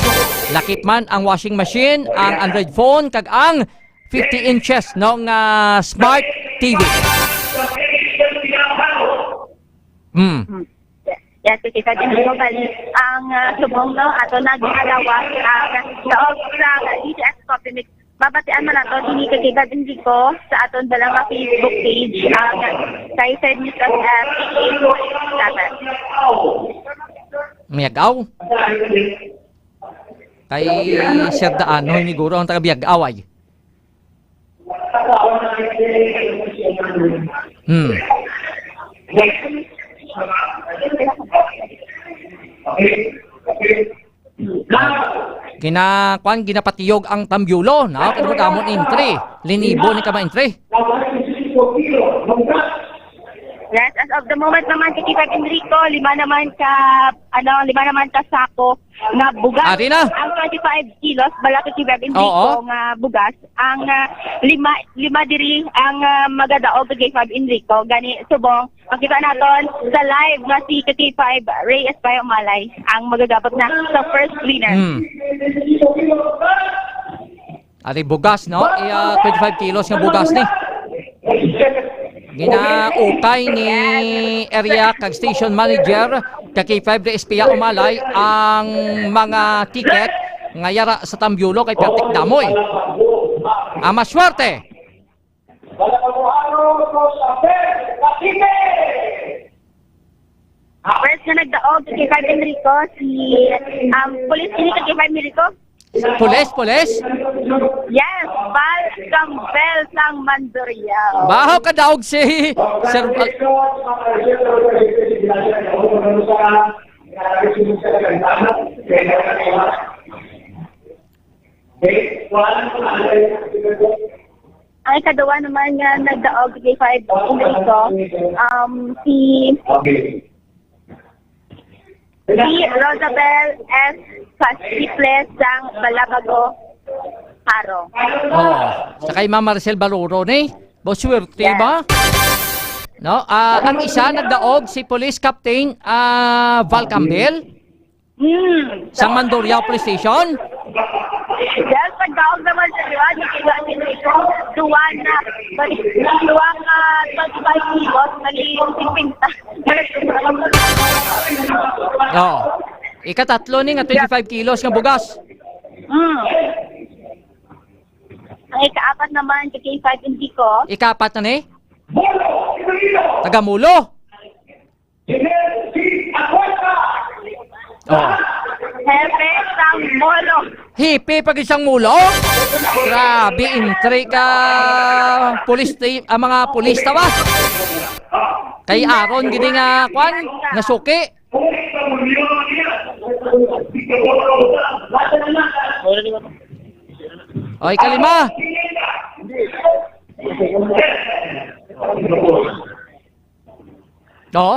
lakip man ang washing machine, ang Android phone, kag ang fifty inches, no, nga smart T V. Hmm. Hmm. Yes, Kaki Five Enrico, bali, ang, ah, subong, no, ato na ginalawag ang daog sa D T X coffee mix. Mabatian man nato dini kay Kaki Five Enrico sa aton bala nga Facebook page, ang kay Sir News F M. Miagaw? Kay Sir Daan, no, hiniguro ang taga Biag-aw ay. Hmm. Gina-, kwan, ginapatiyog ang tambyulo, no? Kaya mo damon entry. Linibo ni ka ma-entry. Yes, as of the moment naman, Kaki Five Enrico, lima naman ka, ano, lima naman ka sako nga bugas. Ari na. Ang twenty-five kilos, bala, Kaki Five Enrico, Oo. nga bugas. Ang, ah, lima, lima diri ang, ah, magadaog kay Kaki Five Enrico. Gani, subong, makita naton sa live nga si Kaki Five Ray Espaya Umalay ang magagabot na sa first winner. Hmm. Ari bugas, no? Iya, twenty-five kilos nga bugas ni. Ginaukay ni area kag station manager, Kaki Five Ray Espia Umalay ang mga ticket nga yara sa tambyulo kay pertik damoy. Ang maswerte. First nga nagdaog, Kaki Five Enrico, si, um, police ini, Kaki Five Enrico. Pulis, pulis? Yes, Val Campbell sang Mandurriao. Baho ka daog si Sir Val. Ang ikaduha naman nga nagdaog sa K five Enrico, um, si, si Rosabel S. Pasiples sang Balabago, Jaro. Oh, sa kay Ma'am Maricel Baluro ni. Bo, swerte Yes. ba? No, ah, ang isa nagdaog si Police Captain, ah, Val Campbell. Hmm. Sang Mandurriao Police Station? Yes, pagdaog naman sa duwa, nakita si Nico, duwa na, bali, duwa ka twenty-five kilos, bali, fifty. Oh. Ikatatlo ni nga twenty-five kilos nga bugas. Hmm. Ang ikaapat naman, kay K five Enrico. Ikaapat na ni? Taga Molo. Oh. Hepe sang Molo. Hepe pag isang Molo? Grabe, entry ka. Pulis, ti-, ang mga pulis ta ba? Kay Aaron, gini nga, kwan, nga suki. Oy, kalima. Oo.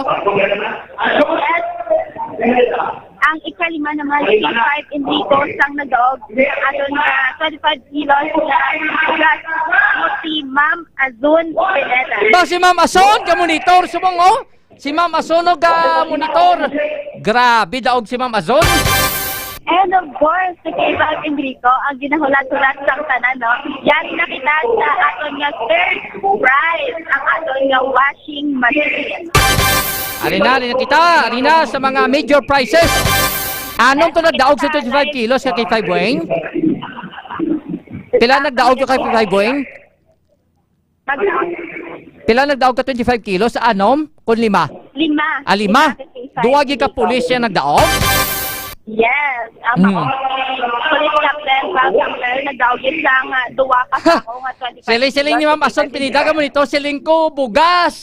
Ang ikalima naman, si five Enrico sang nagdaog aton nga twenty-five kilos nga bugas, mo si Ma'am Azun Pineda. Ba si Ma'am Ason, ka monitor, subong, oh? Si Ma'am Ason, oh, ka monitor. Grabe, daog si Ma'am Ason. And of course, sa K five Enrico, ang ginahulat-hulat sang tanan, no? Yari na kita sa aton nga third prize, ang aton nga washing machine. Ari na, ari na kita, ari na sa mga major prizes. Anong to nagdaog sa twenty-five kilos ka K five Wayne? Pila nagdaog ka K five Wayne? Mag- Pila nagdaog ka twenty-five kilos sa anom? Kun lima? Lima. Ah, lima? Lima, twenty-five Duwa gyud ka kilos. Pulis siya nagdaog? Yes. Ang Hmm. mga police captain, fire captain, nagdaog gyud sa nga duwa ka Ha! tao nga twenty-five Siling-siling ni kilos, Ma'am Ason twenty-five Pineda, kilos. Kamo nito, siling ko, bugas.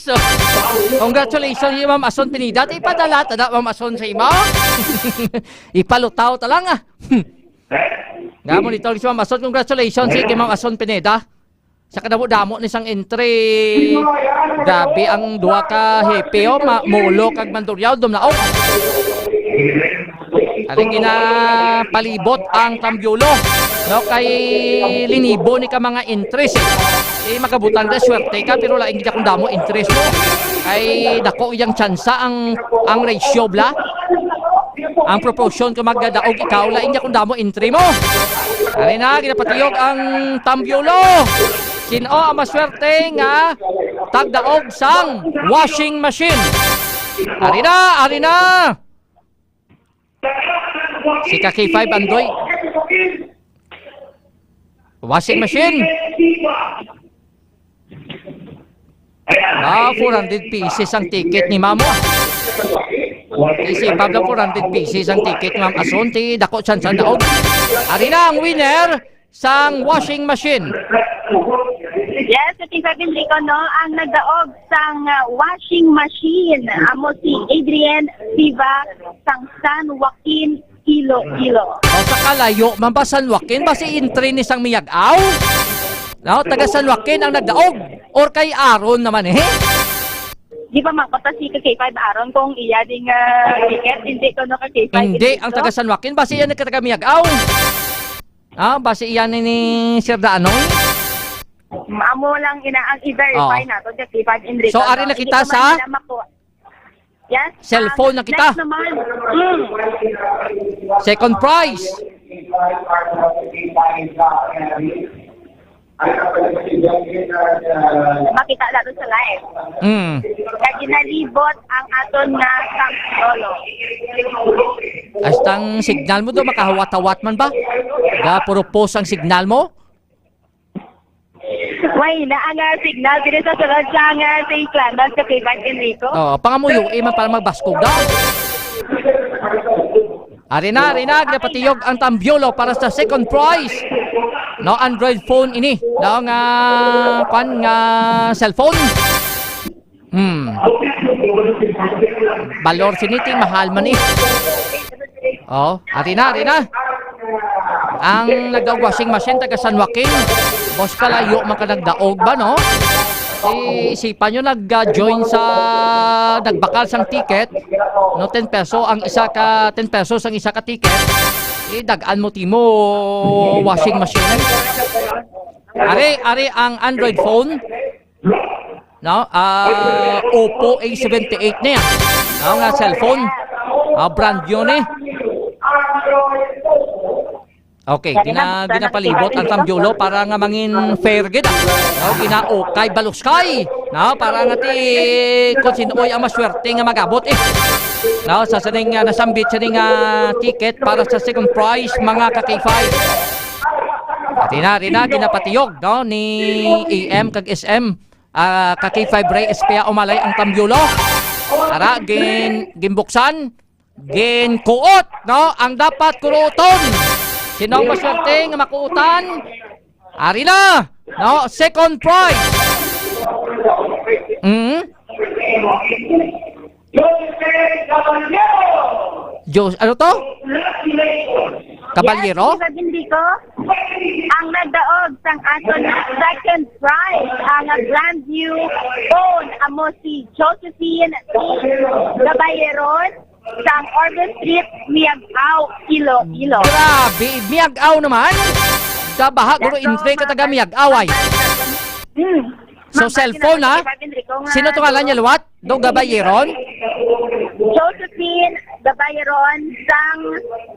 Congratulations ni Ma'am Ason Pineda. Ti ipadala ta da, Ma'am Ason, sa imo. Ipalutaw ta lang, ah. Nga mo nito, si Ma'am Ason, congratulations, si kay Ma'am Ason Pineda. Sa kadamo-damo ni sang entry, grabe ang duha ka hepe, oh, ma-, Molo kag Mandurriao, dumlaog. Aling ginapalibot ang Tambiolo, no, kay linibo ni ka mga entries, eh. Eh, makabutang ka, swerte ka, pero lain gid kung damo entries mo. Kay dako iyang tsansa ang, ang ratio, bla. Ang proportion kung magdadaog ikaw, lain niya kung damo entry mo. Ari na, ginapatiyog ang Tambiolo. Sino ang maswerte nga tagdaog sang washing machine? Ari na, ari na. Si ka K five Andoy. Washing machine. Ah, four hundred pieces ang ticket ni Mamo. Isi Pablo, four hundred pieces ang ticket ni Ma'am Ason, ti dako siya sa daog. Ari na ang winner sang washing machine. Yes, sa Team Five Enrico, no, ang nagdaog sang, ah, washing machine amo si Adrian Siva sang San Joaquin, Iloilo. O, sa kalayo man ba San Joaquin? Basi entry ni sang Miag-aw? No, taga San Joaquin ang nagdaog. Or kay Aaron naman, eh? Di pa makapasi ka kay Five Aaron kung iya ding, ah, ticket, hindi ko no ka kay Five Hindi, Enrico. Ang taga San Joaquin, basi yan ang taga Miag-aw. Ah, basi yan ni, ni Sir Danoy? Amo lang ina ang i-verify Oh. nato, kay Five Enrico, So, ari no? na Hindi kita pa man sa nila makuha. Yes. Cellphone Ah, na kita. Next naman. Hmm. Second prize. Makita nato sa live. Mm. Kag ginalibot ang aton nga Tambiolo. Hasta ang signal mo do, makahawat-hawat man ba? Ga, puro post ang signal mo? Way na ang, ah, signal diri sa sulod sa, ah, Saint Clement's, Capitan Enrico. Oo, pangamuyo, eh, man para magbaskog daw. Ari na, ari na, ginapatiyog ang tambyolo para sa second prize. No, Android phone ini. No, nga, kwan, nga cellphone. Hmm. Balor sini ti mahal man eh. Oh, ari na, ari na. Ang nagdaog washing machine taga San Joaquin. Boss, kalayo man ka nagdaog ba, no? Di isipan nyo nag-join sa nagbakal sang ticket, no, ten peso ang isa ka, ten pesos ang isa ka ticket. Idag-an mo timo washing machine. Ari, ari ang Android phone. No? Ah, Oppo A seventy-eight niya. No, nga cellphone. Ah, brand new ni. Okay, gina, ginapalibot ang tambyolo para nga mangin fair gid, ah. No, ginaukay baluskay. No, para nga ti kung sinoy ang maswerte nga magabot eh. No, sa sining, ah, nasambit sining, ah, ticket para sa second prize, mga ka-K five. Ati na, ati na, ginapatiyog, no, ni A M kag S M. Ah, ka-K five Ray Espia Umalay ang tambyolo. Ara, gin, ginbuksan, ginkuot, no? Ang dapat kuruton. Sino ang maswerte nga makuutan? Ari na, no? Second prize. Mm. Jose Caballero! Jos, ano to? Congratulations! Caballero? Yes, Viva Bindico. Ang nagdaog sang aton second prize, ang brand new phone, amo si Josephine T. Caballeron sang Orbe Street, Miag-ao, Iloilo. Grabe, Miag-ao naman. Kabaha, guro, intre ka taga Miag-ao, ay. Hmm. So, cellphone, ha? Sino to ngalan niya, luwat? Do Gabayeron? Josephine Gabayeron sang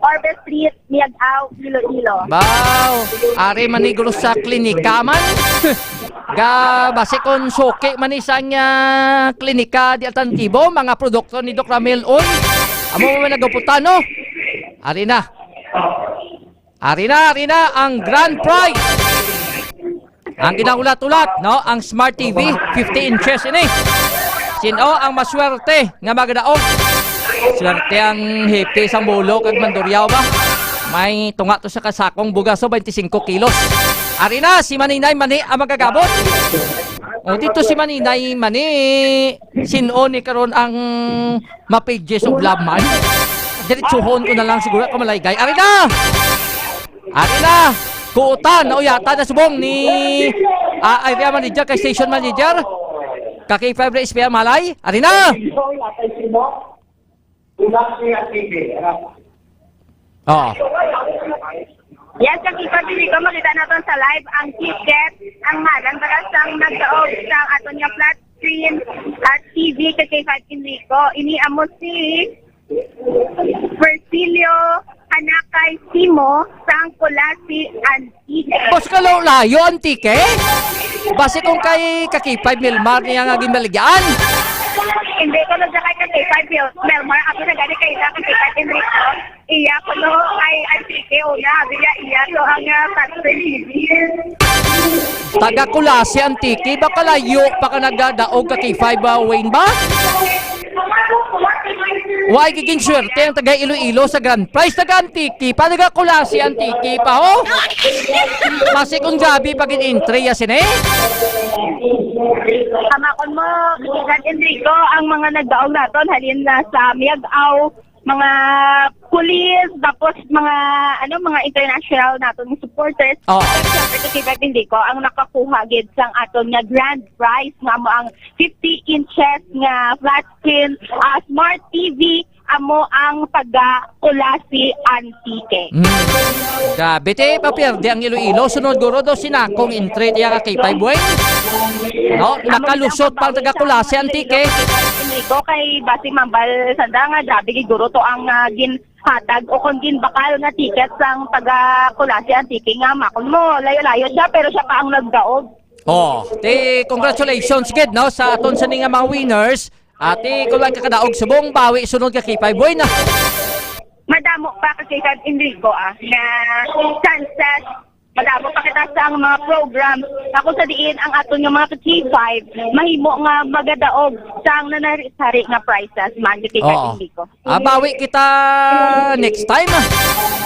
Orbe Street, Miag-ao, Iloilo. Baw, ari man ni guro sa klinika man. Ga, basi kon suki man ni sang, ah, klinika di alternatibo, mga produkto ni Doc Ramil, oy. Amo man nagaputan, no? Ari na. Ari na, ari na ang grand prize. Ang ginahulat-hulat, no, ang Smart T V, fifty inches ini. Sino ang maswerte nga magdaog? Swerte ang hipi sa Molo kag Mandurriao ba? May tunga to sa kasakong bugas, so twenty-five kilos. Ari na, si Maninay Mani ang magagabot. O, dito si Maninay Mani. Sino ni karon ang ma-pages of love man? Diretsuhon ko na lang siguro ako malaygay. Ari na! Ari na! Kuutan, nauyatan na subong ni, ah, area manager, kay station manager. Ka-K five Ray Espia Umalay. Ari na! Oh. Yes, ka-K five Bindico, makita naton sa live ang ticket, ang ngalan para sang nagdaog sang aton nga flat screen at T V, ka-K five Bindico. Ini amo si Virgilio Hanakay Simo sang Culasi, Antique. Boss, kalayo-layo, Antique? Basi kung kay ka-K five Milmar niya nga ginbaligyan. Hindi ko na kay ka-K five Mil-, Milmar. Ako na gani kay isa ka-K five Enrico. Iya ko no, ay, Antique, una. Abi niya, iya to ang, ah, tattoo. Taga Culasi, Antique. Baka layo pa ka nagadaog ka-K five, ah, Wayne ba? Way giging swerte ang taga Iloilo sa grand prize, taga Antique pa, taga Culasi, Antique pa, ho? Basi kung grabe pag in-entry ya sini. Hamakon mo, Katigan Enrico, ang mga nagdaog naton, halin na sa Miag-ao, mga pulis, tapos mga, ano, mga international naton nga supporters. Oh. Siyempre, Katigan Enrico, ang nakakuha gid sang aton nga grand prize nga mo ang fifty inches nga flat screen, ah, smart T V, amo ang taga Culasi, Antique. Hmm. Grabe, ti, papierde ang Iloilo. Sunod guro do sinakong entry tiya ka K five Bueng. No, nakalusot pa ang taga Culasi, Antique. Enrico, kay basi mambal sanda nga, grabe gid guro to ang, ah, ginhatag o kon ginbakal nga ticket sang taga Culasi, Antique nga makon mo, layo-layo siya, pero siya pa ang nagdaog. Oh, ti, congratulations gid, no, sa aton sini nga mga winners. Ati, kung lang kakadaog subong, bawi sunod ka K five Buena. Madamo pa ka K five Enrico, ah, na chances Madamo pa kita sa ang mga program. Ako sa diin ang aton nga mga K five, mahimo nga magadaog sa ang nanari-sari nga prizes man kay Oo. Kati Nico. Ah, bawi kita next time.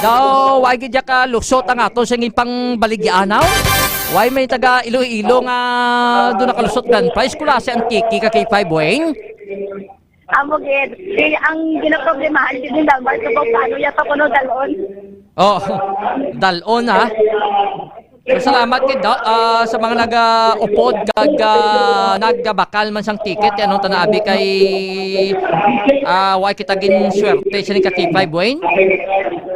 Daw, wa gid ka lusot ang ato sa ipangbaligyaanaw. Why may taga Iloilo nga doon nakalusot grand prize? Kula si Antique ka K five Wayne. Amo gid. Kaya ang ginaproblemahan gid ni Dalmar kung paano niya pa kuno dalon. Oh, dalon, ha? So, salamat gid, ah, sa mga nag-upod kag, ah, nagbakal man sang ticket, ano, tana abi kay, ah, wa kita gin swerte sini ka K five Wayne.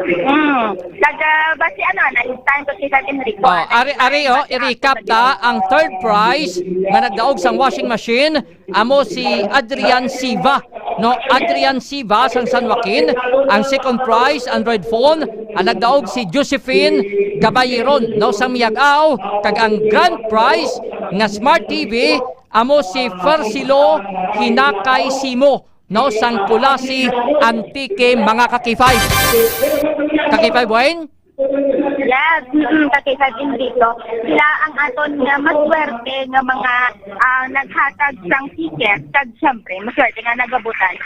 Hmm. Taga basi ano, na time ko kita gin record. Oh, ari, ari, oh, i-recap ta ang third prize nga nagdaog sang washing machine amo si Adrian Siva, no? Adrian Siva sang San Joaquin. Ang second prize, Android phone, ang nagdaog si Josephine Gabayeron, no, sang Miag-ao, kag ang grand prize nga Smart T V amo si Fercilo Hinakay Simo, no, sang Culasi, Antique, mga ka-K five. Ka-K five, Wayne? Yes, mm, ka-K five Enrico. Sila ang aton nga maswerte nga mga, ah, naghatag sang ticket, kag siyempre, maswerte nga nagabutan.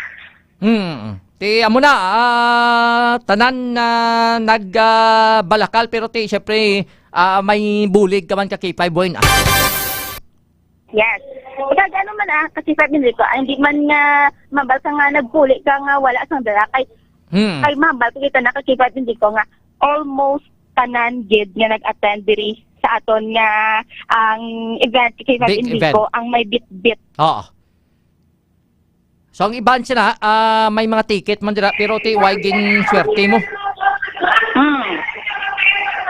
Hmm. Ti amo na, ah, tanan na nag, ah, balakal, pero ti syempre, ah, may bulig ka man ka K five Wayne, ah. Yes. Kag ano man, ah, ka-K five Enrico, ah, hindi man nga mabal ka nga nagpuli ka nga wala sang dala kay Hmm. Kay mabal kita na ka K five Enrico nga almost tanan gid nga nag-attend diri sa aton nga ang event kay Big Enrico event. Ang may bitbit. Oo. So, ang iban sila, ah, may mga ticket man dira, pero ti, way gin swerte mo. Hmm.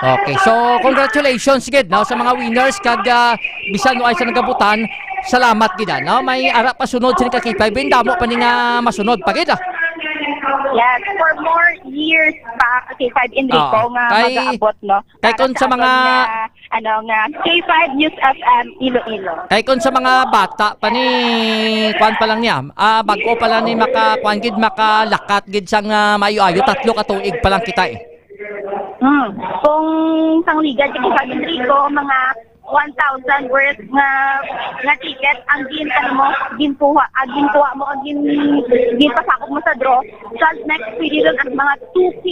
Okay, so congratulations gid, no, sa mga winners kag, ah, bisan way sa nagabutan, salamat gid, ah, no? May ara pa sunod sini ka K five, damo pa ni nga masunod pa gid, ah. Yes, for more years pa, K five Enrico, Oo. nga Kay, mag-aabot, no? Kay Para kung sa sa mga aton nga, ano, nga K five News F M Iloilo. Kay kung sa mga bata pa ni, kuwan pa lang niya, ah, bag-o pa lang ni maka, kuwan gid, makalakat gid sang, ah, maayo-ayo, tatlo ka tuig pa lang kita, eh. Hmm. Kung sang liga, sige, Pag Enrico, mga one thousand worth nga, nga ticket ang gin-, ano mo, ginkuha, ang ginkuha mo, ang gin-, ginpasakop mo sa draw. So, next, pwede rin ang mga two K,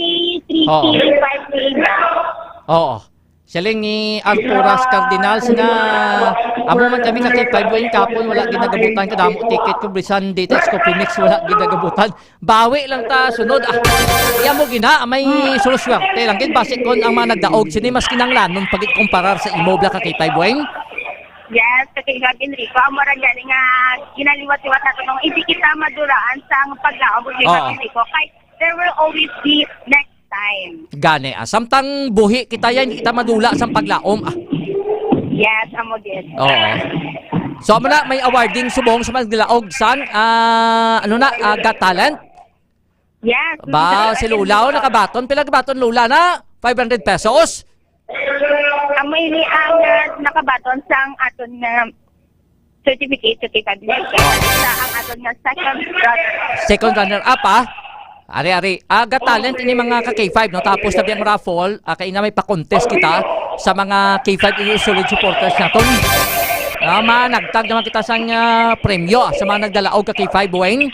three K, Oo. five K na. Oo. Siling ni Arturas Cardinals nga amo man kami ka K five Wayne kapon, wala gid nagabutan kadamo ticket ko, bisan D T S Coffee Mix, wala gid nagabutan. Bawi lang ta sunod, ah. Iya mo gina, may suluswerte lang gid, basi kon ang mga nagdaog sini mas kinahanglanon pa gid kumparar sa imo bala ka K five Wayne. Yes, ka K five Enrico, amo ra gani nga ginaliwat-liwat nato nung hindi kita madulaan sa ang paglaom, Oo. Enrico, kay there will always be next time. Gani, ah. Samtang buhi kita yan, hindi kita madula sang paglaom, ah. Yes, amo gid. Oo. So, amo na, may awarding subong sa maglaog sang, ah, ano na, ah, Got Talent? Yes. Ba, si Lola, oh, nakabaton. Pila kabaton, Lola, na? Five hundred pesos? Amo ini ang, ah, nakabaton sang aton nga certificate sa K five Enrico. Sa ang aton nga second runner. Second runner up, ah. Ari, ari. Ah, Got Talent ini mga ka K five, no? Tapos tabi ang raffle, ah, kay na may pa-contest kita sa mga K five Iloilo solid supporters naton. Ah, managtag naman kita sang, ah, premyo, ah, sa mga nagdalaog ka K five, Wayne.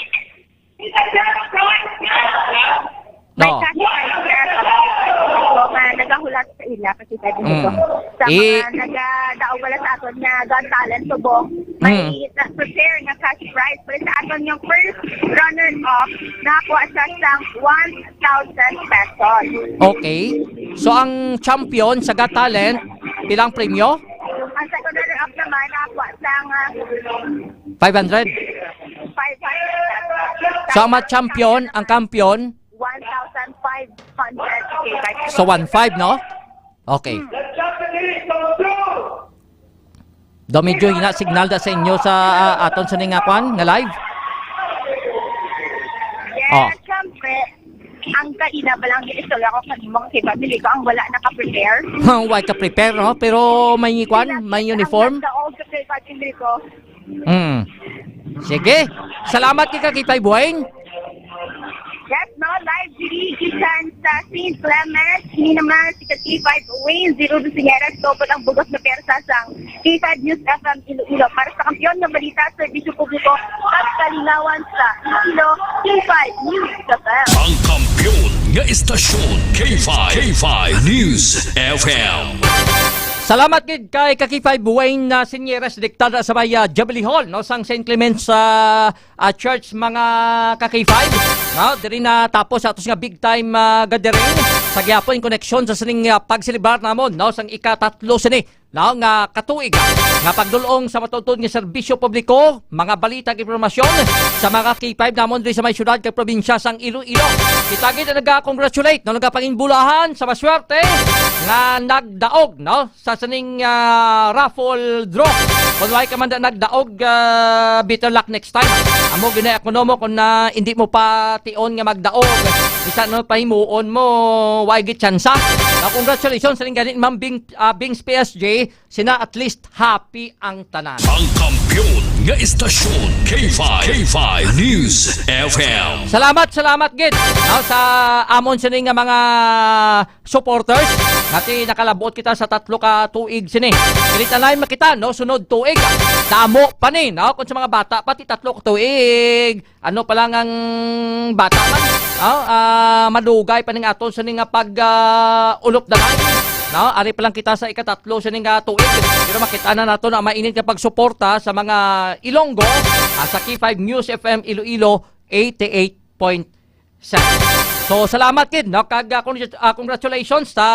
May No. cash prize na, so, nga nagahulat sa ila, kasi pwede Mm. nito. Sa I- mga nagadaog wala sa aton nga Got Talent subong, may Mm. na-prepare nga cash prize. Pero sa aton yung first runner-up, nakakuha siya sang one thousand pesos. Okay. So, ang champion sa Got Talent, pilang premyo? Ang second runner-up naman, nakakuha siya nga Five hundred? Five hundred. So, ang mga champion, ang kampiyon? One thousand five hundred. So, one five, no? Okay. Hmm. Daw medyo hina signal da sa inyo sa, ah, aton sa ning, ah, kwan, nga live? Yes, Oh. syempre. Ang kaina ba lang yung istorya ko kanimo kay family ko ang wala naka-prepare? Ang wala ka-prepare, no? Pero may kwan, may uniform? Ang nagdaog sa kay family ko. Hmm. Sige. Salamat kay Kakitay Buhain. Yes, no, live diri gikan sa Saint Clement. Ini naman si ka K five Wayne Zero Dusinera, tupad ang bugos na pwersa sang K five News F M Iloilo para sa kampiyon nga balita, serbisyo publiko, at kalingawan sa Iloilo, K five News F M. Ang kampiyon nga istasyon, K five, K five News F M. Salamat gid kay ka K five Wayne na Sinyeras, direktor sa may, ah, Jubilee Hall, no, sang Saint Clement's, ah, ah, Church, mga ka K five, no? Diri na tapos sa atos nga big time, ah, gathering sa gihapon in koneksyon sa sining, ah, pagselebrar namon, no, sang ikatatlo sini, no, nga katuig, ah, nga pagdul-ong sa matuod nga serbisyo publiko, mga balita ug impormasyon sa mga K five namon diri sa may syudad kag probinsya sang Iloilo. Kita gid ang naga-congratulate, no, nagapanginbulahan sa maswerte nga nagdaog, no, sa sining, ah, raffle draw. Kung wala ka man da nagdaog, ah, better luck next time. Amo gina ako no mo kung na hindi mo pa tion nga magdaog. Bisan ano pahimuon mo, wala gid tsansa. Na congratulations sa gani, Ma'am Bing, ah, Bings P S J, sina at least happy ang tanan. Ang kampiyon nga istasyon, K five, K five News F M. Salamat, salamat gid, no, sa amon sini nga mga supporters. Nati nakalabot kita sa tatlo ka tuig sini. Kinitanay makita, no, sunod tuig, damo pa ni, no, kung sa mga bata pati tatlo ka tuig. Ano pa lang ang bata man, no? Ah, madugay pa ning aton sini nga pag, ah, ulop na lang. No? Ari pa lang kita sa ikatatlo sini nga tuig. Pero makita na nato na mainit nga pagsuporta sa mga Ilonggo, ah, sa K five News F M Iloilo eighty-eight point seven. So, salamat gid, no? Kag, ah, congrat-, ah, congratulations sa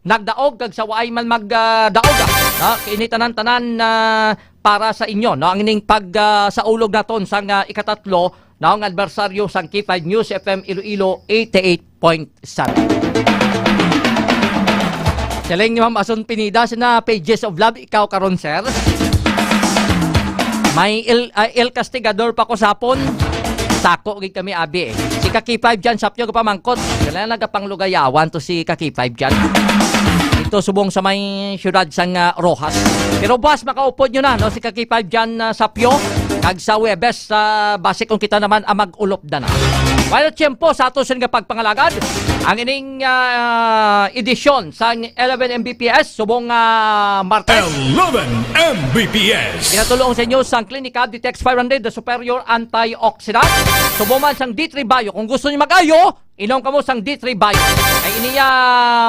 nagdaog kag sa waay man mag, ah, daog, ah, no? Kini tanan-tanan, ah, para sa inyo, no? Ang ining pag, ah, saulog naton sang, ah, ikatatlo, no, nga anibersaryo sang K five News F M Iloilo eighty-eight point seven. Siling ni Ma'am Ason Pinida, sina pages of love, ikaw karon, sir? May El, ah, El Castigador pa ko sapon. Tako gid kami, abi, eh. Si ka K five John Sapyo, gapamangkot. Kailangan nagapanglugayawan to si ka K five John. Ito subong sa may siyudad sang, ah, Roxas. Pero buwas, makaupod nyo na, no? Si ka K five John, ah, Sapyo. Kag sa Webes, ah, basi kung kita naman ang mag-ulop na na. Wala tiyempo sa ato sini nga pagpangalagad. Ang ining, ah, edisyon sang eleven M B P S, subong, ah, Martes. Eleven M B P S. Ginatulong sa inyo sang Clinica D T X five hundred, the superior antioxidant. Subong man sang D three Bio. Kung gusto niyo mag-ayo, inom kamo sang D three Bio. Ay iniya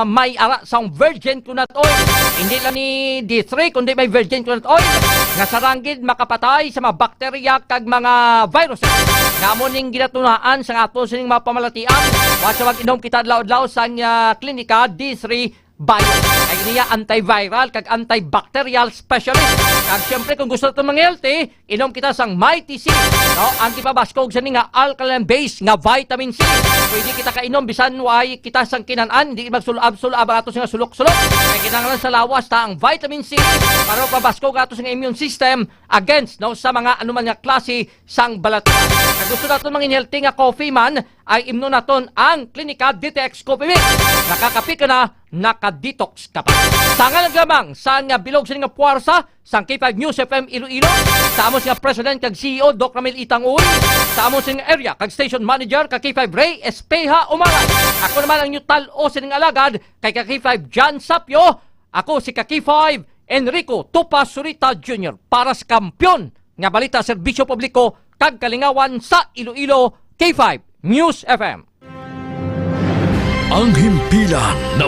may ara sang virgin coconut oil. Hindi lang ni D three, kundi may virgin coconut oil nga sarang gid makapatay sa mga bakterya kag mga viruses. Nga amo ning ginatunaan sang ato sining mga pamalatian. Wa sa mag-inom kita adlaw-adlaw sang, ah, Klinika D three Bio. Ay niya antiviral kag antibacterial specialist. Kag siyempre, kung gusto naton mga healthy, inom kita sang Mighty C, no? Ang gipabaskog sa ni nga alkaline base nga vitamin C. Pwede kita kainom bisan way kita sang kinan-an, hindi magsulab-sulab ang ato nga sulok-sulok. Kay kinahanglan sa lawas ta ang vitamin C para mapabaskog ato nga immune system against, no, sa mga anuman nga klase sang balat. Kag gusto naton mangin healthy nga coffee man, ay imnon naton ang Klinika D T X Coffee Mix. Nakakape ka na, naka-detox ka pa. Sa ngalan lamang sa nga bilog sini nga puwersa sang K five News F M Iloilo, sa amon nga President kag C E O, Doc Ramil Itang Uy, sa amon sini nga area kag Station Manager ka K five Ray Espeha Umaray. Ako naman ang inyo tal-o sining alagad kay ka K five John Sapyo. Ako si ka K five Enrico Tupa Surita Junior para sa kampiyon nga balita, serbisyo publiko kag kalingawan sa Iloilo, K five News F M. Ang himpilan na